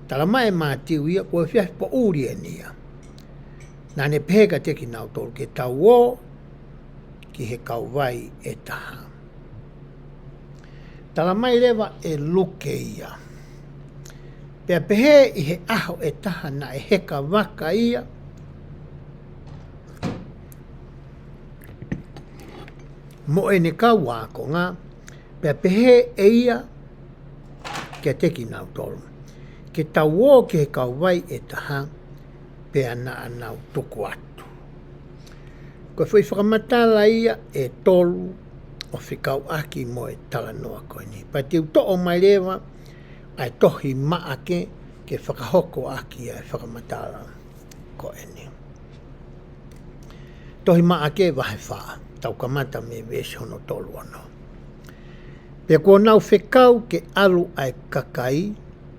Tala mai ʻe Mātiu ia kuo efiafi poʻuli eni ia. Naʻa ne pehē kiate kinautolu ke tau ō ki he kauvai ʻe taha. Tala mai leva ʻe Luke ia. Pea pehē ʻi he ʻaho ʻe taha naʻe heka vaka ia mo ʻene kau ākonga, pea pehē ʻe ia kiate kinautolu, ke tau ō ki he kauvai ʻe taha, pea naʻa nau tuku atu. Ko e foʻi fakamatala ia ʻe tolu ʻo fekauʻaki mo e talanoa ko eni. Pea te u toʻo mai leva ʻa e tohi Maʻake ke fakahoko ʻaki ʻa e fakamatala ko eni. Tohi Maʻake vahe fā, tau kamata mei he veesi hono tolu ono. Pea kuo nau fekau ke ʻalu ʻa e kakai,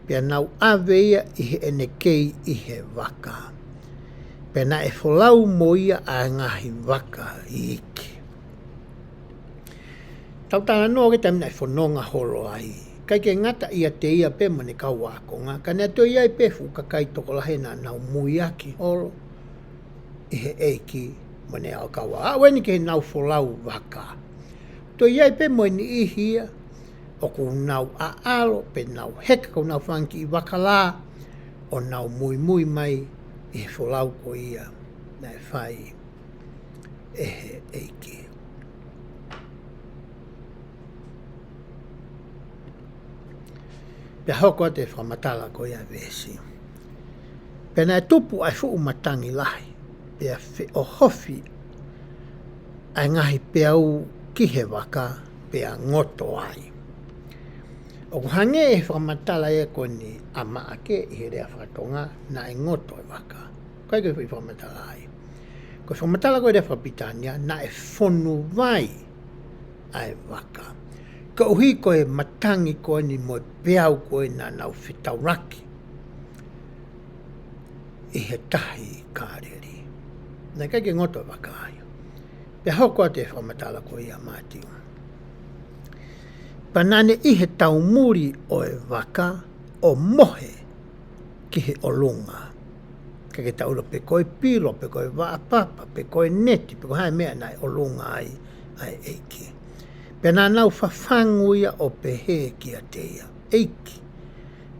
pea nau ʻave ia ʻi heʻene kei ʻi he vaka. Pea naʻe folau mo ia ʻa e ngaahi vaka iiki. Tau talanoa ki he taimi naʻe fononga holo ai. ʻIkai ke ngata ʻiate ia pē mo ʻene kau ākonga, ka naʻe toe ʻi ai pē fuʻu kakai tokolahi naʻa nau muiaki holo ʻi he ʻEiki mo ʻene kau ākonga. Aʻu eni ki heʻenau folau vaka. Toe ʻi ai pē mo e niʻihi ia ʻoku nau ʻaʻalo, pe nau heka ko ʻenau fanga kiʻi vaka lā, ʻo nau muimui mai ʻi he folau ko ia naʻe fai ʻe he ʻEiki. Pea hoko atu e fakamatala ko ia veesi. Pea naʻe tupu ʻa e fuʻu matangi lahi, pea feʻohofi ʻa e ngaahi peau ki he vaka, pea ngoto ai. ʻOku hangē ʻe he fakamatala ia ko eni ʻa Maʻake ʻi he lea fakatonga naʻe ngoto e vaka. Ko e ke fakamatala ai. Ko e fakamatala ko e lea fakapilitānia naʻe fonu vai ʻa e vaka. Koeʻuhi ko e matangi ko eni mo e peau ko ē naʻa nau fetaulaki ʻi he tahi Kāleli. Naʻe ʻikai ke ngoto e vaka ai. Pea hoko atu e fakamatala ko ia ʻa Mātiu. Pea naʻa ne ʻi he taumuli ʻo e vaka ʻo mohe ki he ʻolunga. Ka ke taʻulo pe ko e pilo, pe ko e vaʻa papa, pe ko e neti, pe ko e hā e meʻa naʻe ʻolunga ai ʻa e ʻEiki. Pea naʻa nau fafangu ia ʻo pehē kiate ia, ʻEiki,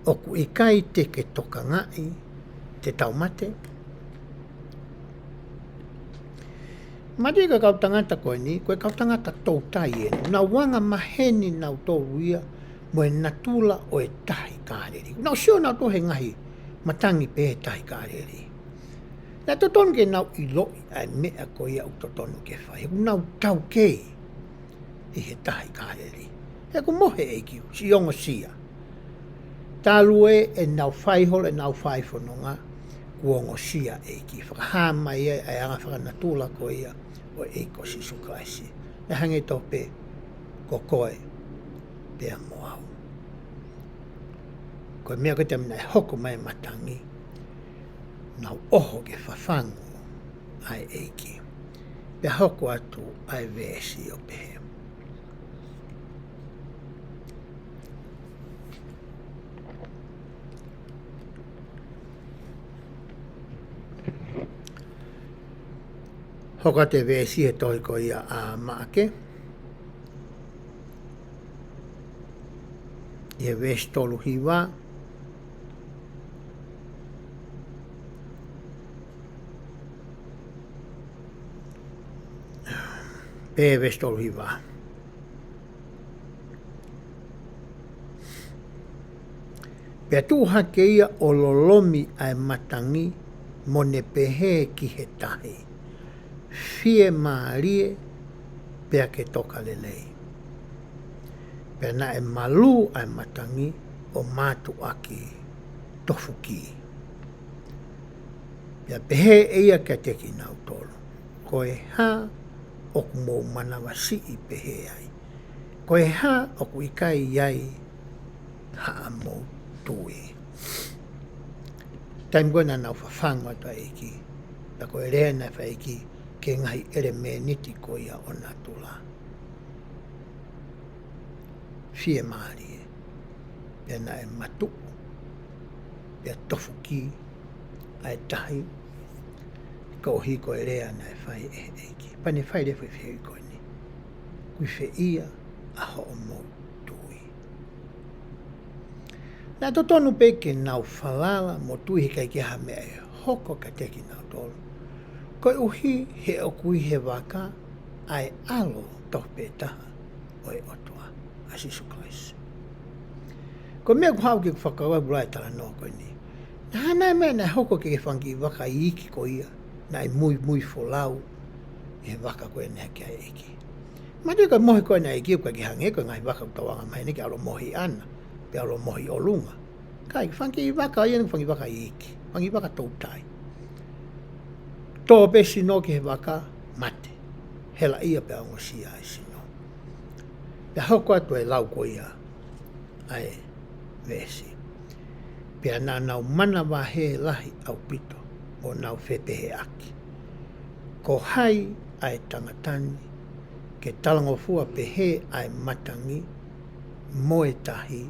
ʻoku ʻikai te ke tokangaʻi te tau mate? Mātiu, ko e kau tangata ko eni, ko e kau tangata toutai eni. Nau anga maheni nautolu ia mo e natula ʻo e tahi Kāleli. Nau sio nautolu he ngaahi matangi pē he tahi Kāleli. Naʻe totonu ke nau ʻiloʻi ʻa e meʻa ko ia ʻoku totonu ke fai. He ʻoku nau taukei ʻi he tahi Kāleli. He ʻoku mohe e ʻEiki, siʻi ongosia. Talu ē ʻenau fai holo ʻenau fai fononga, kuo ongosia e ʻEiki. Fakahā mai ai ʻa e anga fakanatula ko ia ʻo e ʻEiki ko Sīsū Kalaisi. Naʻe hangē tofu pē ko koe pea mo au. Ko e meʻa ko e taimi naʻe hoko mai e matangi, nau ʻoho ke fafangu ʻa e ʻEiki. Pea hoko atu ʻa e veesi ʻo pehē. Hoko atu e veesi he tohi ko ia ʻa Maʻake. ʻI he veesi tolu hiva. Pea veesi tolu hiva. Pea tuʻu hake ia ʻo lolomi ʻa e matangi mo ne pehē ki he tahi, Fiemālie pea ke toka lelei. Pea naʻe malū ʻa e matangi ʻo mātuʻaki tofu kī. Pea pehē ʻe ia kiate kinautolu, Ko e hā ʻoku mou manavasiʻi pehē ai? Ko e hā ʻoku ʻikai ai haʻamou tui? Taimi ko ē naʻa nau fafangu atu ʻa e ʻEiki, pea ko e lea naʻe fai ʻe he ʻEiki ki he ngaahi ʻelemēniti ko ia ʻo natula. Fiemālie. Pea naʻe matuʻu, pea tofu kī ʻa e tahi, koeʻuhi ko e lea naʻe fai ʻe he ʻEiki. Pea ne fai lea fai fehuʻi ko eni, Ko e fē ia ʻa hoʻomou tui? Naʻe totonu pē ke nau falala mo tui he ʻikai ke ʻi ai ha meʻa ʻe hoko kiate kinautolu. Koeʻuhi he ʻoku ʻi he vaka ʻa e ʻAlo tofu pē taha ʻo e ʻOtua, ʻa Sīsū Kalaisi. Ko e meʻa ʻoku haʻu ke fakakaukau ai e talanoa ko eni. Naʻa hā nai e meʻa naʻe hoko ki he fanga kiʻi vaka iiki ko ia naʻe muimui folau ʻi he vaka ko ē naʻe hiki ai e ʻEiki? Mātuʻaki ko e mohe ko ē naʻe ʻEiki ʻoku ʻikai ke hangē ko e ngaahi vaka ʻoku tau anga maheni ke ʻalu ʻo mohe ʻi ʻana, pe ʻalu ʻo mohe ʻi ʻolunga. Ka ʻi he fanga kiʻi vaka ia, fanga kiʻi vaka iiki, fanga kiʻi vaka toutai. Tō pē sino ki he vaka, mate. Helaʻia pea ongosia e sino. Pea hoko atu e lau ko ia ʻa e veesi. Pea naʻa nau manavahē lahi ʻaupito, ʻo nau fepehēʻaki, Ko hai ʻa e tangata ni, ke talangofua pehē ʻa e matangi mo e tahi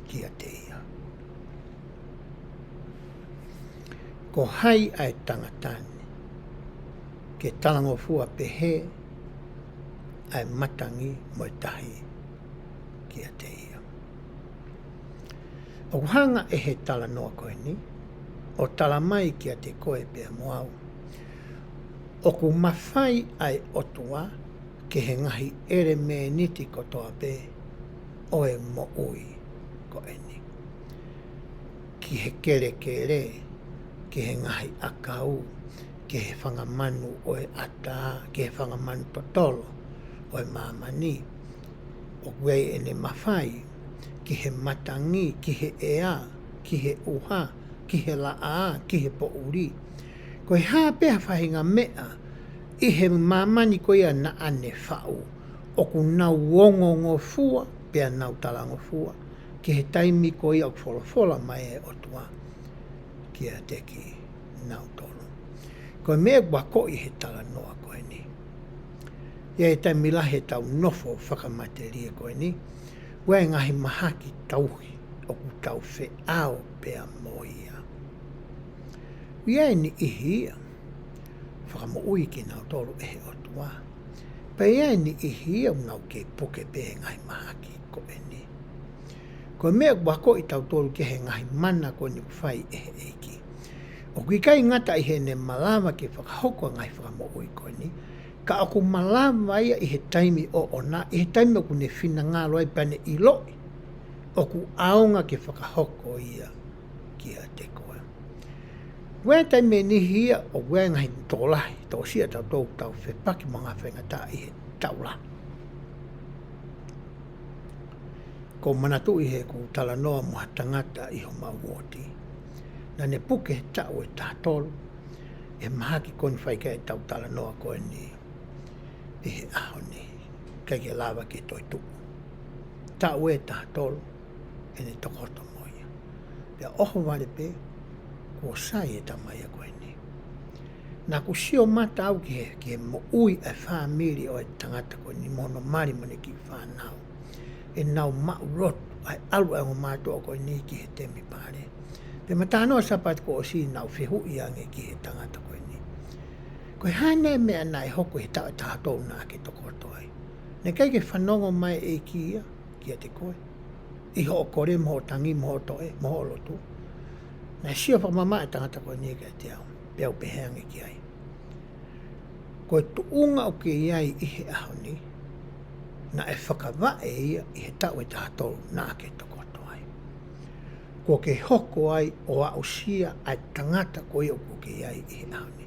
kiate ia? Ko hai ʻa e tangata ni, ke talangofua pehē ʻa e matangi mo e tahi kiate ia? ʻOku hanga ʻe he talanoa ko eni ʻo tala mai kiate koe pea mo au, ʻoku mafai ʻa e ʻOtua ki he ngaahi ʻelemēniti kotoa pē ʻo e moʻui ko eni. Ki he kelekele, ki he ngaahi ʻakau, ki he fanga manu ʻo e ʻatā, ki he fanga manu totolo ʻo e māmani, ʻoku ʻi ai ʻene mafai ki he matangi, ki he ʻea, ki he ʻuha, ki he laʻā, ki he poʻuli. Ko e hā pē ha faʻahinga meʻa ʻi he māmani ko ia naʻa ne faʻu, ʻoku nau ongongofua pea nau talangofua ki he taimi ko ia ʻoku folofola mai e ʻOtua kiate kinautolu. Ko e meʻa ʻoku akoʻi he talanoa ko eni, ʻi he taimi lahi ʻetau nofo fakamatelie ko eni, ʻoku ʻi ai e ngaahi mahaki tauhi ʻoku tau feʻao pea mo ia. ʻI ai e niʻihi ia fakamoʻui kinautolu ʻe he ʻOtua, pea ʻi ai e niʻihi ia ʻoku nau kei puke pē he ngaahi mahaki ko eni. Ko e meʻa ʻoku akoʻi kitautolu ki he ngaahi mana ko eni ʻoku fai ʻe he ʻEiki, ʻoku ʻikai ngata ʻi heʻene malava ke fakahoko e ngaahi fakamoʻui ko eni, ka ʻoku malava ia ʻi he taimi ʻoʻona, ʻi he taimi ʻoku ne finangalo ai pea ne ʻiloʻi ʻoku ʻaonga ke fakahoko ia kiate koe. ʻOku ʻi ai e taimi ʻe niʻihi ia ʻoku ʻi ai e ngaahi tokolahi, tokosiʻi ʻa tautolu ʻoku tau fepaki mo e ngaahi faingataʻa ʻi he taʻu lahi. ʻOku ou manatuʻi heʻeku talanoa mo ha tangata ʻi homau uooti. Naʻa ne puke he taʻu ʻe taha tolu e mahaki ko eni ʻoku fai ki ai ʻetau talanoa ko eni ʻi he ʻaho ni, ʻikai ke lava ke toetuʻu. Taʻu ʻe taha tolu ʻene tokoto mo ia. Pea ʻohovale pē kuo sai e tamai ko eni. Naʻa ku sio mata au ki he, ki he moʻui ʻa e fāmili ʻo e tangata ko eni mo hono mali mo ʻene kiʻi fānau. ʻEnau maʻu lotu ʻa e ʻalu ʻa e ongo mātuʻa ko eni ki he temipale. Pea mo e talanoa Sāpate kuo ʻosi naʻa ku fehuʻi ange ki he tangata ko eni, ko e hā nai e meʻa naʻe hoko he taʻu ʻe taha tolu naʻa ke tokoto ai? Naʻe ʻikai ke fanongo mai e ʻEiki ia kiate koe ʻi hoʻo kole mo hoʻo tangi mo hoʻo toe mo hoʻo lotu? Naʻe sio fakamamaʻa e tangata ko eni kiate au, pea u pehē ange ki ai, ko e tuʻunga ʻoku ke ʻi ai ʻi he ʻaho ni, naʻe fakavaʻe ia ʻi he taʻu ʻe taha tolu naʻa ke tokoto ai. Kuo ke hoko ai ʻo aʻusia ʻa e tangata ko ia ʻoku ke ʻi ai ʻi he ʻaho ni.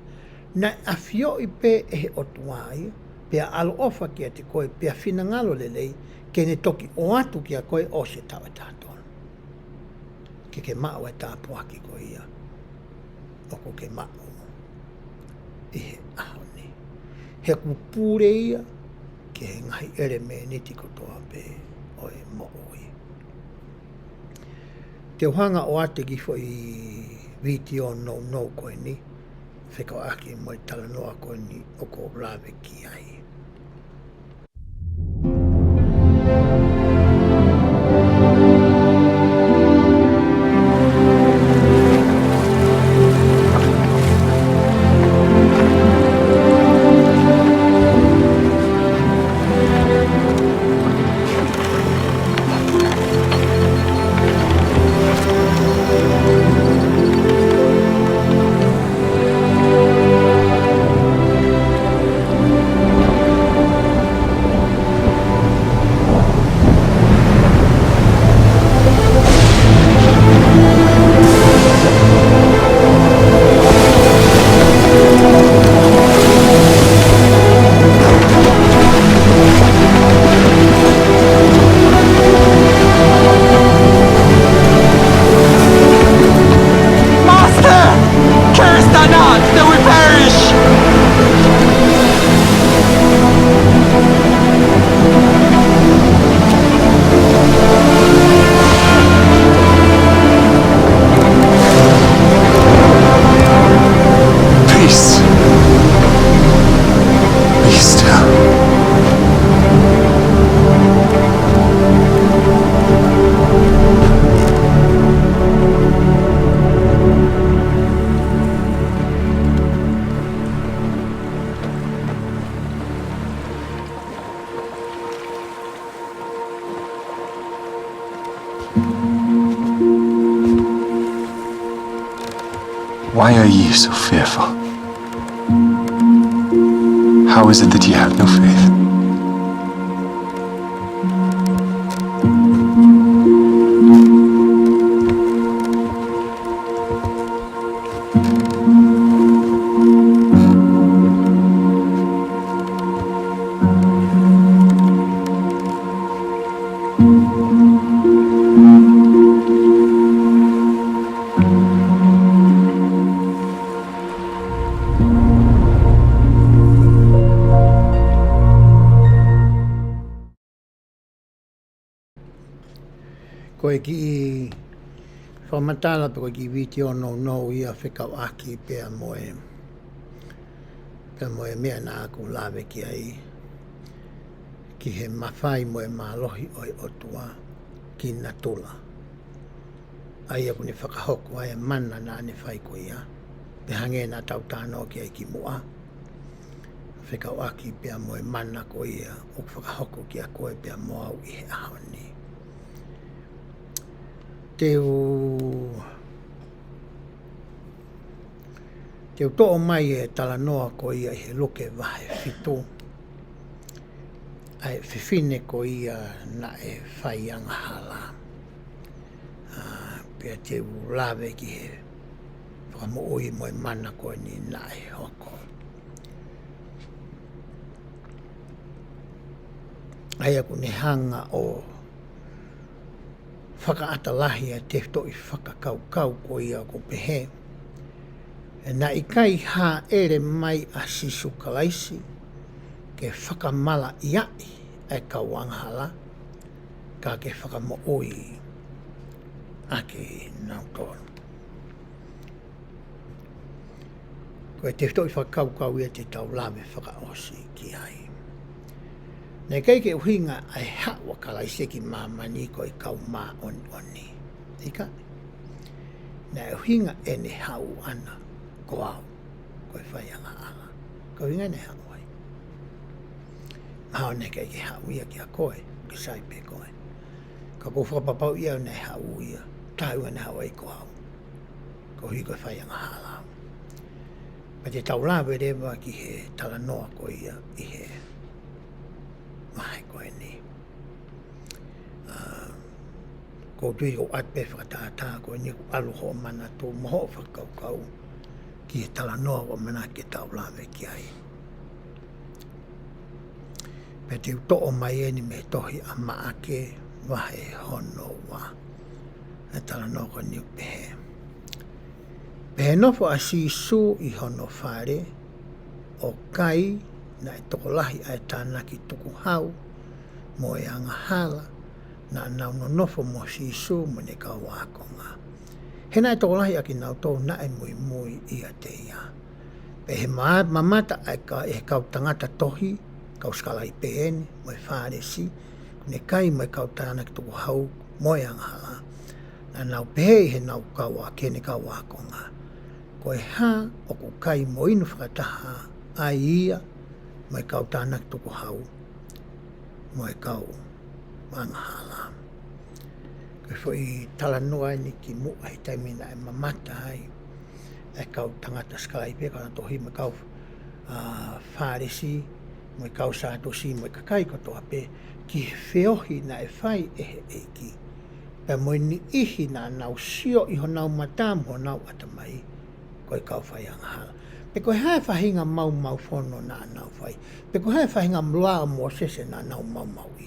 Naʻe ʻafioʻi pē ʻe he ʻOtua ia, pea ʻaloʻofa kiate koe, pea finangalo lelei ke ne toki ʻoatu kiate koe ʻosi e taʻu ʻe taha tolu, ke ke maʻu e tāpuaki ko ia ʻoku ke maʻu ʻi he ʻaho ni. He ʻoku pule ia ki he ngaahi ʻelemēniti kotoa pē ʻo e moʻui. Te u hanga ʻo ʻoatu e kiʻi foʻi vitiō nounou ko eni fekauʻaki mo e talanoa ko eni ʻoku ou lave ki ai. Master, curse thou not, that we perish! Peace. Be still. Why are ye so fearful? How is it that ye have no faith? Ko e kiʻi fakamatala pe ko e kiʻi vitiō nounou ia fekauʻaki pea mo e, pea mo e meʻa naʻa ku lave ki ai, ki he mafai mo e mālohi ʻo e ʻOtua ki natula. ʻA ia ʻoku ne fakahoko ai e mana naʻa ne fai ko ia, pe hangē naʻa tau talanoa ki ai kimuʻa. Fekauʻaki pea mo e mana ko ia ʻoku fakahoko kiate koe pea mo au ʻi he ʻaho ni. Te u, te u toʻo mai e talanoa ko ia ʻi he Luke vahe fitu, ʻa e fefine ko ia naʻe fai angahala. ʻA, pea te u lave ki he fakamoʻui mo e mana ko eni naʻe hoko. ʻA ia ʻoku ne hanga ʻo fakaʻata lahi ʻa e tefitoʻi fakakaukau ko ia ʻoku pehē, ʻe naʻe ʻikai hāʻele mai ʻa Sīsū Kalaisi ke fakamalaʻiaʻi ʻa e kau angahala, ka ke fakamoʻui ʻa kinautolu. Ko e tefitoʻi fakakaukau ia te tau lave fakaʻosi ki ai. Naʻe ʻikai ke ʻuhinga ʻa e haʻu ʻa Kalaisi ki māmani ko e kau māʻoniʻoni. ʻIkai. Naʻe ʻuhinga ʻene haʻu ʻana ko au, ko e fai angahala. Ko e ʻuhinga ʻene haʻu ai. Mahalo naʻe ʻikai ke haʻu ia kiate koe, ke sai pē koe. Ka ʻoku ou fakapapauʻi au naʻe haʻu ia, taʻu ʻene haʻu ai ko au. Koeʻuhi ko e fai angahala. Pea te tau lave leva ki he talanoa ko ia ʻi he vahe ko eni. ʻA, ʻoku ou tui ʻoku ʻoatu pē fakatātā ko eni ʻoku ʻalu hoʻo manatu mo hoʻo fakakaukau ki he talanoa ʻoku ʻamanaki ke tau lave ki ai. Pea te u toʻo mai eni mei he tohi ʻa Maʻake vahe hono ua. ʻA e talanoa ko eni ʻoku pehē. Pea nofo ʻa Sīsū ʻi hono fale ʻo kai, naʻe tokolahi ʻa e tānaki tukuhau mo e angahala naʻa nau nonofo mo Sīsū mo ʻene kau ākonga. He naʻe tokolahi ʻa kinautolu naʻe muimui ʻiate ia. Pea ʻi he ma-, mamata ʻa e ka-, ʻe he kau tangata tohi, kau sikalaipe eni, mo e Fālesi, ʻoku ne kai mo e kau tānaki tukuhau mo e angahala. Naʻa nau pehē ʻi heʻenau kau ā-, ki heʻene kau ākonga, ko e hā ʻoku kai mo inu fakataha ai ia mo e kau tānaki tukuhau mo e kau angahala. Ko e foʻi talanoa eni kimuʻa he taimi naʻe mamata ai ʻa e kau tangata sikalaipe, kau tohi mo e kau, ʻa, Fālesi, mo e kau Sātusi, mo e kakai kotoa pē, ki he feohi naʻe fai ʻe he ʻEiki. Pea mo e niʻihi naʻa nau sio ʻi honau mata mo honau ʻatamai, ko e kau fai angahala. Pe ko e hā e faʻahinga maumau fono naʻa nau fai. Pe ko e hā e faʻahinga laʻā ʻo Mōsese naʻa nau maumauʻi.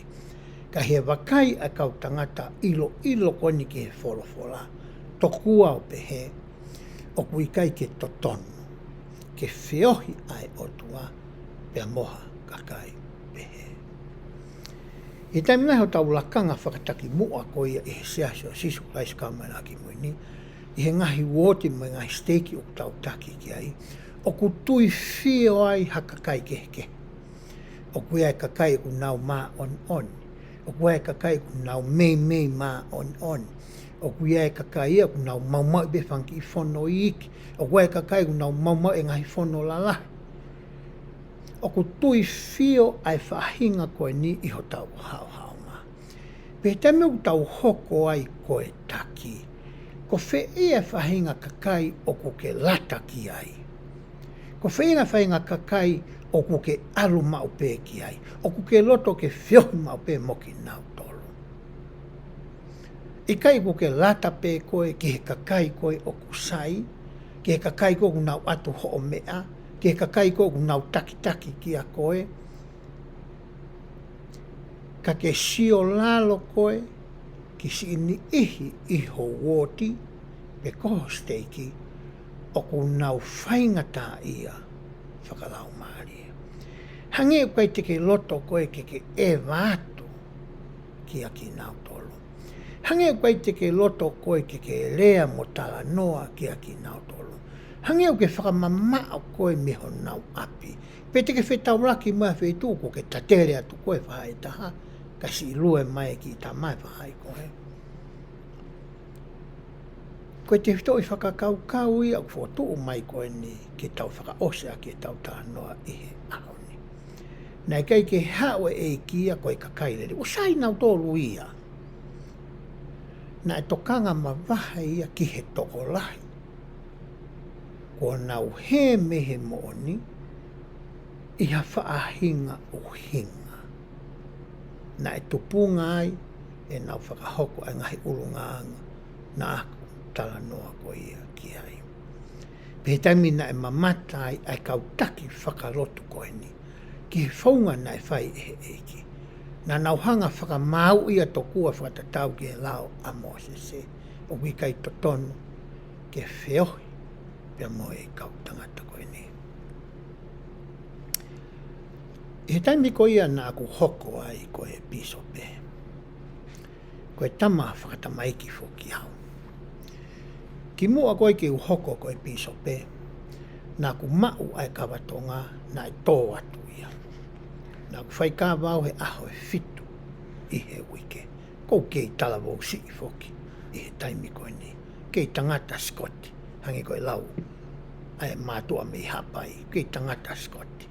Ka ʻi he vakai ʻa e kau tangata ʻiloʻilo ko eni ki he folofola, tokua ʻo pehē, ʻoku ʻikai ke totonu ke feohi ʻa e ʻOtua pea mo ha kakai pehē. ʻI he taimi lahi hotau lakanga fakatakimuʻa ko ia ʻi he Siasi ʻo Sīsū Kalaisi ʻo e Kau Māʻoniʻoni ʻi he Ngaahi Uooti mo e ngaahi siteiki ʻoku tau taki ki ai, ʻoku tuifio ai ha kakai kehekehe. ʻOku ʻi ai e kakai ʻoku nau māʻoniʻoni. ʻOku ʻi ai e kakai ʻoku nau meimei māʻoniʻoni. ʻOku ʻi ai e kakai ia ʻoku nau maumauʻi pē fanga kiʻi fono iiki. ʻOku ʻi ai e kakai ʻoku nau maumauʻi e ngaahi fono lalahi. ʻOku tuifio ʻa e faʻahinga ko eni ʻi hotau haʻohaʻonga. Pea ʻi he taimi ʻoku tau hoko ai ko e taki, ko fē ia e faʻahinga kakai ʻoku ke lata ki ai? Ko fē ia e faʻahinga kakai ʻoku ke ʻalu maʻu pē ki ai, ʻoku ke loto ke feohi maʻu pē mo kinautolu? ʻIkai ʻoku ke lata pē koe ki he kakai ko ē ʻoku sai, ki he kakai ko ē ʻoku nau ʻatu hoʻo meʻa, ki he kakai ko ē ʻoku nau takitaki kiate koe, ka ke sio lalo koe ki siʻi niʻihi ʻi ho uooti pe ko ho siteiki ʻoku nau faingataʻaʻia fakalaumālie. Hangē ʻoku ʻikai te ke loto koe ke ke ʻeva atu kia kinautolu. Hangē ʻoku ʻikai te ke loto koe ke ke lea mo talanoa kia kinautolu. Hangē ʻoku ke fakamamaʻo koe mei honau ʻapi. Pe te ke fetaulaki mo e feituʻu kuo ke tatele atu koe faʻahitaha, ka siʻi lue mai e kiʻi tama ʻe faʻahiko he. Ko e tefitoʻi fakakaukau ia ʻoku fokotuʻu mai ko eni ke tau fakaʻosi ʻaki ʻetau talanoa ʻi he ʻaho ni. Naʻe ʻikai ke haʻu e ʻEiki ia ko e kakai lelei. ʻO sai nautolu ia. Naʻe tokanga mavahe ia ki he tokolahi. Kuo nau hē mei he moʻoni ʻi ha faʻahinga ʻuhinga. Naʻe tupunga ai ʻenau fakahoko ʻa e ngaahi ʻulungaanga naʻa ku talanoa ko ia ki ai. Pea taimi naʻe mamata ai ʻa e kau taki fakalotu ko eni ki he founga naʻe fai ʻe he ʻEiki. Naʻa nau hanga fakamāuʻi ia tokua fakatatau ki he lao ʻa Mōsese. ʻOku ʻikai totonu ke feohi pea mo e kau tangata ko eni. ʻI he taimi ko ia naʻa ku hoko ai ko e pīsope. Ko e tama fakatamaiki foki au. Kimuʻa ko ē ke u hoko ko e pīsope, naʻa ku maʻu ʻa e kava Tonga naʻe tō atu ia. Naʻa ku fai kava au he ʻaho ʻe fitu ʻi he uike. ʻOku ou kei talavou siʻi foki ʻi he taimi ko eni. Kei tangata Sikoti, hangē ko e lau ʻa e mātuʻa mei Haʻapai, kei tangata Sikoti.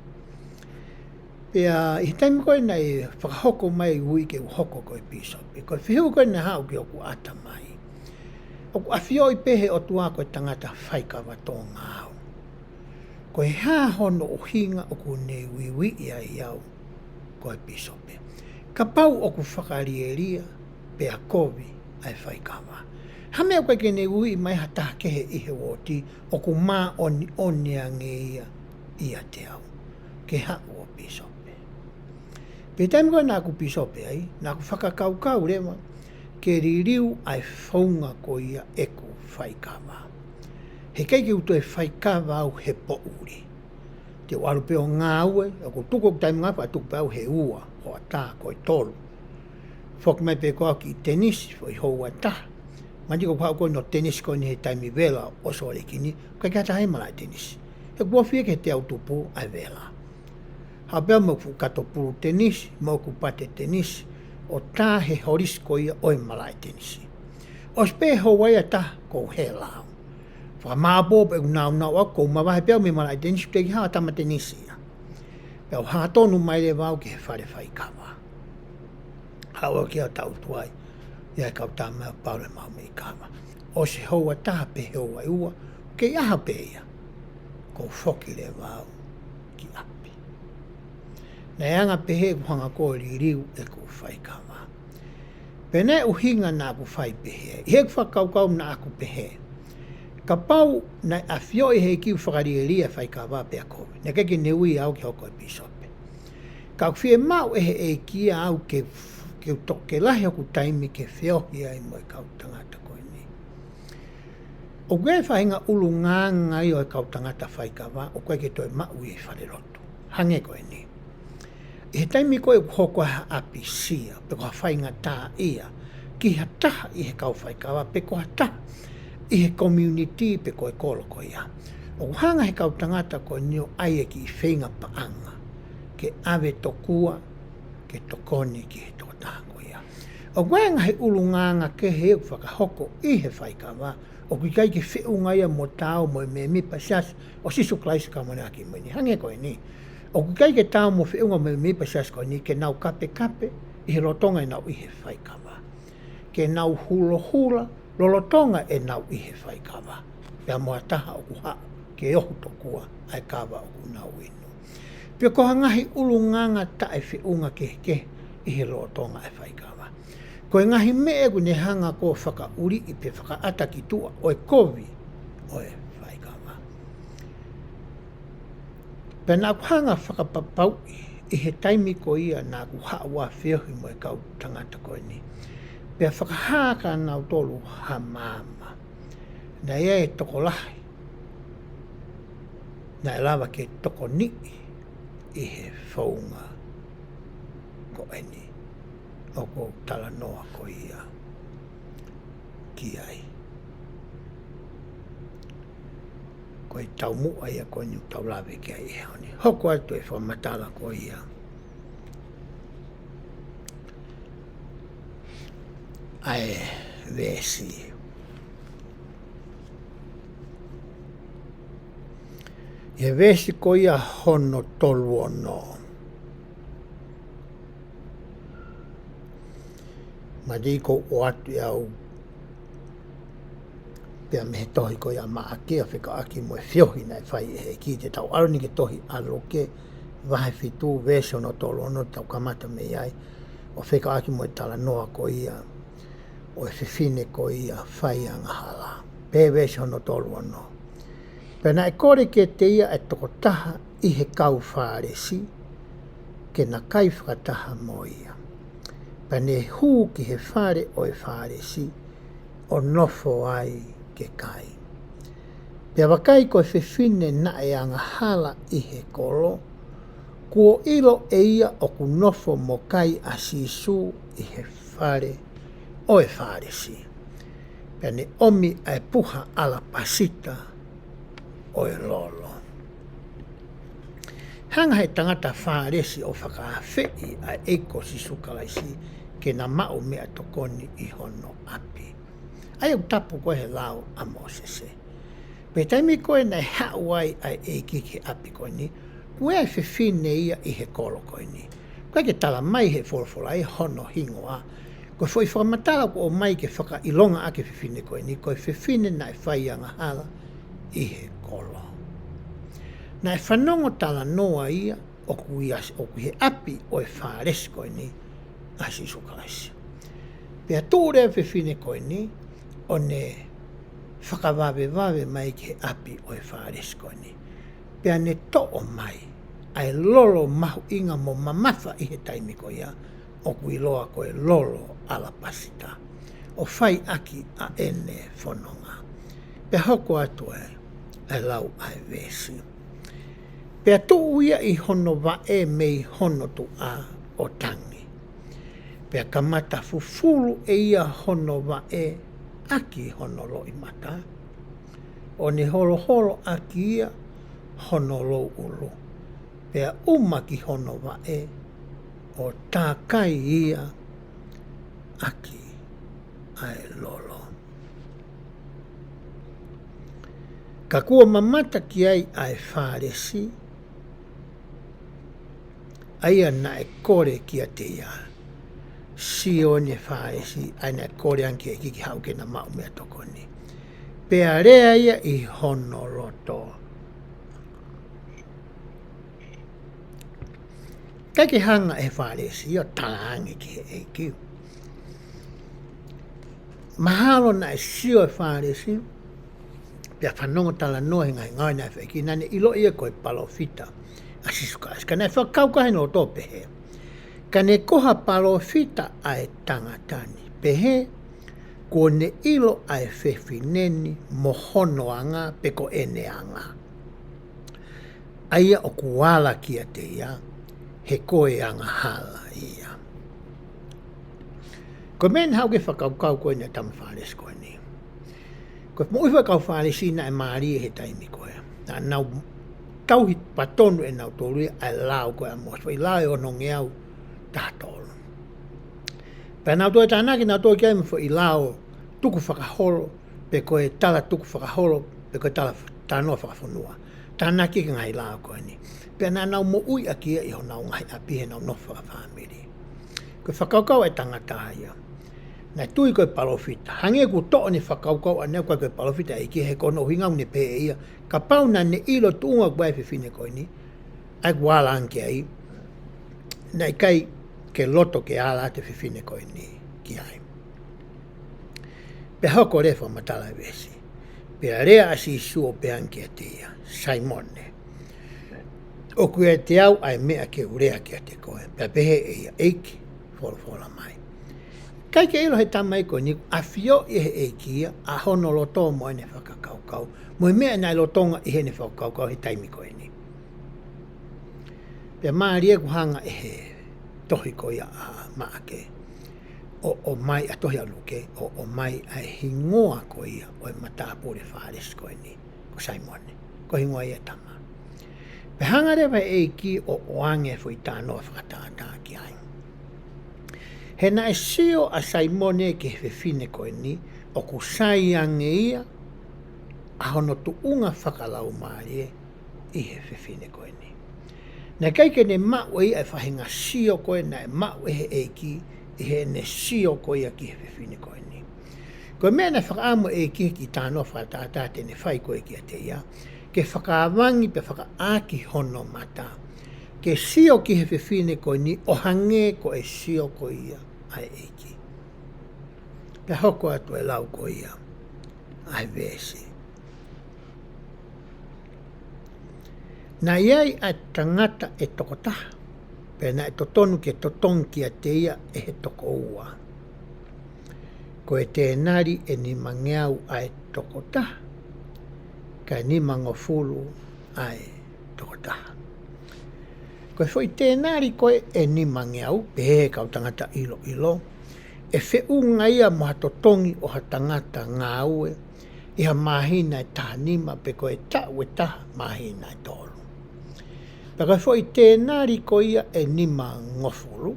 Pea ʻi he taimi ko ē naʻe fakahoko mai ui ke u hoko ko e pīsope, ko e fehuʻi ko ē naʻe haʻu ki hoku ʻatamai, ʻoku ʻafioʻi pē ʻe he ʻOtua ko e tangata fai kava Tonga au. Ko e hā hono ʻuhinga ʻoku ne uiuiʻi ai au ko e pīsope? Kapau ʻoku fakalielia pea kovi ʻa e fai kava. Hā e meʻa ʻoku ʻikai ke ne uiuiʻi mai ha taha kehe ʻi he uooti ʻoku māʻoniʻoni ange ia ʻiate au ke haʻu ʻo pīsope? Pea taimi ko ē naʻa ku pīsope ai, naʻa ku fakakaukau leva ke liliu ʻa e founga ko ia ʻeku fai kava. He ʻikai ke u toe fai kava au he poʻuli. Te u ʻalu pē ʻo ngāue, ʻoku tuku ʻeku taimi ngāue, pea tuku pē au he ua, hoʻatā ko e tolu. Foki mai pē ko au ki tenisi, foʻi houa ʻe taha. Manatuʻi ko e haʻu ko eni ʻo tenisi ko eni he taimi vela ʻo Sōleki ni, ʻikai ke ʻi ai ha taha ia ʻe malaʻe tenisi. He kuo fie ke te au tupu ʻa e vela. Haʻu pē au mo ʻeku fuʻu kato pulu tenisi, mo ʻeku pate tenisi, ʻo tā he holisi ko ia ʻo e malaʻe tenisi. ʻOsi pē houa ia ʻe taha ʻoku ou hela au. Fakamāʻopoʻopo ʻeku nāunau ʻaʻaku, ʻoku ou mavahe pē au mei malaʻe tenisi, teʻeki ha tama tenisi ia. Pea u hangatonu mai leva au ki he fale fai kava. Haʻu au ki ai ʻo tau tuai ia e kau tama ʻo pau le mau mei kava. ʻOsi houa ʻe taha pe houa ʻe ua, kei ʻaho pē ia, ʻoku ou foki leva au ki ʻapi. Naʻe anga pehē ʻeku hanga ko ē ʻo liliu ʻeku fai kava. Pea naʻe ʻuhinga naʻa ku fai pehē, ʻi heʻeku fakakaukau naʻa ku pehē, kapau naʻe ʻafioʻi ʻe he ʻEiki ʻoku fakalielia e fai kava pea kovi, naʻe ʻikai ke ne ui au ke hoko ko e pīsope. Ka ʻoku fiemaʻu ʻe he ʻEiki ia au ke, ke u toki lahi hoku taimi ke feohi ai mo e kau tangata ko eni. ʻOku ʻi ai e faʻahinga ʻulungaanga ia ʻo e kau tangata fai kava ʻoku ʻikai ke toe maʻu ia ʻi falelotu. Hangē ko eni. ʻI he taimi ko ē ʻoku hoko ha ʻapisia, pe ko ha faingataʻaʻia ki ha taha ʻi he kau fai kava, pe ko ha taha ʻi he community, pe ko e kolo ko ia, ʻoku hanga ʻe he kau tangata ko eni ʻo ʻai e kiʻi feinga paʻanga ke ʻave tokua ke tokoni ki he tokotaha ko ia. ʻOku ʻi ai e ngaahi ʻulungaanga kehe ʻoku fakahoko ʻi he fai kava, ʻoku ʻikai ke feʻunga ia mo taau mo e mēmipa Siasi ʻo Sīsū Kalaisi ʻo e Kau Māʻoniʻoni ʻi he Ngaahi ʻAho Kimui Ni. Hangē ko eni. ʻOku ʻikai ke taau mo feʻunga mo e mēmipa Siasi ko eni ke nau kapekape ʻi he lolotonga ʻenau ʻi he fai kava. Ke nau hulohula lolotonga ʻenau ʻi he fai kava. Pea mo ha taha ʻoku haʻu ke ohu tokua ʻa e kava ʻoku nau inu. Pe ko ha ngaahi ʻulungaanga taʻefeʻunga kehekehe ʻi he lolotonga e fai kava. Ko e ngaahi meʻa ʻoku ne hanga ko ē ʻo fakaʻuliʻi pe fakaʻata ki tuʻa ʻo e kovi ʻo e fai kava. Pea naʻa ku hanga ʻo fakapapauʻi ʻi he taimi ko ia naʻa ku haʻu ʻo feohi mo e kau tangata ko eni, pea fakahā kia nautolu ha maama. Naʻe ʻi ai e tokolahi naʻe lava ke tokoniʻi ʻi he founga ko eni ʻoku ou talanoa ko ia ki ai. Ko e taumuʻa ia ko eni ʻoku tau lave ki ai he ʻaho ni. Hoko atu e fakamatala ko ia ʻa e veesi. ʻI he veesi ko ia hono tolu ono. Mali ko ʻoatu ʻe au pea mei he tohi ko ia ʻa Maʻake ʻo fekauʻaki mo e feohi naʻe fai ʻe he ʻEiki. Te tau ʻalu eni ki he tohi ʻa Luke vahe fitu veesi hono tolu ono, tau kamata mei ai ʻo fekauʻaki mo e talanoa ko ia ʻo e fefine ko ia fai angahala. Pea veesi hono tolu ono. Pea naʻe kole kiate ia ʻa e tokotaha ʻi he kau Fālesi, ke na kai fakataha mo ia. Pea ne hū ki he fale ʻo e Fālesi, ʻo nofo ai ke kai. Pea vakai, ko e fefine naʻe angahala ʻi he kolo, kuo ʻilo ʻe ia ʻoku nofo mo kai ʻa Sīsū ʻi he fale ʻo e Fālesi. Pea ne ʻomi ʻa e puha ʻalapasita ʻo e lolo. Hanga he tangata Fālesi ʻo fakaafeʻi ʻa e ʻEiki ko Sīsū Kalaisi ke na maʻu meʻatokoni ʻi hono ʻapi. ʻA ia ʻoku tapu ko ē he lao ʻa Mōsese. Pea taimi ko ē naʻe haʻu ai ʻa e ʻEiki ki he ʻapi ko eni, ko e fefine ia ʻi he kolo ko eni. ʻOku ʻikai ke tala mai he folofola ia hono hingoa. Ko e foʻi fakamatala ʻoku ʻomai ke fakaʻilonga ʻaki e fefine ko eni, ko e fefine naʻe fai angahala ʻi he kolo. Naʻe fanongo talanoa ia ʻoku ʻi he, ʻoku ʻi he ʻapi ʻo e Fālesi ko eni ʻa Sīsū Kalaisi. Pea tuʻu leva e fefine ko eni ʻo ne fakavavevave mai ki he ʻapi ʻo e Fālesi ko eni. Pea ne toʻo mai ʻa e lolo mahuʻinga mo mamafa ʻi he taimi ko ia, ʻoku ʻiloa ko e lolo ʻalapasita, ʻo fai ʻaki ʻa ʻene fononga. Pea hoko atu ē ʻa e lau ʻa e veesi. Pea tuʻu ia ʻi hono vaʻe mei hono tuʻa ʻo tangi. Pea kamata fufulu ʻe ia hono vaʻe ʻaki hono loʻimata, ʻo ne holoholo ʻaki ia hono louʻulu. Pea ʻuma ki hono vaʻe ʻo tākai ia ʻaki ʻa e lolo. Ka kuo mamata ki ai ʻa e Fālesi, ʻa ia naʻe kole kiate ia. Sio eni e Fālesi, ʻa ia naʻe kole ange ki he ʻEiki ke haʻu ke na maʻu meʻatokoni. Pea lea ia ʻi hono loto. ʻIkai ke hanga ʻe he Fālesi ʻo talaange ki he ʻEiki. Mahalo naʻe sio e Fālesi, pea fanongo talanoa he ngaahi ngāue naʻe fai ki, naʻa ne ʻilo ia ko e palōfita ʻa Sīsū Kalaisi. Ka naʻe fakakaukau he loto pehē, ka ne ko ha palōfita ʻa e tangata ni, pehē kuo ne ʻilo ʻa e fefine ni mo hono anga pe ko ʻene anga, ʻa ia ʻoku ala kiate ia, he ko e angahala ia. Ko e meʻa naʻe haʻu ke fakakaukau ko eni ʻa e tama Fālesi ko eni. Ko e moʻui fakakau Fālesi naʻe mālie he taimi ko ē. Naʻa nau tauhi patonu ʻe nautolu ia ʻa e lao ko ē ʻa Mōsese, foʻi lao ʻe onongeau taha tolu. Pea nau toe tānaki, nau toe ki ai mo e foʻi lao tukufakaholo, pe ko e tala tukufakaholo, pe ko e tala talanoa fakafonua. Tānaki ki he ngaahi lao ko eni. Pea naʻa nau moʻui ʻaki ia ʻi honau ngaahi ʻapi heʻenau nofo fakafāmili. Ko e fakakaukau ʻa e tangata ia. Naʻe tui ko e palōfita. Hangē kuo toʻo ʻene fakakaukau ʻanenai ʻoku ʻikai ko e palōfita ʻa e ʻEiki, he ko hono ʻuhinga ʻoku ne pehē ʻe ia, kapau naʻa ne ʻilo tuʻunga ʻoku ʻi ai e fefine ko eni, ʻa ia ʻoku ala ange ki ai, naʻe ʻikai ke loto ke ala atu e fefine ko eni ki ai. Pea hoko leva e fakamatala e veesi. Pea lea ʻa Sīsū ʻo pehē ange kiate ia, Saimone, ʻoku ʻiate au ʻa e meʻa ke u lea kiate koe. Pea pehē ʻe ia, ʻEiki, folofola mai. ʻIkai ke ʻilo he tama ko eni, ʻafioʻi ʻe he ʻEiki ia ʻa hono loto mo ʻene fakakaukau, mo e meʻa naʻe lolotonga ʻi heʻene fakakaukau he taimi ko eni. Pea mālie ʻoku hanga ʻe he tohi ko ia ʻa Maʻake, ʻo ʻomai ʻa e tohi ʻa Luke, ʻo ʻomai ʻa e hingoa ko ia ʻo e matāpule Fālesi ko eni, ko Saimone. Ko e hingoa ia ʻo e tama. Pea hanga leva ʻe he ʻEiki ʻo ʻoange e foʻi talanoa fakatātā ki ai. He naʻe sio ʻa Saimone ki he fefine ko eni, ʻoku sai ange ia ʻa hono tuʻunga fakalaumālie ʻi he fefine ko eni. Naʻe ʻikai ke ne maʻu ʻe ia e faʻahinga sio ko ē naʻe maʻu ʻe he ʻEiki ʻi heʻene sio ko ia ki he fefine ko eni. Ko e meʻa naʻe fakaʻamu ʻe he ʻEiki he kiʻi talanoa fakatātā te ne fai ko ē kiate ia, ke fakavangi pea fakaʻaki hono mata, ke sio ki he fefine ko eni ʻo hangē ko e sio ko ia ʻa e ʻEiki. Pea hoko atu e lau ko ia ʻa e veesi. Naʻe ʻi ai ʻa e tangata ʻe toko taha, pea naʻe totonu ke totongi kiate ia ʻe he toko ua. Ko e tēnali ʻe nimangeau ʻa e toko taha, kae nimangofulu ʻa e toko taha. Ko e foʻi tēnali ko ē ʻe nimangeau, pehē ʻe he kau tangata ʻiloʻilo, ʻe feʻunga ia mo ha totongi ʻo ha tangata ngāue ʻi ha māhina ʻe taha nima pe ko e taʻu ʻe taha māhina ʻe tolu. Pea ko e foʻi tēnali ko ia ʻe nimangofulu,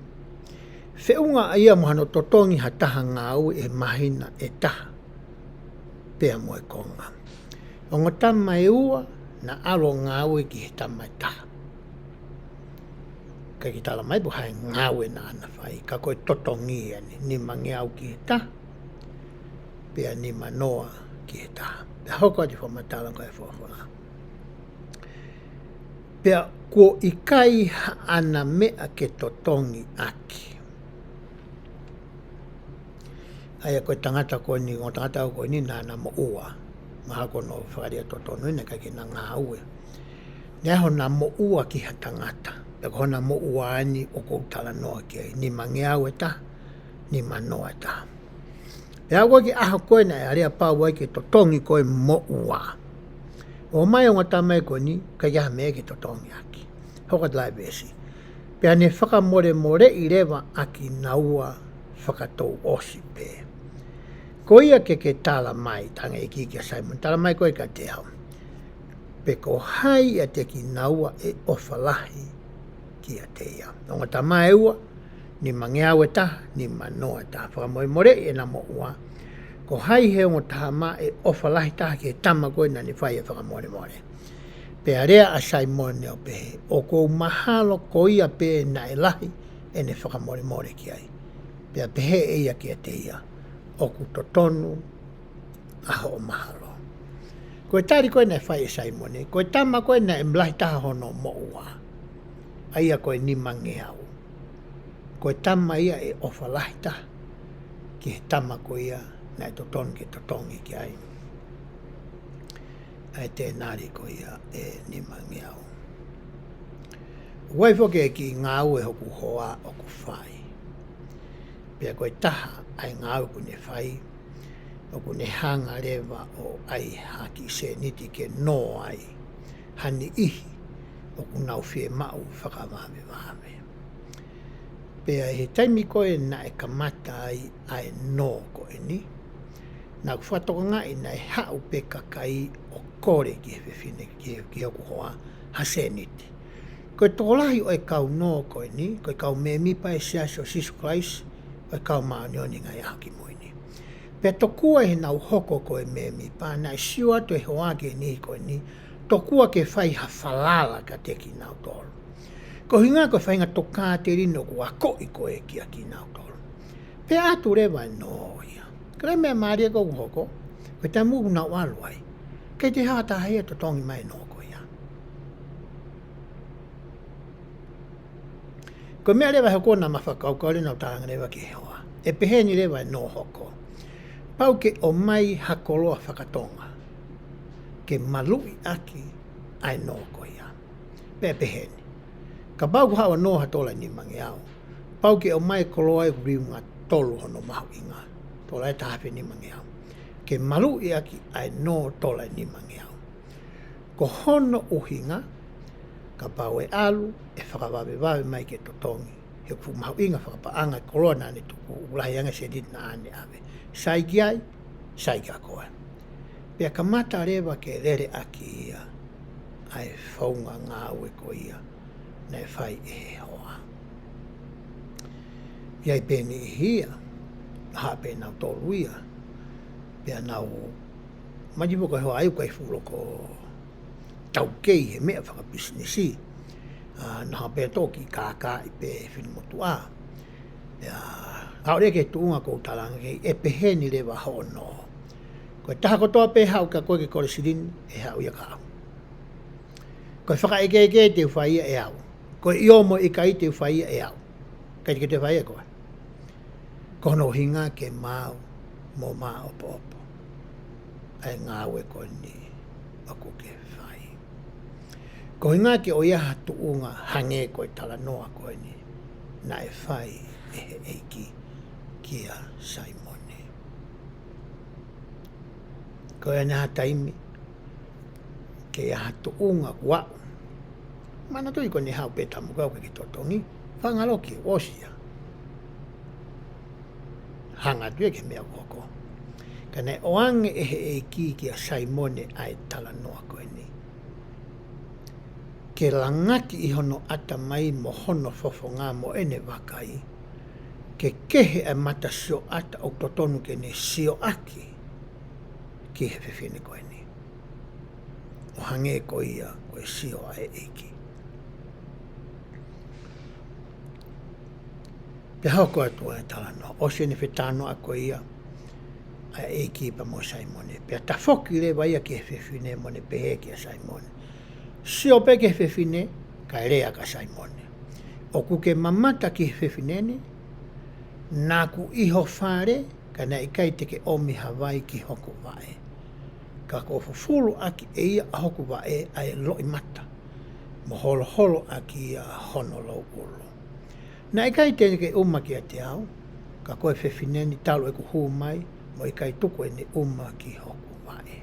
feʻunga ia mo hano totongi ha taha ngāue ʻi he māhina ʻe taha pea mo e konga. Ongo tama ʻe ua naʻa ʻalu ʻo ngāue ki he tama ʻe taha. ʻIkai ke tala mai pe ko e hā e ngāue naʻa na fai, ka ko e totongi eni, nimangeau ki he taha, pea nimanoa ki he taha. Pea hoko atu e fakamatala ko e folofola. Pea kuo ʻikai haʻana meʻa ke totongi ʻaki. ʻA ia ko e tangata ko eni, ongo tangata ko eni naʻa na moʻua. Mahalo ko hono fakalea totonu eni, naʻe ʻikai ke na ngāue. Naʻe ʻi ai hona moʻua ki ha tangata. Pea ko hona moʻua eni ʻoku ou talanoa ki ai, nimangeau ʻe taha, nimanoa ʻe taha. Pea aʻu ki he ʻaho ko ē naʻe aleapau ai ke totongi ko ē moʻua. ʻOmai ongo tama ʻe ko eni, ʻikai ke ʻi ai ha meʻa ke totongi ʻaki. Hoko atu e veesi. Pea ne fakamolemoleʻi leva ʻa kinaua fakatouʻosi pē. Ko ia ke ke tala mai, talaange ʻe he ʻEiki kia Saimone, tala mai koe kiate au, pe ko hai ʻiate kinaua ʻe ʻofa lahi kiate ia. Ongo tama ʻe ua, nimangeau ʻe taha, nimanoa ʻe taha. Fakamolemoleʻi ʻena moʻua, ko hai he ongo tama ʻe ʻofa lahi taha ki he tama ko ē naʻa ne fai e fakamolemole. Pea lea ʻa Saimone ʻo pehē, ʻoku ou mahalo ko ia pē naʻe lahi ʻene fakamolemole ki ai. Pea pehē ʻe ia kiate ia, ʻoku totonu ʻa hoʻo mahalo. Ko e tali ko ē naʻe fai ʻe Saimone, ko e tama ko ē naʻe lahi taha hono moʻua, ʻa ia ko e nimangeau, ko e tama ia ʻe ʻofa lahi taha ki he tama ko ia naʻe totonu ke totongi ki ai ʻa e tēnali ko ia ʻe nimangeau. ʻOku ʻi ai foki e kiʻi ngāue hoku hoa ʻoku fai. Pea ko e taha ʻa e ngāue ʻoku ne fai, ʻoku ne hanga leva ʻo ʻai ha kiʻi sēniti ke nō ai ha niʻihi ʻoku nau fiemaʻu fakavavevave. Pea ʻi he taimi ko ē naʻe kamata ai ʻa e nō ko eni, naʻa ku fakatokangaʻi naʻe haʻu pē kakai ʻo kole ki he fefine, ki, ki hoku hoa, ha sēniti. Ko e tokolahi ʻo e kau nō ko eni, ko e kau mēmipa ʻo e Siasi ʻo Sīsū Kalaisi ʻo e Kau Māʻoniʻoni ʻi he Ngaahi ʻAho Kimui Ni. Pea tokua ʻi heʻenau hoko ko e mēmipa, naʻe sio atu e hoa ki he niʻihi ko eni, tokua ke fai ha falala kiate kinautolu. Ko e ʻuhinga ko e faʻahinga tokāteline ʻoku akoʻi ko ē kia kinautolu. Pea ʻatu leva e nō ia. Ka ko e meʻa mālie ko ē ʻoku hoko, ko e taimi ʻoku nau ʻalu ai, ʻikai toe ʻi ai ha taha ia ʻe totongi mai e nō ko ia. Ko e meʻa leva ʻe hoko naʻa ma fakakaukau leva ʻo talaange leva ki he hoa. ʻE pehē ni leva e nō hoko. Pau ke ʻomai ha koloa fakatonga ke maluʻi ʻaki ʻa e nō ko ia. Pea pehē ni, kapau ʻoku haʻu ʻa e nō ha tola ʻe nimangeau, pau ke ʻomai e koloa ʻoku liunga tolu hono mahuʻinga, tola ʻe taha afe nimangeau, ke maluʻi ʻaki ʻa e nō tola ʻe nimangeau. Ko hono ʻuhinga, kapau ʻe ʻalu, ʻe fakavavevave mai ke totongi, He ʻoku fuʻu mahuʻinga fakapaʻanga e koloa naʻa ne tuku, ʻoku lahi ange e seniti naʻa ne ʻave. Sai ki ai, sai kia koe. Pea kamata leva ke lele ʻaki ia ʻa e founga ngāue ko ia naʻe fai ʻe he hoa. ʻI ai pē niʻihi ia, ha pē nautolu ia, pea nau, mai tipo ko e hoa ai ʻoku ʻikai fuʻu loko taukei he meʻa fakapisinisi. ʻA, naʻa pē toki kākaaʻi pē he finemotuʻa. Pea, ʻalu leva ki he tuʻunga ʻoku ou talaange ki ai, ʻe pehē ni leva hono. Ko e taha kotoa pē haʻu kia koe ke kole silini, ʻe haʻu ia kia au. Ko e fakaʻekeʻeke te u fai ia ʻe au. Ko e ʻio mo e ʻikai te u fai ia ʻe au. ʻIkai te ke toe fai ia ʻe koe. Ko hono ʻuhinga ke maau mo maʻopoʻopo ʻa e ngāue ko eni ʻoku ke fai. Ko e ʻuhinga ke ʻoange ha tuʻunga hangē ko e talanoa ko eni naʻe fai ʻe he ʻEiki kia Saimone. Ko e ʻi ai ha taimi ke ʻi ai ha tuʻunga kuo aʻu. Manatuʻi ko eni haʻu pē tamu kau ke totongi, fanga loki, ʻosi ia. Hanga atu ia ki he meʻa ʻoku hoko. Ka naʻe ʻoange ʻe he ʻEiki kia Saimone ʻa e talanoa ko eni. Ke langaki ʻi hono ʻatamai mo hono fofonga mo ʻene vakai, ke kehe ʻa e matasioʻata ʻoku totonu ke ne sioʻaki ki he fefine ko eni. ʻO hangē ko ia ko e sio ʻa e ʻEiki. Pea hoko atu ʻa e talanoa, ʻosi ʻene fetalanoaʻaki ko ia ʻa e ʻEiki pea mo Saimone. Pea tafoki leva ia ki he fefine mo ne pehē kia Saimone. Sio pē ki he fefine, kae lea kia Saimone. ʻOku ke mamata ki he fefine ni, naʻa ku ʻi ho fale, ka naʻe ʻikai te ke ʻomi ha vai ki hoku vaʻe. Ka kuo fufulu ʻaki ʻe ia ʻa hoku vaʻe ʻa e loʻimata, mo holoholo ʻaki ia hono louʻulu. Naʻe ʻikai te ke ʻuma kiate au, ka ko e fefine ni talu ʻeku hū mai, mo ʻikai tuku ʻene ʻuma ki hoku vaʻe.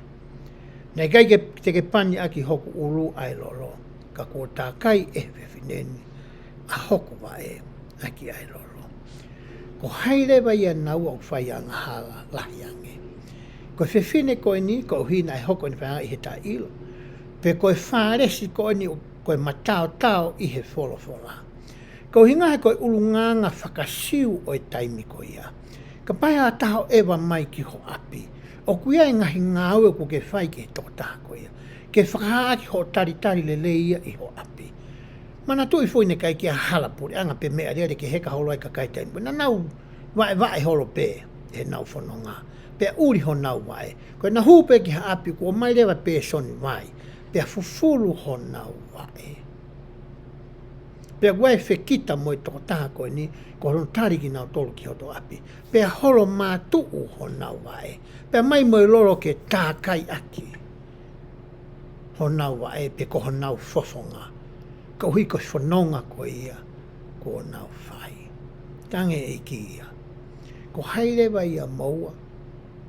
Naʻe ʻikai ke te ke pani ʻaki hoku ʻulu ʻa e lolo, ka kuo tākai ʻe he fefine ni ʻa hoku vaʻe ʻaki ʻa e lolo. Ko hai leva ia naua ʻoku fai angahala lahi ange? Ko e fefine ko eni, koeʻuhi naʻe hoko ʻene faiangahala ʻi he taʻeʻilo. Pe ko e Fālesi ko eni, ko e mataotao ʻi he folofola. Ko e ʻuhinga he ko e ʻulungaanga fakasiu ʻo e taimi ko ia. Kapau ʻe ʻi ai ha taha ʻeva mai ki ho ʻapi, ʻoku ʻi ai e ngaahi ngāue ʻoku ke fai ki he tokotaha ko ia. Ke fakahā ʻaki hoʻo talitali lelei ia ʻi ho ʻapi. Manatuʻi foʻi naʻe ʻikai ke ʻi ai ha hala puleʻanga pe meʻa lele ke heka holo ai e kakai taimi. Naʻa nau vaʻevaʻe holo pē heʻenau fononga. Pea ʻuli honau vaʻe. Ko ʻenau hū pē ki ha ʻapi kuo ʻomai leva e pēsoni vai. Pea fufulu honau vaʻe. Pea ʻoku ʻi ai e fekita mo e tokotaha ko eni, ko hono tali kinautolu ki hoto ʻapi. Pea holo mātuʻu honau vaʻe. Pea mai mo e lolo ke tākai ʻaki honau vaʻe pe ko honau fofonga. Koeʻuhi ko e fononga ko ia kuo nau fai. Talaange ʻe he ʻEiki ia. Ko hai leva ia moua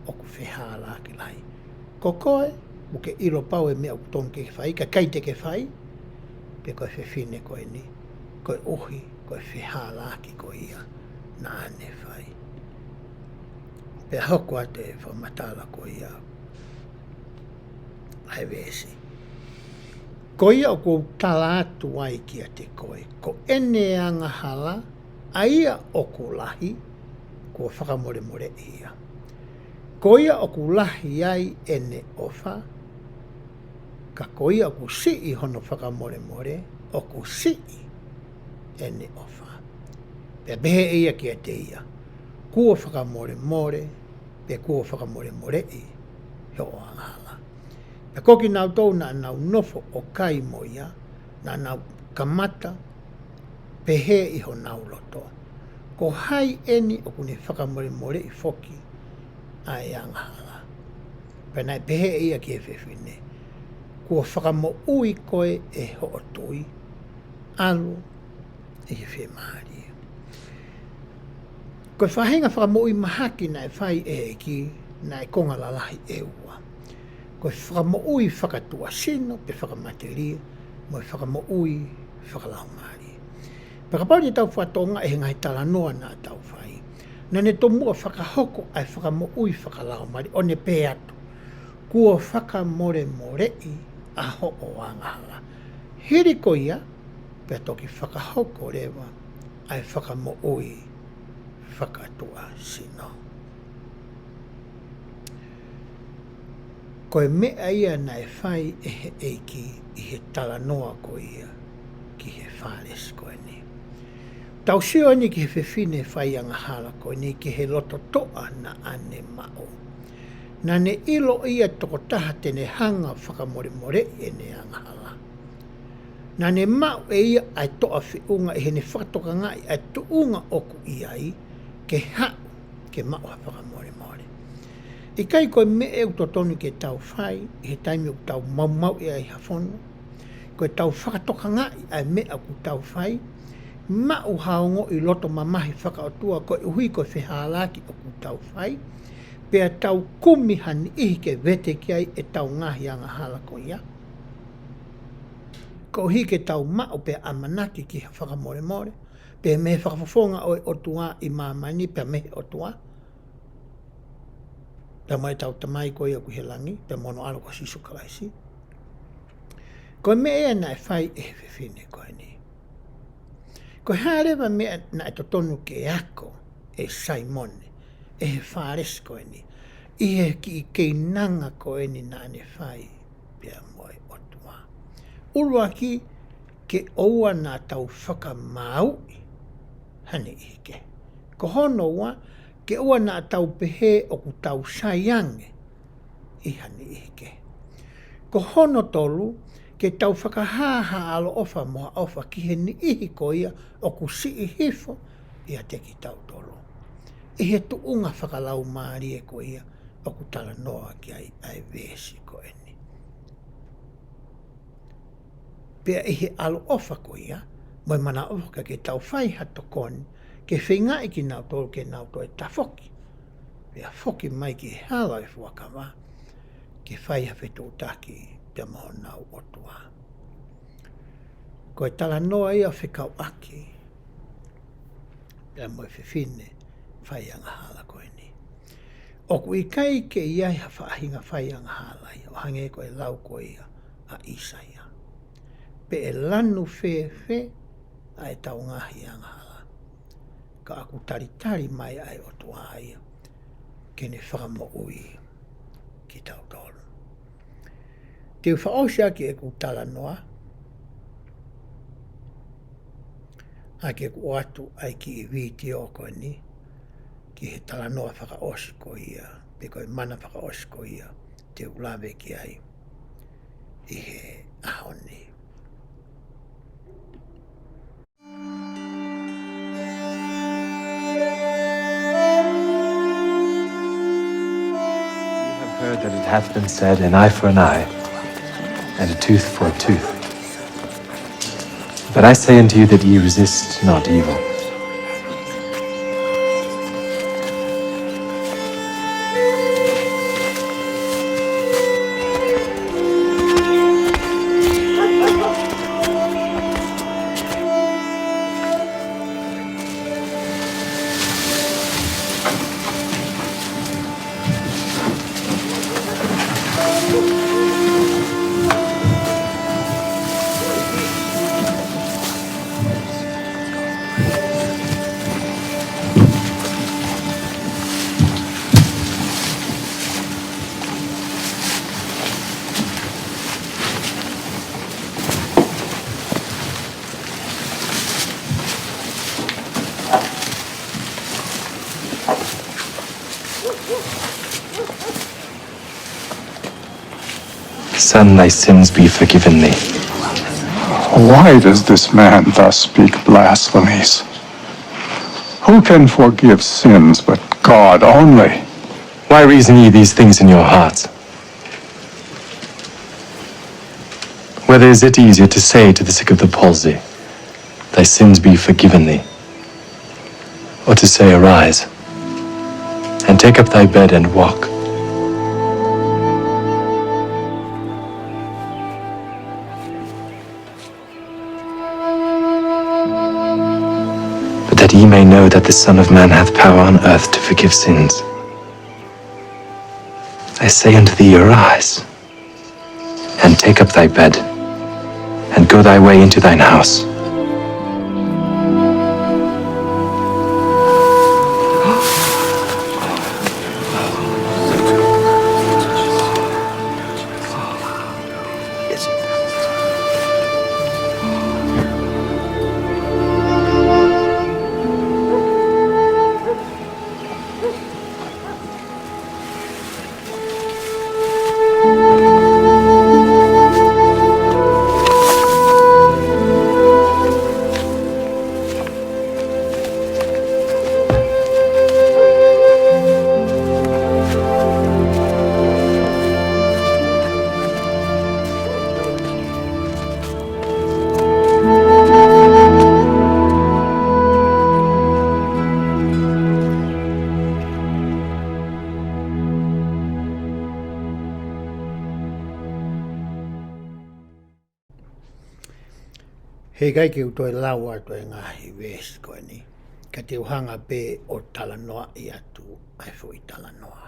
ʻoku fehālaaki lahi? Ko koe, ʻoku ke ʻilo pau e meʻa ʻoku tonu ke fai, ka ʻikai te ke fai, pe ko e fefine ko eni, koeʻuhi ko e fehālaaki ko ia naʻa ne fai. Pea hoko atu e fakamatala ko ia ʻa e veesi. Ko ia ʻoku ou tala atu ai kiate koe, ko ʻene angahala, ʻa ia ʻoku lahi, kuo fakamolemoleʻi ia. Ko ia ʻoku lahi ai ʻene ʻofa, ka ko ia ʻoku siʻi hono fakamolemole, ʻoku siʻi ʻene ʻofa. Pea pehē ʻe ia kiate ia, kuo fakamolemole, pe kuo fakamolemoleʻi hoʻo angahala. Pea ko kinautolu naʻa nau nofo ʻo kai mo ia, naʻa nau kamata pehē ʻi honau loto, ko hai eni ʻoku ne fakamolemoleʻi foki ʻa e angahala? Pea naʻe pehē ʻe ia ki he fefine, kuo fakamoʻui koe ʻe hoʻo tui, ʻalu ʻi he fiemālie. Ko e faʻahinga fakamoʻui mahaki naʻe fai ʻe he ʻEiki, naʻe konga lalahi ʻe ua. Ko e fakamoʻui fakatuʻasino pe fakamatelie, mo e fakamoʻui fakalaumālie. Pea kapau te tau fakatokangaʻi he ngaahi talanoa naʻa tau fai, naʻa ne tomuʻa fakahoko ʻa e fakamoʻui fakalaumālie, ʻo ne pehē atu, kuo fakamolemoleʻi ʻa hoʻo angahala. Hili ko ia, pea toki fakahoko leva ʻa e fakamoʻui fakatuʻasino. Ko e meʻa ia naʻe fai ʻe he ʻEiki ʻi he talanoa ko ia ki he Fālesi ko eni. Tau sio eni ki he fefine fai angahala ko eni, ki he loto toʻa naʻa ne maʻu. Naʻa ne ʻilo ia tokotaha te ne hanga fakamolemoleʻi ʻene angahala. Naʻa ne maʻu ʻe ia ʻa e toʻa feʻunga ʻi heʻene fakatokangaʻi ʻa e tuʻunga ʻoku ʻi ai ke haʻu ke maʻu ha fakamolemole. ʻIkai ko e meʻa ʻoku totonu ke tau fai ʻi he taimi ʻoku tau maumauʻi ai ha fono? Ko ʻetau fakatokangaʻi ʻa e meʻa ʻoku tau fai, maʻu ha ongoʻi loto mamahi fakaʻotua koeʻuhi ko e fehālaaki ʻoku tau fai, pea tau kumi ha niʻihi ke vete ki ai ʻetau ngaahi angahala ko ia, koeʻuhi ke tau maʻu pea ʻamanaki ki ha fakamolemole, pea mei he fakafofonga ʻo e ʻOtua ʻi māmani, pea mei he ʻOtua, pea mo ʻetau Tamai ko ia ʻoku ʻi he langi, pea mo hono ʻAlo ko Sīsū Kalaisi. Ko e meʻa ia naʻe fai ʻe he fefine ko eni. Ko e hā leva e meʻa naʻe totonu ke ako ʻe Saimone, ʻe he Fālesi ko eni, ʻi he kiʻi keinanga ko eni naʻa ne fai pea mo e ʻOtua? ʻUluaki, ke ʻoua naʻa tau fakamāuʻi ha niʻihi kehe. Ko hono ua, ke ʻoua naʻa tau pehē ʻoku tau sai ange ʻi ha niʻihi kehe. Ko hono tolu, ke tau fakahā ha ʻaloʻofa mo ha ʻofa ki he niʻihi ko ia ʻoku siʻi hifo ʻiate kitautolu, ʻi he tuʻunga fakalaumālie ko ia ʻoku talanoa ki ai ʻa e veesi ko eni. Pea ʻi he ʻaloʻofa ko ia, mo e manavaʻofa, ke tau fai ha tokoni ke feingaʻi kinautolu ke nau toe tafoki, pea foki mai ki he hala ʻo e fuakava, ke fai ha fetuʻutaki pea mo honau ʻOtua. Ko e talanoa ia fekauʻaki pea mo e fefine fai angahala ko eni. ʻOku ʻikai ke ʻi ai ha faʻahinga fai angahala ia, ʻo hangē ko e lau ko ia ʻa ʻĪsaia. Pe ʻe lanu fēfē ʻa ʻetau ngaahi angahala, ka ʻoku talitali mai ʻa e ʻOtua ia ke ne fakamoʻui kitautolu. Te u fakaʻosi ʻaki ʻeku talanoa, ʻaki ʻeku ʻoatu ʻa e kiʻi vitiō ko eni, ki he talanoa fakaʻosi ko ia, pe ko e mana fakaʻosi ko ia te u lave ki ai ʻi he ʻaho ni. You have heard that it hath been said, "An eye for an eye, and a tooth for a tooth." But I say unto you that ye resist not evil. Son, thy sins be forgiven thee. Why does this man thus speak blasphemies? Who can forgive sins but God only? Why reason ye these things in your hearts? Whether is it easier to say to the sick of the palsy, "Thy sins be forgiven thee," or to say, "Arise, and take up thy bed and walk"? that ye may know that the Son of Man hath power on earth to forgive sins. I say unto thee, arise, and take up thy bed, and go thy way into thine house. He ʻikai ke u toe lau atu e ngaahi veesi ko eni, ka te u hanga pē ʻo talanoaʻi atu ʻa e foʻi talanoa.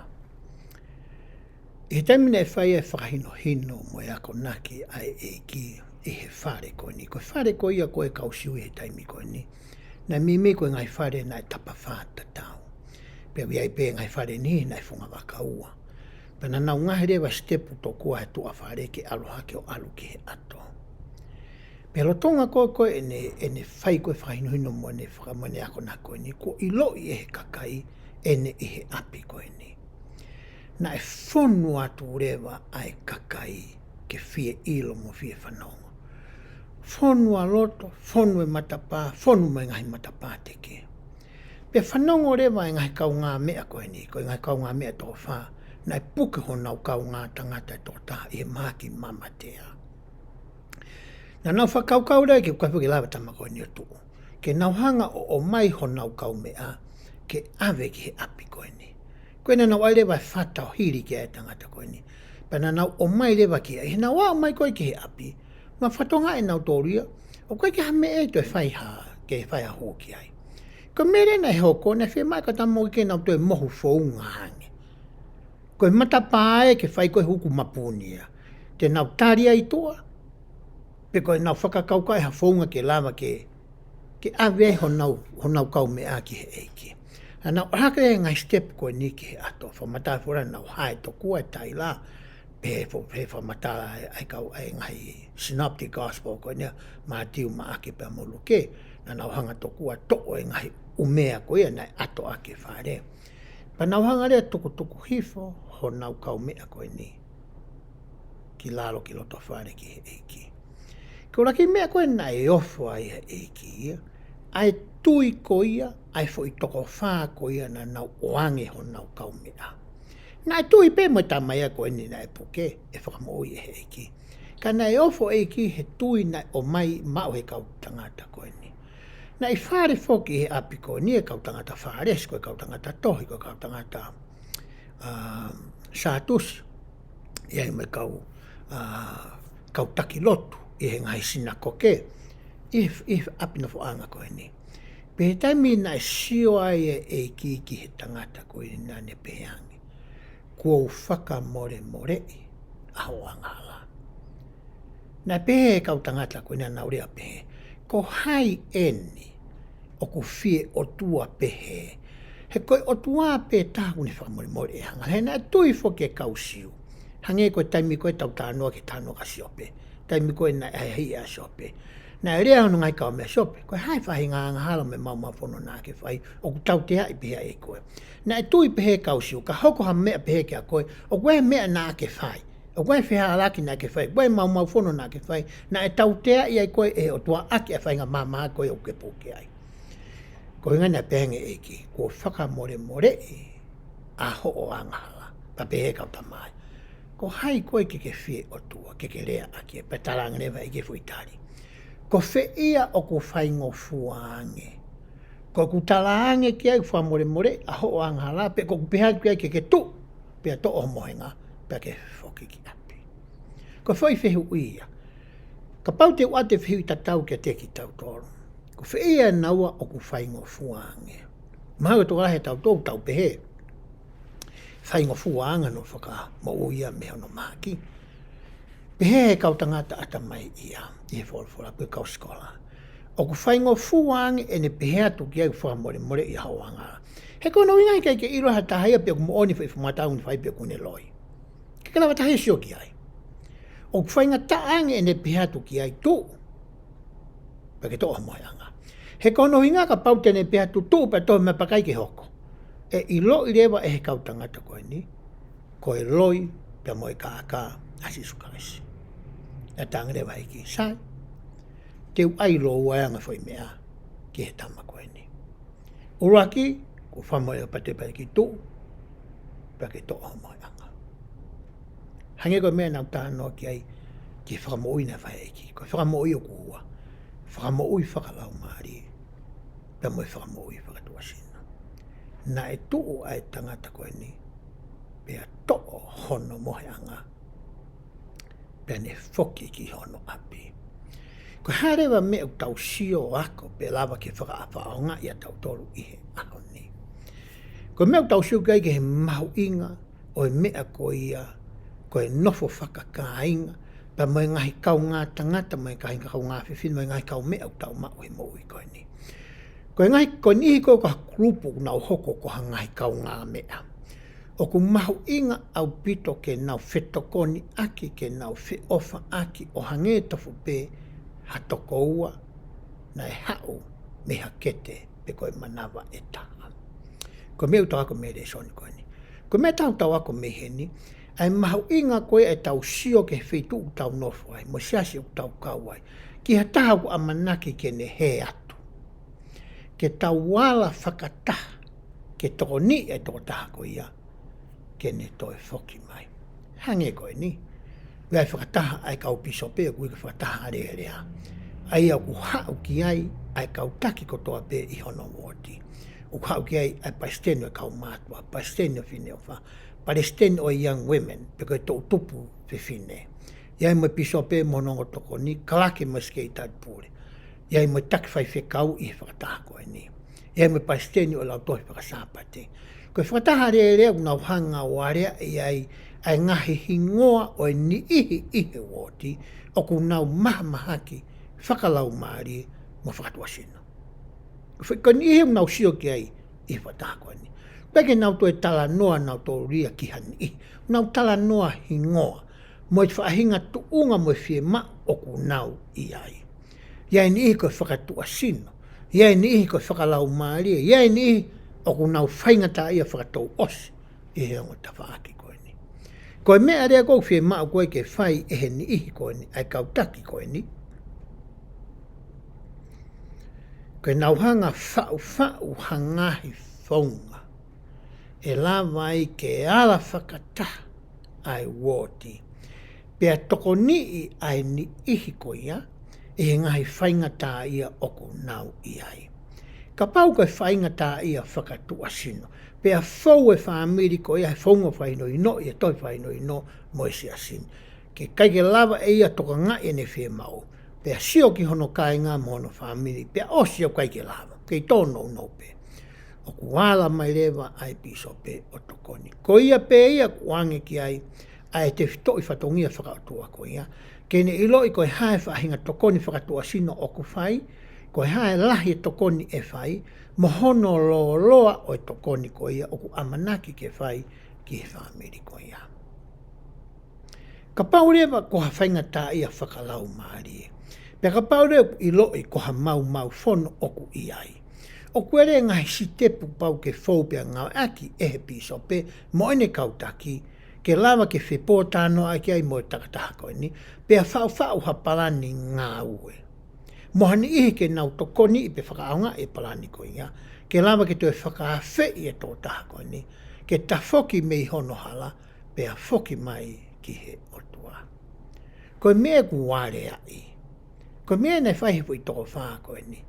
ʻI he taimi naʻe fai ai e fakahinohino mo e akonaki ʻa e ʻEiki ʻi he fale ko eni. Ko e fale ko ia ko e kau Siu ʻi he taimi ko eni, naʻe meimei ko e ngaahi fale naʻe tapafā tatau. Pea ʻi ai pē ngaahi fale ni naʻe fungavaka ua. Pea naʻa nau ngaohi leva e sitepu tokua he tuʻa fale ke ʻalu hake ʻo ʻalu ki he ʻato. Pea lolotonga ko ē ko ē ʻene, ʻene fai ko ē fakahinohino mo ʻene faka-, mo ʻene akonaki ko eni, kuo ʻiloʻi ʻe he kakai ʻene ʻi he ʻapi ko eni. Naʻe fonu atu leva ʻa e kakai ke fie ʻilo mo fie fanongo. Fonu ʻa loto, fonu e matapā, fonu mo e ngaahi matapā teke. Pea fanongo leva e ngaahi kaungāmeʻa ko eni, ko e ngaahi kaungāmeʻa toko fā, naʻe puke honau kaungā tangata ʻe toko taha ʻi he mahaki mamatea. Naʻa nau fakakaukau leva ke ʻoku ʻikai ke lava e tama ko eni ʻo tuʻu, ke nau hanga ʻo ʻomai honau kaumeʻa ke ʻave ki he ʻapi ko eni. Ko ena naʻa nau ʻai leva e fata ʻo hili ki ai e tangata ko eni. Pea naʻa nau ʻomai leva ki ai, he naʻa nau ʻomai ko ē ki he ʻapi, naʻa nau fakatokangaʻi ʻe nautolu ia, ʻoku ʻikai ke ha meʻa ʻe toe fai ha, ke fai ha hū ki ai. Ko e meʻa leva naʻe hoko, naʻe fiemaʻu e kau tama ko ē ke nau toe mohu founga ange. Ko e matapā ē ke fai ko ē huku mapuni ia. Te nau tali ai tuʻa, pe ko ʻenau fakakaukau ha founga ke lava ke, ke ʻave ai honau, honau kaumeʻa ki he ʻEiki. Naʻa nau ʻalu hake e ngaahi sitepu ko eni ki he ʻato, fakamatala fola naʻa nau hae tokua e taila, pe he fo-, pe he fakamatala ʻa e, ʻa e kau, ʻa e ngaahi synoptic gospel ko eni, Mātiu, Maʻake pea mo Luke, naʻa nau hanga tokua ʻo toʻo e ngaahi ʻumea ko ia naʻe ʻato ʻaki e fale. Pea nau hanga leva ʻo tukutuku hifo honau kaumeʻa ko eni ki lalo ki loto fale ki he ʻEiki. Ko e ʻuluaki meʻa ko ē naʻe ofo ai e ʻEiki ia, ʻa e tui ko ia ʻa e foʻi toko fā ko ia naʻa nau ʻoange honau kaumeʻa. Naʻe tui pē mo e tama ia ko eni naʻe puke ʻe fakamoʻui ʻe he ʻEiki. Ka naʻe ofo e ʻEiki he tui naʻe ʻomai maʻu ʻe he kau tangata ko eni. Naʻe ʻi fale foki he ʻapi ko eni e kau tangata Fālesi, ko e kau tangata tohi, ko e kau tangata, ā, Sātusi, ʻi ai mo e kau, ā, kau taki lotu ʻi he ngaahi sinakoke, ʻi, ʻi he ʻapi nofoʻanga ko eni. Pea ʻi he taimi naʻe sio ai e ʻEiki ki he tangata ko eni naʻa ne pehē ange, kuo u fakamolemoleʻi ʻa hoʻo angahala. Naʻe pehē ʻe he kau tangata ko eni naʻa nau lea pehē, ko hai eni ʻoku fie ʻOtua pehē? He ko e ʻOtua pē taha ʻoku ne fakamolemoleʻi e angahala. He naʻe tui foki e kau Siu. Hangē ko e taimi ko ē ʻetau talanoa ki he talanoa kia Siope. Taimi ko ē naʻe ʻahiʻahiʻi ʻa Siope. Naʻe lea hono ngaahi kaumeʻa, Siope, ko e hā e faʻahinga angahala mo e maumaufono naʻa ke fai, ʻoku tauteaʻi pehē ʻe koe? Naʻe tui pehē e kau Siu, ka hoko ha meʻa pehē kia koe, ʻoku ʻi ai e meʻa naʻa ke fai, ʻoku ʻi ai e fehālaaki naʻa ke fai, ʻoku ʻi ai e maumaufono naʻa ke fai, naʻe tauteaʻi ai koe ʻe he ʻOtua ʻaki ʻa e faʻahinga mahamahaki ko ē ʻoku ke puke ai. Ko e ʻuhinga ia naʻe pehē ange e ʻEiki, kuo u fakamolemoleʻi ʻa hoʻo angahala. Pea pehē e kau tama ia, ko hai koe ke ke fie ʻOtua, ke ke lea ʻaki ia? Pea talaange leva e ʻEiki e foʻi tali, ko fē ia ʻoku faingofua ange? Ko ʻeku talaange ki ai ʻoku fakamolemoleʻi ʻa hoʻo angahala, pe ko ʻeku pehē atu ki ai ke ke tuʻu, pea toʻo ho mohenga, pea ke foki ki ʻapi? Ko e foʻi fehuʻi ia. Kapau te u ʻoatu e fehuʻi tatau kiate kitautolu, ko Ko fē ia ʻe naua ʻoku faingofua ange? Mahalo ko e tokolahi ʻiate kitautolu ʻoku tau pehē, faingofua ange hono fakamoʻui ia mei hono mahaki. Pehē ʻe he kau tangata ʻatamai ia ʻi he folofola, pe kau sikola, ʻoku faingofua ange ʻene pehē atu ki ai, fakamolemoleʻi hoʻo angahala. He ko hono ʻuhinga ʻikai ke ʻilo ʻe ha taha ia pe ʻoku moʻoni e foʻi fakamatala naʻe fai pe ʻoku ne loi. ʻIkai ke lava ha taha ia ʻo sio ki ai. ʻOku faingataʻa ange ʻene pehē atu ki ai, tuʻu, pea ke toʻo hoʻo mohenga. He ko hono ʻuhinga, kapau te ne pehē atu, tuʻu pea toʻo e meʻapakai ke hoko, ʻe ʻiloʻi leva ʻe he kau tangata ko eni ko e loi pea mo e kākā ʻa Sīsū Kalaisi. ʻE talaange leva ʻe he ʻEiki, sai, te u ʻai lōua ange e foʻi meʻa ki he tama ko eni. ʻUluaki, ko e fakamoʻoni ʻa e pate pea ke tuʻu, pea ke toʻo hoʻo mohenga. Hangē ko e meʻa naʻa ku talanoa ki ai, ki he fakamoʻui naʻe fai ʻe he ʻEiki. Ko e fakamoʻui ʻoku ua. Fakamoʻui fakalaumālie, pea mo e fakamoʻui fakatuʻasino. Naʻe tuʻu ʻa e tangata ko eni, pea toʻo hono mohenga, pea ne foki ki hono ʻapi. Ko e hā leva e meʻa ʻoku tau sio ʻo ako pe lava ke fakaʻapaʻapaʻi ʻa tautolu ʻi he ʻaho ni? Ko e meʻa ʻoku tau sio ki ai ki he mahuʻinga ʻo e meʻa ko ia ko e nofo fakakāinga, pea mo e ngaahi kaungā tangata, mo e ngaahi kaungā fefine, mo e ngaahi kaumeʻa ʻoku tau maʻu he moʻui ko eni. Ko e ngaahi, ko e niʻihi ko ē ko ha kulupu ʻoku nau hoko ko ha ngaahi kaungāmeʻa, ʻoku mahuʻinga ʻaupito ke nau fetokoniʻaki, ke nau feʻofaʻaki, ʻo hangē tofu pē ha tokoua naʻe haʻu mei ha kete pe ko e manava ʻe taha. Ko e meʻa ʻoku tau ako mei he lēsoni ko eni. Ko e meʻa ʻoku tau ako mei heni, ʻa e mahuʻinga ko ē ʻetau sio ki he feituʻu ʻoku tau nofo ai, mo e siasi ʻoku tau kau ai, ki ha taha ʻoku ʻamanaki ke ne hē atu, ke tau ala fakataha ke tokoniʻi e tokotaha ko ia ke ne toe foki mai. Hangē ko eni, ʻoku ʻi ai e fakataha ʻa e kau pīsope, ʻoku ui ko e fakataha alēlea, ʻa ia ʻoku haʻu ki ai ʻa e kau taki kotoa pē ʻi hono uooti. ʻOku haʻu ki ai ʻa e palesiteni ʻo e kau mātuʻa, palesiteni ʻo e Fineʻofa, palesiteni ʻo e Young Women, pe ko e toʻutupu fefine. ʻI ai mo e pīsope mo hono ongo tokoni, kalake mo e sekelitali pule. ʻI ai mo e taki faifekau ʻi he fakataha ko eni. ʻI ai mo e palesiteni ʻo e lautohi faka-Sāpate. Ko e fakataha alēlea ʻoku nau hanga ʻo aleaʻi ai ʻa e ngaahi hingoa ʻo e niʻihi ʻi he uooti ʻoku nau mahamahaki fakalaumālie mo fakatuʻasino. Ko e niʻihi ʻoku nau sio ki ai ʻi he fakataha ko eni. ʻOku ʻikai ke nau toe talanoa nautolu ia ki ha niʻihi. Nau talanoa hingoa mo e faʻahinga tuʻunga mo e fiemaʻu ʻoku nau ʻi ai. ʻI ai e niʻihi ko e fakatuʻasino, ʻi ai e niʻihi ko e fakalaumālie, ʻi ai e niʻihi ʻoku nau faingataʻaʻia fakatouʻosi ʻi he ongo tafaʻaki ko eni. Ko e meʻa leva ʻoku fiemaʻu ko ē ke fai ʻe he niʻihi ko eni, ʻa e kau taki ko eni, ko ʻenau hanga ʻo faʻufaʻu ha ngaahi founga ʻe lava ai ke ala fakataha ʻa e uooti, pea tokoniʻi ʻa e niʻihi ko ia ʻi he ngaahi faingataʻaʻia ʻoku nau ʻi ai. Kapau ko e faingataʻaʻia fakatuʻasino, pea fou e fāmili ko ia he founga fakahinohino ʻi he tohi fakahinohino mo e siasi ni, ke ʻikai ke lava ʻe ia ʻo tokangaʻi ʻene fiemaʻu, pea sio ki hono kāinga mo hono fāmili, pea ʻosi, ʻoku ʻikai ke lava, kei tōnounou pē. ʻOku ala mai leva ʻa e pīsope ʻo tokoni. Ko ia pē ia ʻoku ʻoange ki ai ʻa e tefitoʻi fatongia fakaʻotua ko ia, ke ne ʻiloʻi ko e hā e faʻahinga tokoni fakatuʻasino ʻoku fai, ko e hā e lahi e tokoni ʻe fai, mo hono lōloa ʻo e tokoni ko ia ʻoku ʻamanaki ke fai ki he fāmili ko ia. Kapau leva ko ha faingataʻaʻia fakalaumālie, pea kapau leva ʻoku ʻiloʻi ko ha maumaufono ʻoku ʻi ai, ʻoku ʻi ai e ngaahi sitepu pau ke fou pea ngāueʻaki ʻe he pīsope mo ʻene kau taki, ke lava ke fepōtalanoaʻaki ai mo e takataha ko eni, pea faʻufaʻu ha palani ngāue. Mo ha niʻihi ke nau tokoniʻi pe fakaʻaongaʻi e palani ko ia, ke lava ke toe fakaafeʻi e tokotaha ko eni ke tafoki mei hono hala, pea foki mai ki he ʻOtua. Ko e meʻa ʻoku aleaʻi, ko e meʻa naʻe fai ʻe he foʻi toko fā ko eni,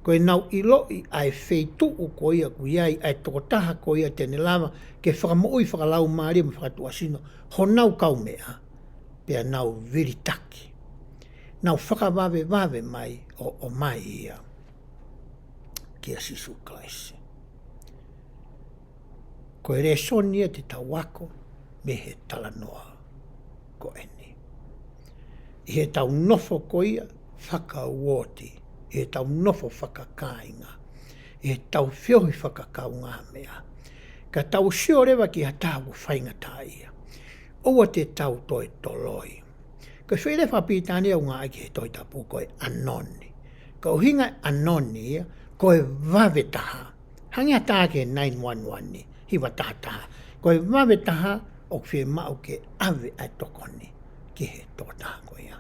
ko ʻenau ʻiloʻi ʻa e feituʻu ko ia ʻoku ʻi ai ʻa e tokotaha ko ia te ne lava ke fakamoʻui fakalaumālie mo fakatuʻasino honau kaumeʻa, pea nau vilitaki, nau fakavavevave mai ʻo ʻomai ia kia Sīsū Kalaisi. Ko e lēsoni ia te tau ako mei he talanoa ko eni. ʻI heʻetau nofo ko ia fakauooti, ʻi heʻetau nofo fakakāinga, ʻi heʻetau feohi fakakaungāmeʻa, ka tau sio leva ki ha taha ʻoku faingataʻaʻia, ʻoua te tau toe toloi. Ko e foʻi lea fakapilitānia ʻoku ngāueʻaki he Tohi Tapu ko e ʻanoni. Ko e ʻuhinga ʻanoni ia, ko e vave taha. Hangē ha tā ki he nine one one ni, hiva taha taha. Ko e vave taha ʻoku fiemaʻu ke ʻave ʻa e tokoni ki he tokotaha ko ia.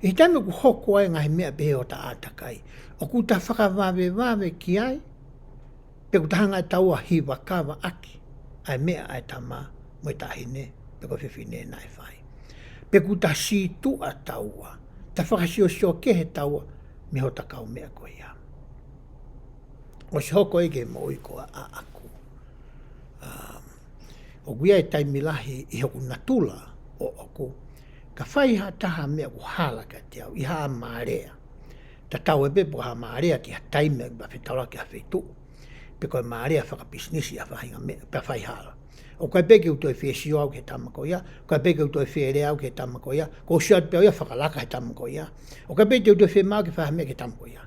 ʻI he taimi ʻoku hoko ai e ngaahi meʻa pehē ʻi hota ʻātakai, ʻoku ta fakavavevave ki ai, pe ʻoku ta hanga ʻe taua ʻo hiva kava ʻaki ʻa e meʻa ʻa e tama mo e taʻahine, pe ko e fefine naʻe fai. Pe ʻoku ta sītuʻa taua, ta fakasiosio kehe taua mei hota kaumeʻa ko ia. ʻOsi hoko ia ki he moʻui ko ē ʻaʻaku. Um, ʻoku ʻi ai e taimi lahi ʻi hoku natula ʻoʻoku, ka fai ha taha meʻa ʻoku hala kiate au, ʻi ha mālea. Tatau ai pē pe ko ha mālea ki ha taimi, pe fetaulaki ha feituʻu, pe ko e mālea fakapisinisi ʻa e faʻahinga meʻa, pe fai hala. ʻOku ʻikai pē ke u toe fie sio au ki he tama ko ia, ʻoku ʻikai pē ke u toe fie lea au ki he tama ko ia, ko u sio atu pē au ia fakalaka he tama ko ia. ʻOku ʻikai pē ke u toe fiemaʻu ke fai ha meʻa ki he tama ko ia.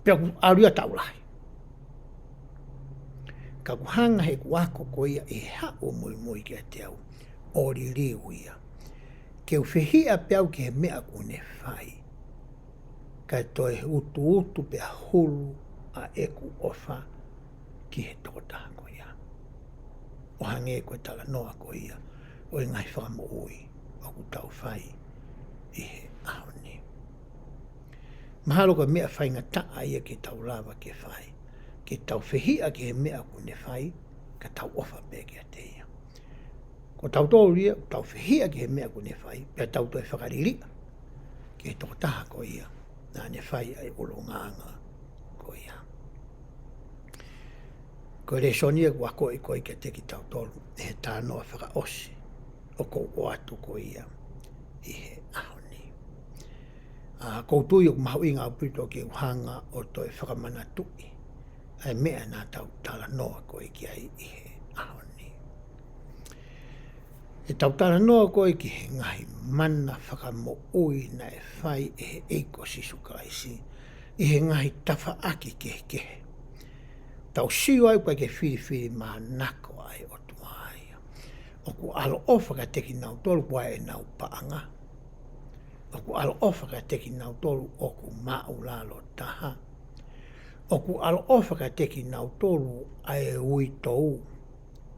Pea ʻoku ʻalu ia taʻu lahi. Ka ʻoku hanga ʻe heʻeku ako ko ia ʻi he haʻu ʻo muimui kiate au ʻo liliu ia, ke u fehiʻa pē au ki he meʻa ʻoku ne fai, kae toe utuutu pea hulu ʻa ʻeku ʻofa ki he tokotaha ko ia. ʻO hangē ko e talanoa ko ia ʻo e ngaahi fakamoʻui ʻoku tau fai ʻi he ʻaho ni. Mahalo ko e meʻa faingataʻa ia ke tau lava ke fai, ke tau fehiʻa ki he meʻa ʻoku ne fai, ka tau ʻofa pē kiate ia. Ko tautolu ia, ʻoku tau fehiʻa ki he meʻa ʻoku ne fai, pea tau toe fakaliliʻa ki he tokotaha ko ia naʻa ne fai ʻa e ʻulungaanga ko ia. Ko e lēsoni ia ʻoku akoʻi ko ē kiate kitautolu ʻe he talanoa fakaʻosi ʻoku ou ʻoatu ko ia ʻi he ʻaho ni. ʻA, ʻoku ou tui ʻoku mahuʻinga ʻaupito ke u hanga ʻo toe fakamanatuʻi ʻa e meʻa naʻa tau talanoa ko ē ki ai ʻi he ʻaho ni. ʻEtau talanoa ko ē ki he ngaahi mana fakamoʻui naʻe fai ʻe he ʻEiki ko Sīsū Kalaisi ʻi he ngaahi tafaʻaki kehekehe. Tau sio ai ʻoku ʻikai ke filifilimānako ʻa e ʻOtua ia. ʻOku ʻaloʻofa kiate kinautolu ʻoku ʻi ai ʻenau paʻanga. ʻOku ʻaloʻofa kiate kinautolu ʻoku māʻulalo taha. ʻOku ʻaloʻofa kiate kinautolu ʻa e uitou,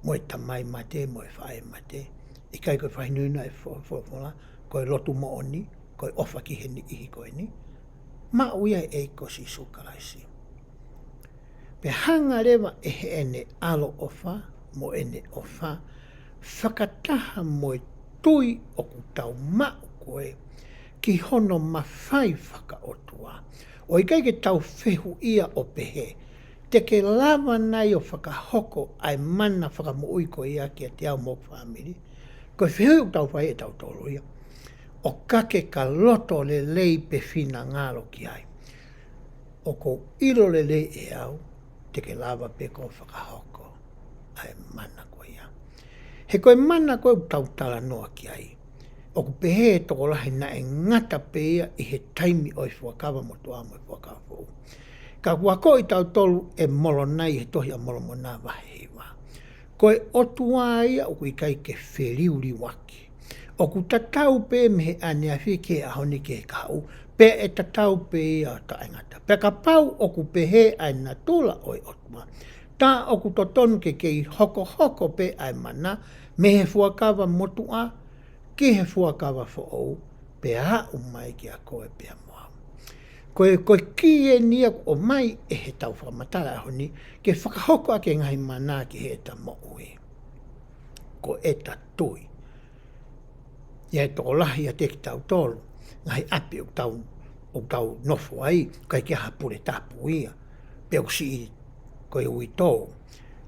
mo e tamai mate, mo e faʻē mate. ʻIkai ko e fakahinohino ʻa e fo-, folofola, ko e lotu moʻoni, ko e ʻofa ki he niʻihi ko eni. Maʻu ia ʻe he ʻEiki ko Sīsū Kalaisi. Pea hanga leva ʻe heʻene ʻaloʻofa mo ʻene ʻofa fakataha mo e tui ʻoku tau maʻu ko ē ki hono mafai fakaʻotua. ʻO ʻikai ke tau fehuʻia ʻo pehē, te ke lava nai ʻo fakahoko ʻa e mana fakamoʻui ko ia kiate au mo hoku fāmili? Ko e fehuʻi ʻoku tau fai ʻe tautolu ia. ʻO ka ke ka loto lelei pe finangalo ki ai, ʻoku ou ʻilo lelei ʻe au, te ke lava pē koe ʻo fakahoko ʻa e mana ko ia. He ko e mana ko ē ʻoku tau talanoa ki ai, ʻoku pehē ʻe he tokolahi naʻe ngata pē ia ʻi he taimi ʻo e Fuakava Motuʻa mo e Fuakava Foʻou. Ka ʻoku akoʻi kitautolu ʻe Molonai he tohi ʻa Molomona vahe hiva, ko e ʻOtua ia ʻoku ʻikai ke feliuliuaki. ʻOku tatau pē mei he ʻaneafi ki he ʻaho ni ki he kahaʻu, pea ʻe tatau pē ia ʻo taʻengata. Pea kapau ʻoku pehē ʻa e natula ʻo e ʻOtua, tā ʻoku totonu ke kei hokohoko pē ʻa e mana mei he Fuakava Motuʻa ki he Fuakava Foʻou, pea aʻu mai kiate koe pea mo au. Ko e, ko e kī eni ia ʻoku ʻomai ʻe heʻetau fakamatala ʻaho ni, ke fakahoko ʻaki e ngaahi mana ki heʻeta moʻui. Ko ʻeta tui. ʻI ai e tokolahi ʻiate kitautolu, ngaahi ʻapi ʻoku tau, ʻoku tau nofo ai, ʻoku ʻikai ke ʻi ai ha pule tapu ia, pe ʻoku siʻi ko e uitou.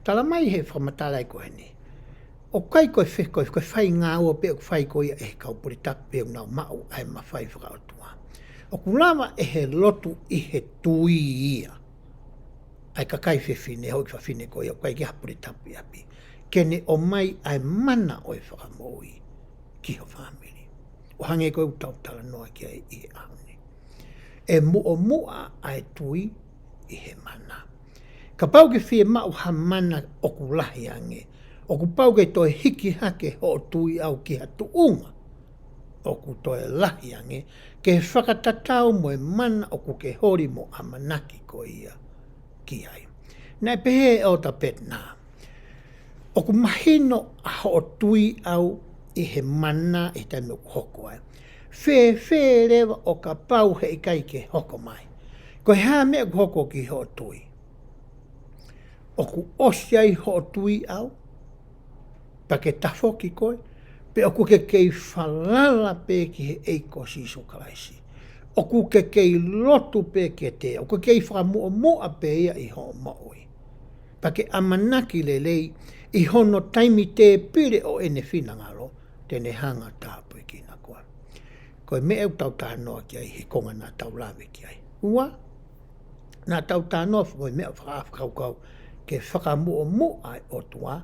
Tala mai he fakamatala ʻi ko eni, ʻoku ʻikai ko e fe-, ko e, ko e faingāue pē ʻoku fai ko ia ʻe he kau pule tapu pe ʻoku nau maʻu ʻa e mafai fakaʻotua. ʻOku lava ʻe he lotu ʻi he tui ia ʻa e kakai fefine, houʻeiki fafine ko ia, ʻoku ʻikai ke ha pule tapu ʻi ʻapi. Ke ne ʻomai ʻa e mana ʻo e fakamoʻui ki ho fāmili. ʻO hangē ko ʻetau talanoa ki ai ʻi he ʻaho ni. ʻE muʻomuʻa ʻa e tui ʻi he mana. Kapau ʻoku ke fiemaʻu ha mana ʻoku lahi ange, ʻoku pau ke toe hiki hake hoʻo tui ʻau ki ha tuʻunga ʻoku toe lahi ange, ke fakatatau mo e mana ʻoku ke holi mo ʻamanaki ko ia ki ai. Naʻe pehē ʻe ʻEletā Petinā, ʻoku mahino ʻa hoʻo tui ʻau ʻi he mana ʻi he taimi ʻoku hoko ai. Fēfē leva ʻo kapau heʻikai ke hoko mai? Ko e hā e meʻa ʻoku hoko ki hoʻo tui? ʻOku ʻosi ai hoʻo tui ʻau, pea ke tafoki koe, pe ʻoku ke kei falala pē ki he ʻEiki ko Sīsū Kalaisi? ʻOku ke kei lotu pē kiate ia, ʻoku ke kei fakamuʻomuʻa pē ia ʻi hoʻo moʻui? Pea ke ʻamanaki lelei ʻi hono taimi tēpile ʻo ʻene finangalo, te ne hanga ʻo tāpuekina koe. Ko e meʻa ʻoku tau talanoa ki ai he konga naʻa tau lave ki ai. Ua, naʻa tau talanoa mo e meʻa fakakaukau ke fakamuʻomuʻa e ʻOtua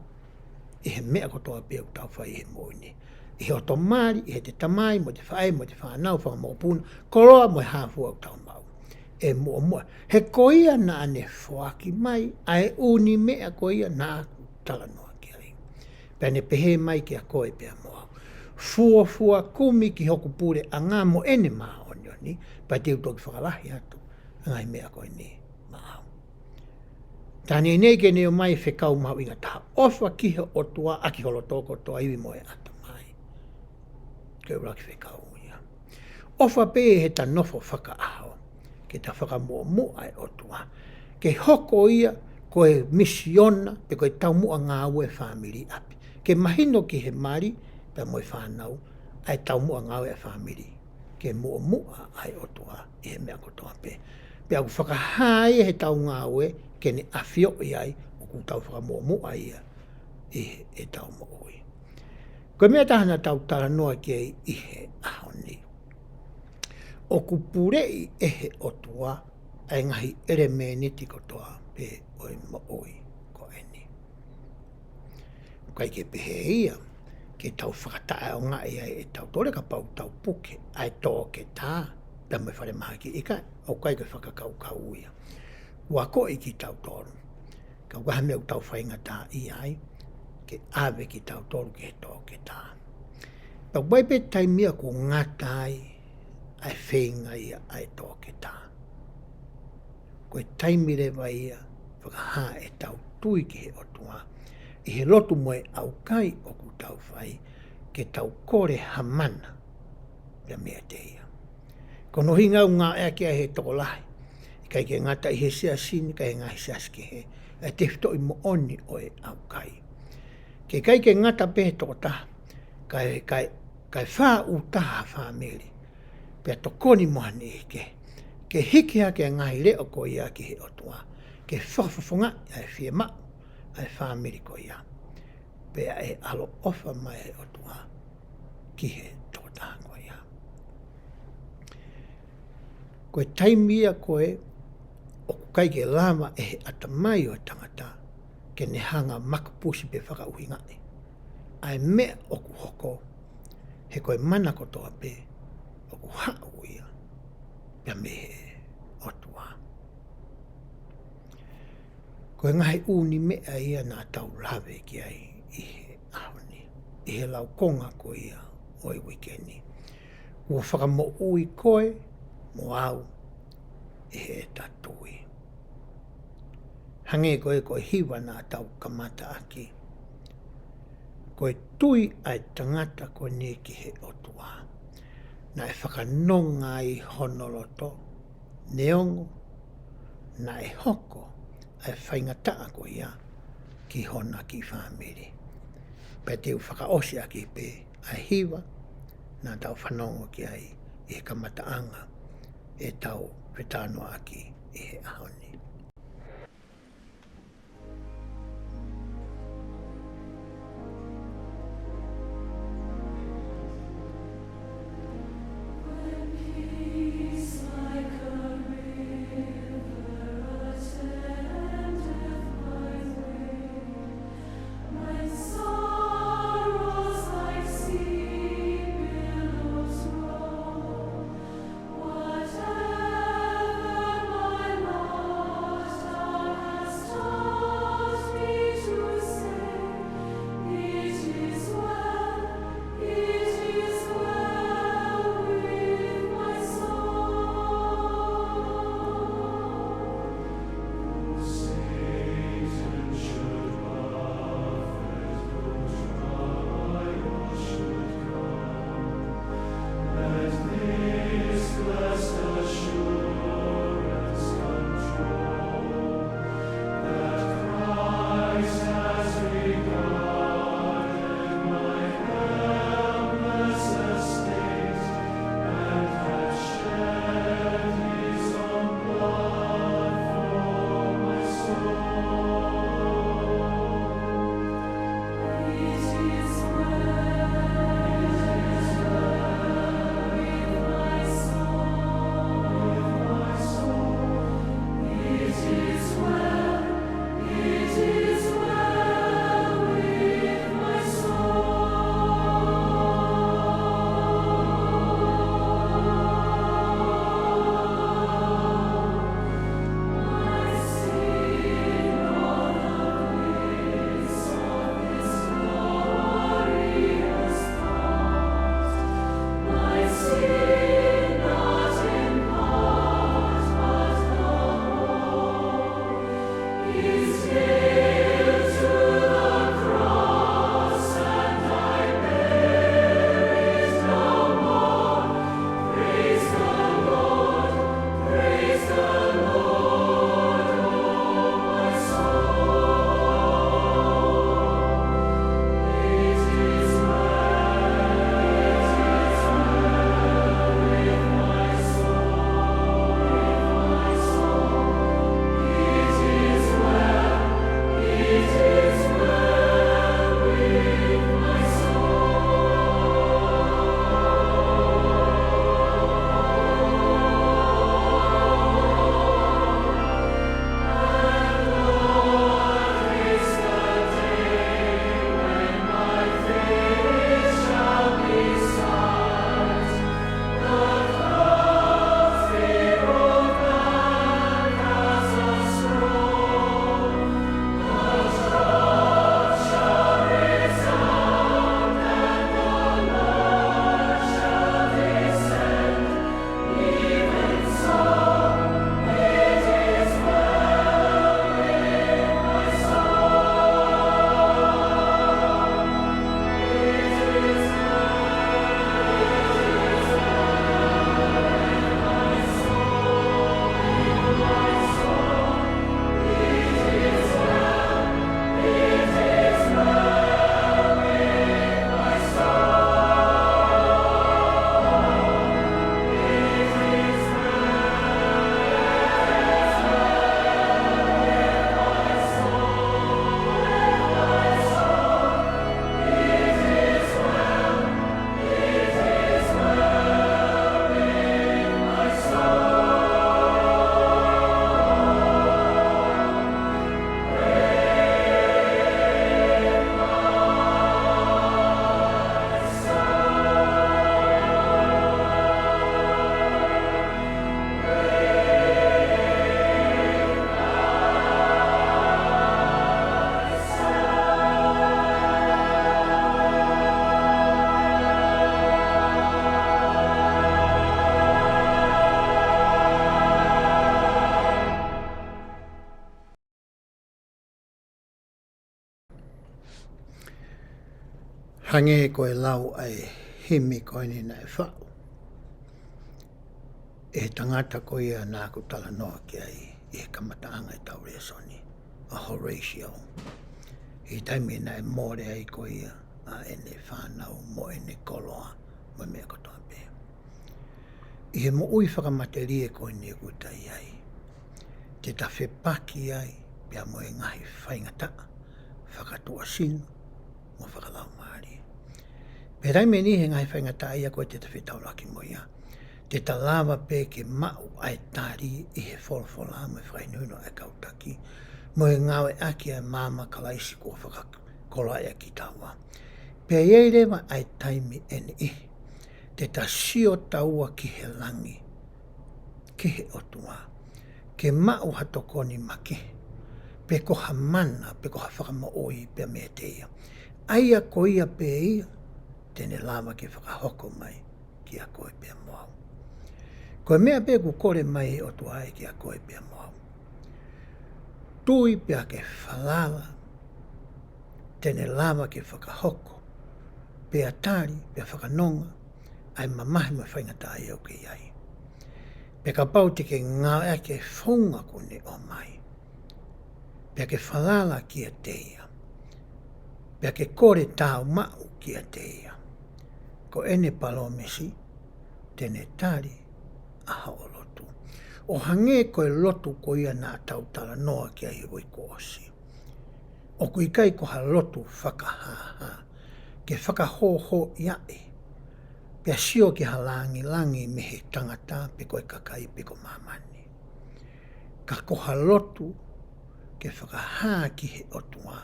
ʻi he meʻa kotoa pē ʻoku tau fai ʻi he moʻui ni. ʻI hoto mali, ʻi heʻete tamai, mo ʻete faʻē, mo ʻete fānau, fanga mokopuna, koloa mo e hā fua ʻoku tau maʻu. ʻE muʻomuʻa. He ko ia naʻa ne foaki mai ʻa e ʻū meʻa ko ia naʻa ku talanoa ki ai. Pea ne pehē mai kiate koe pea mo au. Fuofua kumi ki hoku puleʻanga mo ʻene māʻoniʻoni, pea te u toki fakalahi atu ʻa e ngaahi meʻa ko eni maʻau. Tā neʻineʻi ke ne ʻomai fekau mahuʻinga taha. ʻOfa ki he ʻOtua ʻaki ho loto kotoa, ivi mo e ʻatamai. Ko e ʻuluaki fekau ia. ʻOfa pē heʻeta nofo fakaʻaho ke ta fakamuʻomuʻa e ʻOtua, ke hoko ia ko e misiona pe ko e taumuʻa ngāue e fāmili ʻapi. Ke mahino ki he mali pea mo e fānau ʻa e taumuʻa ngāue e fāmili. Ke muʻomuʻa ʻa e ʻOtua ʻi he meʻa kotoa pē. Pea ʻoku fakahā ia heʻetau ngāue ke ne ʻafioʻi ai ʻoku tau fakamuʻomuʻa ia ʻi heʻetau moʻui. Ko e meʻa ʻe taha naʻa tau talanoa ki ai ʻi he ʻaho ni. ʻOku puleʻi ʻe he ʻOtua ʻa e ngaahi ʻelemēniti kotoa pē ʻo e moʻui ko eni. ʻOku ʻikai ke pehē ia ke tau fakataʻeʻaongaʻi ai ʻe tautolu, kapau tau puke ʻa e toketā pea mo e falemahaki, ʻikai, ʻoku ʻikai ke fakakaukau ia. Ua ko i kitautolu. Ka ʻoku ʻi ai ha meʻa ʻoku tau faingataʻaʻia ai, ke ʻave kitautolu ki he toketā. Pea ʻoku ʻi ai pē taimi ia ʻoku ngata ai ʻa e feinga ia ʻa e toketā. Ko e taimi leva ia, fakahā ʻetau tui ki he ʻOtua, ʻi he lotu mo e ʻaukai ʻoku tau fai, ke tau kole ha mana, pea meiate ia. Ko hono ʻuhinga ʻoku ngāueʻaki ai he tokolahi. ʻIkai ke ngata ʻi he siasi ni, ka ʻi he ngaahi siasi kehe. ʻA e tefitoʻi moʻoni ʻo e ʻaukai. Ke ʻikai ke ngata pē he tokotaha, kae, kae, kae fāʻūtaha fāmili. Pea tokoni mo ha niʻihi kehe. Ke hiki hake ʻa e ngaahi leʻo ko ia ki he ʻOtua. Ke fakafofongaʻi ʻa e fiemaʻu ʻa e fāmili ko ia. Pea ʻe ʻaloʻofa mai ʻa e ʻOtua ki he tokotaha ko ia. Ko e taimi ia ko ē ʻoku ʻikai ke lava ʻe he ʻatamai ʻo e tangata ke ne hanga ʻo makapusi pe fakaʻuhingaʻi ʻa e meʻa ʻoku hoko, he ko e mana kotoa pē ʻoku haʻu ia pea mei he ʻOtua. Ko e ngaahi ʻū meʻa ia naʻa tau lave ki ai ʻi he ʻaho ni, ʻi he laukonga ko ia ʻo e uike ni. Kuo fakamoʻui koe mo au ʻe heʻeta tui. Hangē ko e, ko e hiva naʻa tau kamataʻaki. Ko e tui ʻa e tangata ko eni ki he ʻOtua, naʻe fakanonga ai hono loto, neongo naʻe hoko ʻa e faingataʻa ko ia ki hona kiʻi fāmili. Pea te u fakaʻosi ʻaki pē ʻa e hiva naʻa tau fanongo ki ai ʻi he kamataʻanga ʻetau fetalanoaʻaki ʻi he ʻaho ni. Hangē ko e lau ʻa e himi ko eni naʻe faʻu ʻe he tangata ko ia naʻa ku talanoa ki ai ʻi he kamataʻanga ʻetau lēsoni, ʻa Horatio, ʻi he taimi naʻe mole ai ko ia ʻa ʻene fānau mo ʻene koloa mo e meʻa kotoa pē. ʻI he moʻui fakamatelie ko eni ʻoku ta ʻi ai, te ta fepaki ai pea mo e ngaahi faingataʻa fakatuʻasino mo fakalaumālie. Pea taimi ʻe niʻihi he ngaahi faingataʻa ia ko ē te ta fetaulaki mo ia, te ta lava pē ke maʻu ʻa e tali ʻi he folofola mo e fakahinohino ʻa e kau taki, mo e ngāueʻaki ʻa e maama ʻa Kalaisi kuo fakakoloaʻia kitaua. Pea ʻi ai leva ʻa e taimi ʻe niʻihi te ta sio taua ki he langi, ki he ʻOtua, ke maʻu ha tokoni makehe, pe ko ha mana, pe ko ha fakamoʻui pea meiate ia. ʻA ia ko ia pē ia te ne lava ke fakahoko mai kiate koe pea mo au. Ko e meʻa pē ʻoku kole mai ʻe he ʻOtua ia kiate koe pea mo au, tui pea ke falala, te ne lava ke fakahoko pea tali pea fakanonga ʻa e mamahi mo e faingataʻa ia ʻoku ke ʻi ai. Pea kapau te ke ngāueʻaki e founga kuo ne ʻomai, pea ke falala kiate ia, pea ke kole tāumaʻu kiate ia, ko ʻene palōmesi te ne tali ʻa hoʻo lotu. ʻO hangē ko e lotu ko ia naʻa tau talanoa ki ai he uike kuo ʻosi, ʻoku ʻikai ko ha lotu fakahāhā ke fakahōhōʻiaʻi pea sio ki ha langilangi mei he tangata pe ko e kakai pe ko māmani. Ka ko ha lotu ke fakahā ki he ʻOtua,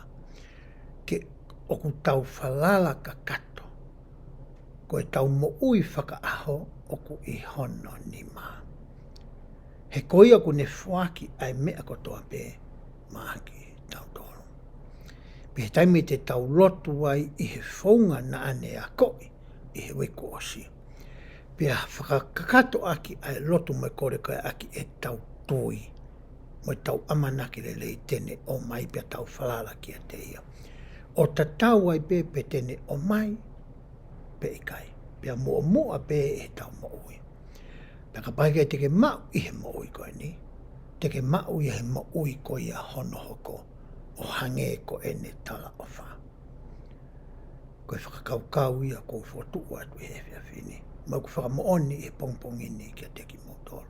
ke ʻoku tau falala kakato, ko ʻetau moʻui fakaʻaho ʻoku ʻi hono nima. He ko ia ʻoku ne foaki ʻa e meʻa kotoa pē maʻa kitautolu. Pea ʻi he taimi te tau lotu ai ʻi he founga naʻa ne akoʻi ʻi he uike kuo ʻosi, pea fakakakato ʻaki ʻa e lotu mo e kole ko ia ʻaki ʻetau tui, mo ʻetau ʻamanaki lelei te ne ʻomai pea tau falala kiate ia. ʻO tatau ai pē pe te ne ʻomai pe ʻikai. Pea muʻomuʻa pē ʻetau moʻui. Pea kapau ʻe ʻikai te ke maʻu ʻi he moʻui ko eni, te ke maʻu ʻi he moʻui ko ia hono hoko, ʻo hangē ko ʻene talaʻofa. Ko e fakakaukau ia ʻoku ou fokotuʻu atu he efiafi ni, mo ʻeku fakamoʻoni he pongipongi ni kiate kimoutolu.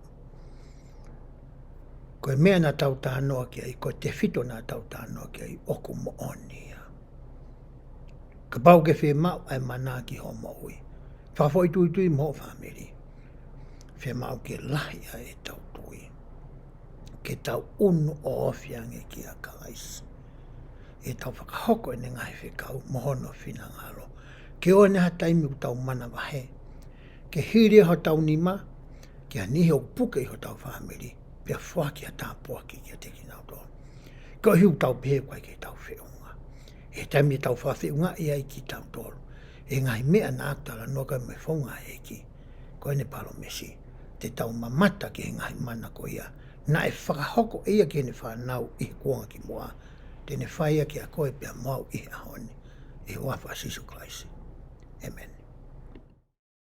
Ko e meʻa naʻa tau talanoa ki ai, ko e tefito naʻa tau talanoa ki ai, ʻoku moʻoni ia. Kapau ʻoku ke fiemaʻu ʻa e mana ki hoʻo moʻui, fakafoʻituitui mo hoʻo fāmili, fiemaʻu ke lahi ʻa ʻetau tui, ke tau ʻunu ʻo ofi ange kia Kalaisi, ʻi heʻetau fakahoko ʻene ngaahi fekau mo hono finangalo. Ke ʻoua naʻa ha taimi ʻoku tau manavahē, ke hili ʻe hotau nima ki ha niʻihi ʻoku puke ʻi hotau fāmili, pea foaki ha tāpuaki kiate kinautolu. Koeʻuhi ʻoku tau pehē ʻoku ʻikai ke tau feʻunga. ʻI he taimi ʻoku tau fakafeʻungaʻi ai kitautolu ʻi he ngaahi meʻa naʻa ku talanoa ki ai mo e founga ʻa e ʻEiki, ko ʻene palōmesi, te tau mamata ki he ngaahi mana ko ia naʻe fakahoko ʻe ia ki heʻene fānau ʻi he kuonga kimuʻa, te ne fai ia kiate koe pea mo au ʻi he ʻaho ni, ʻi he huafa ʻo Sīsū Kalaisi. ʻĒmeni.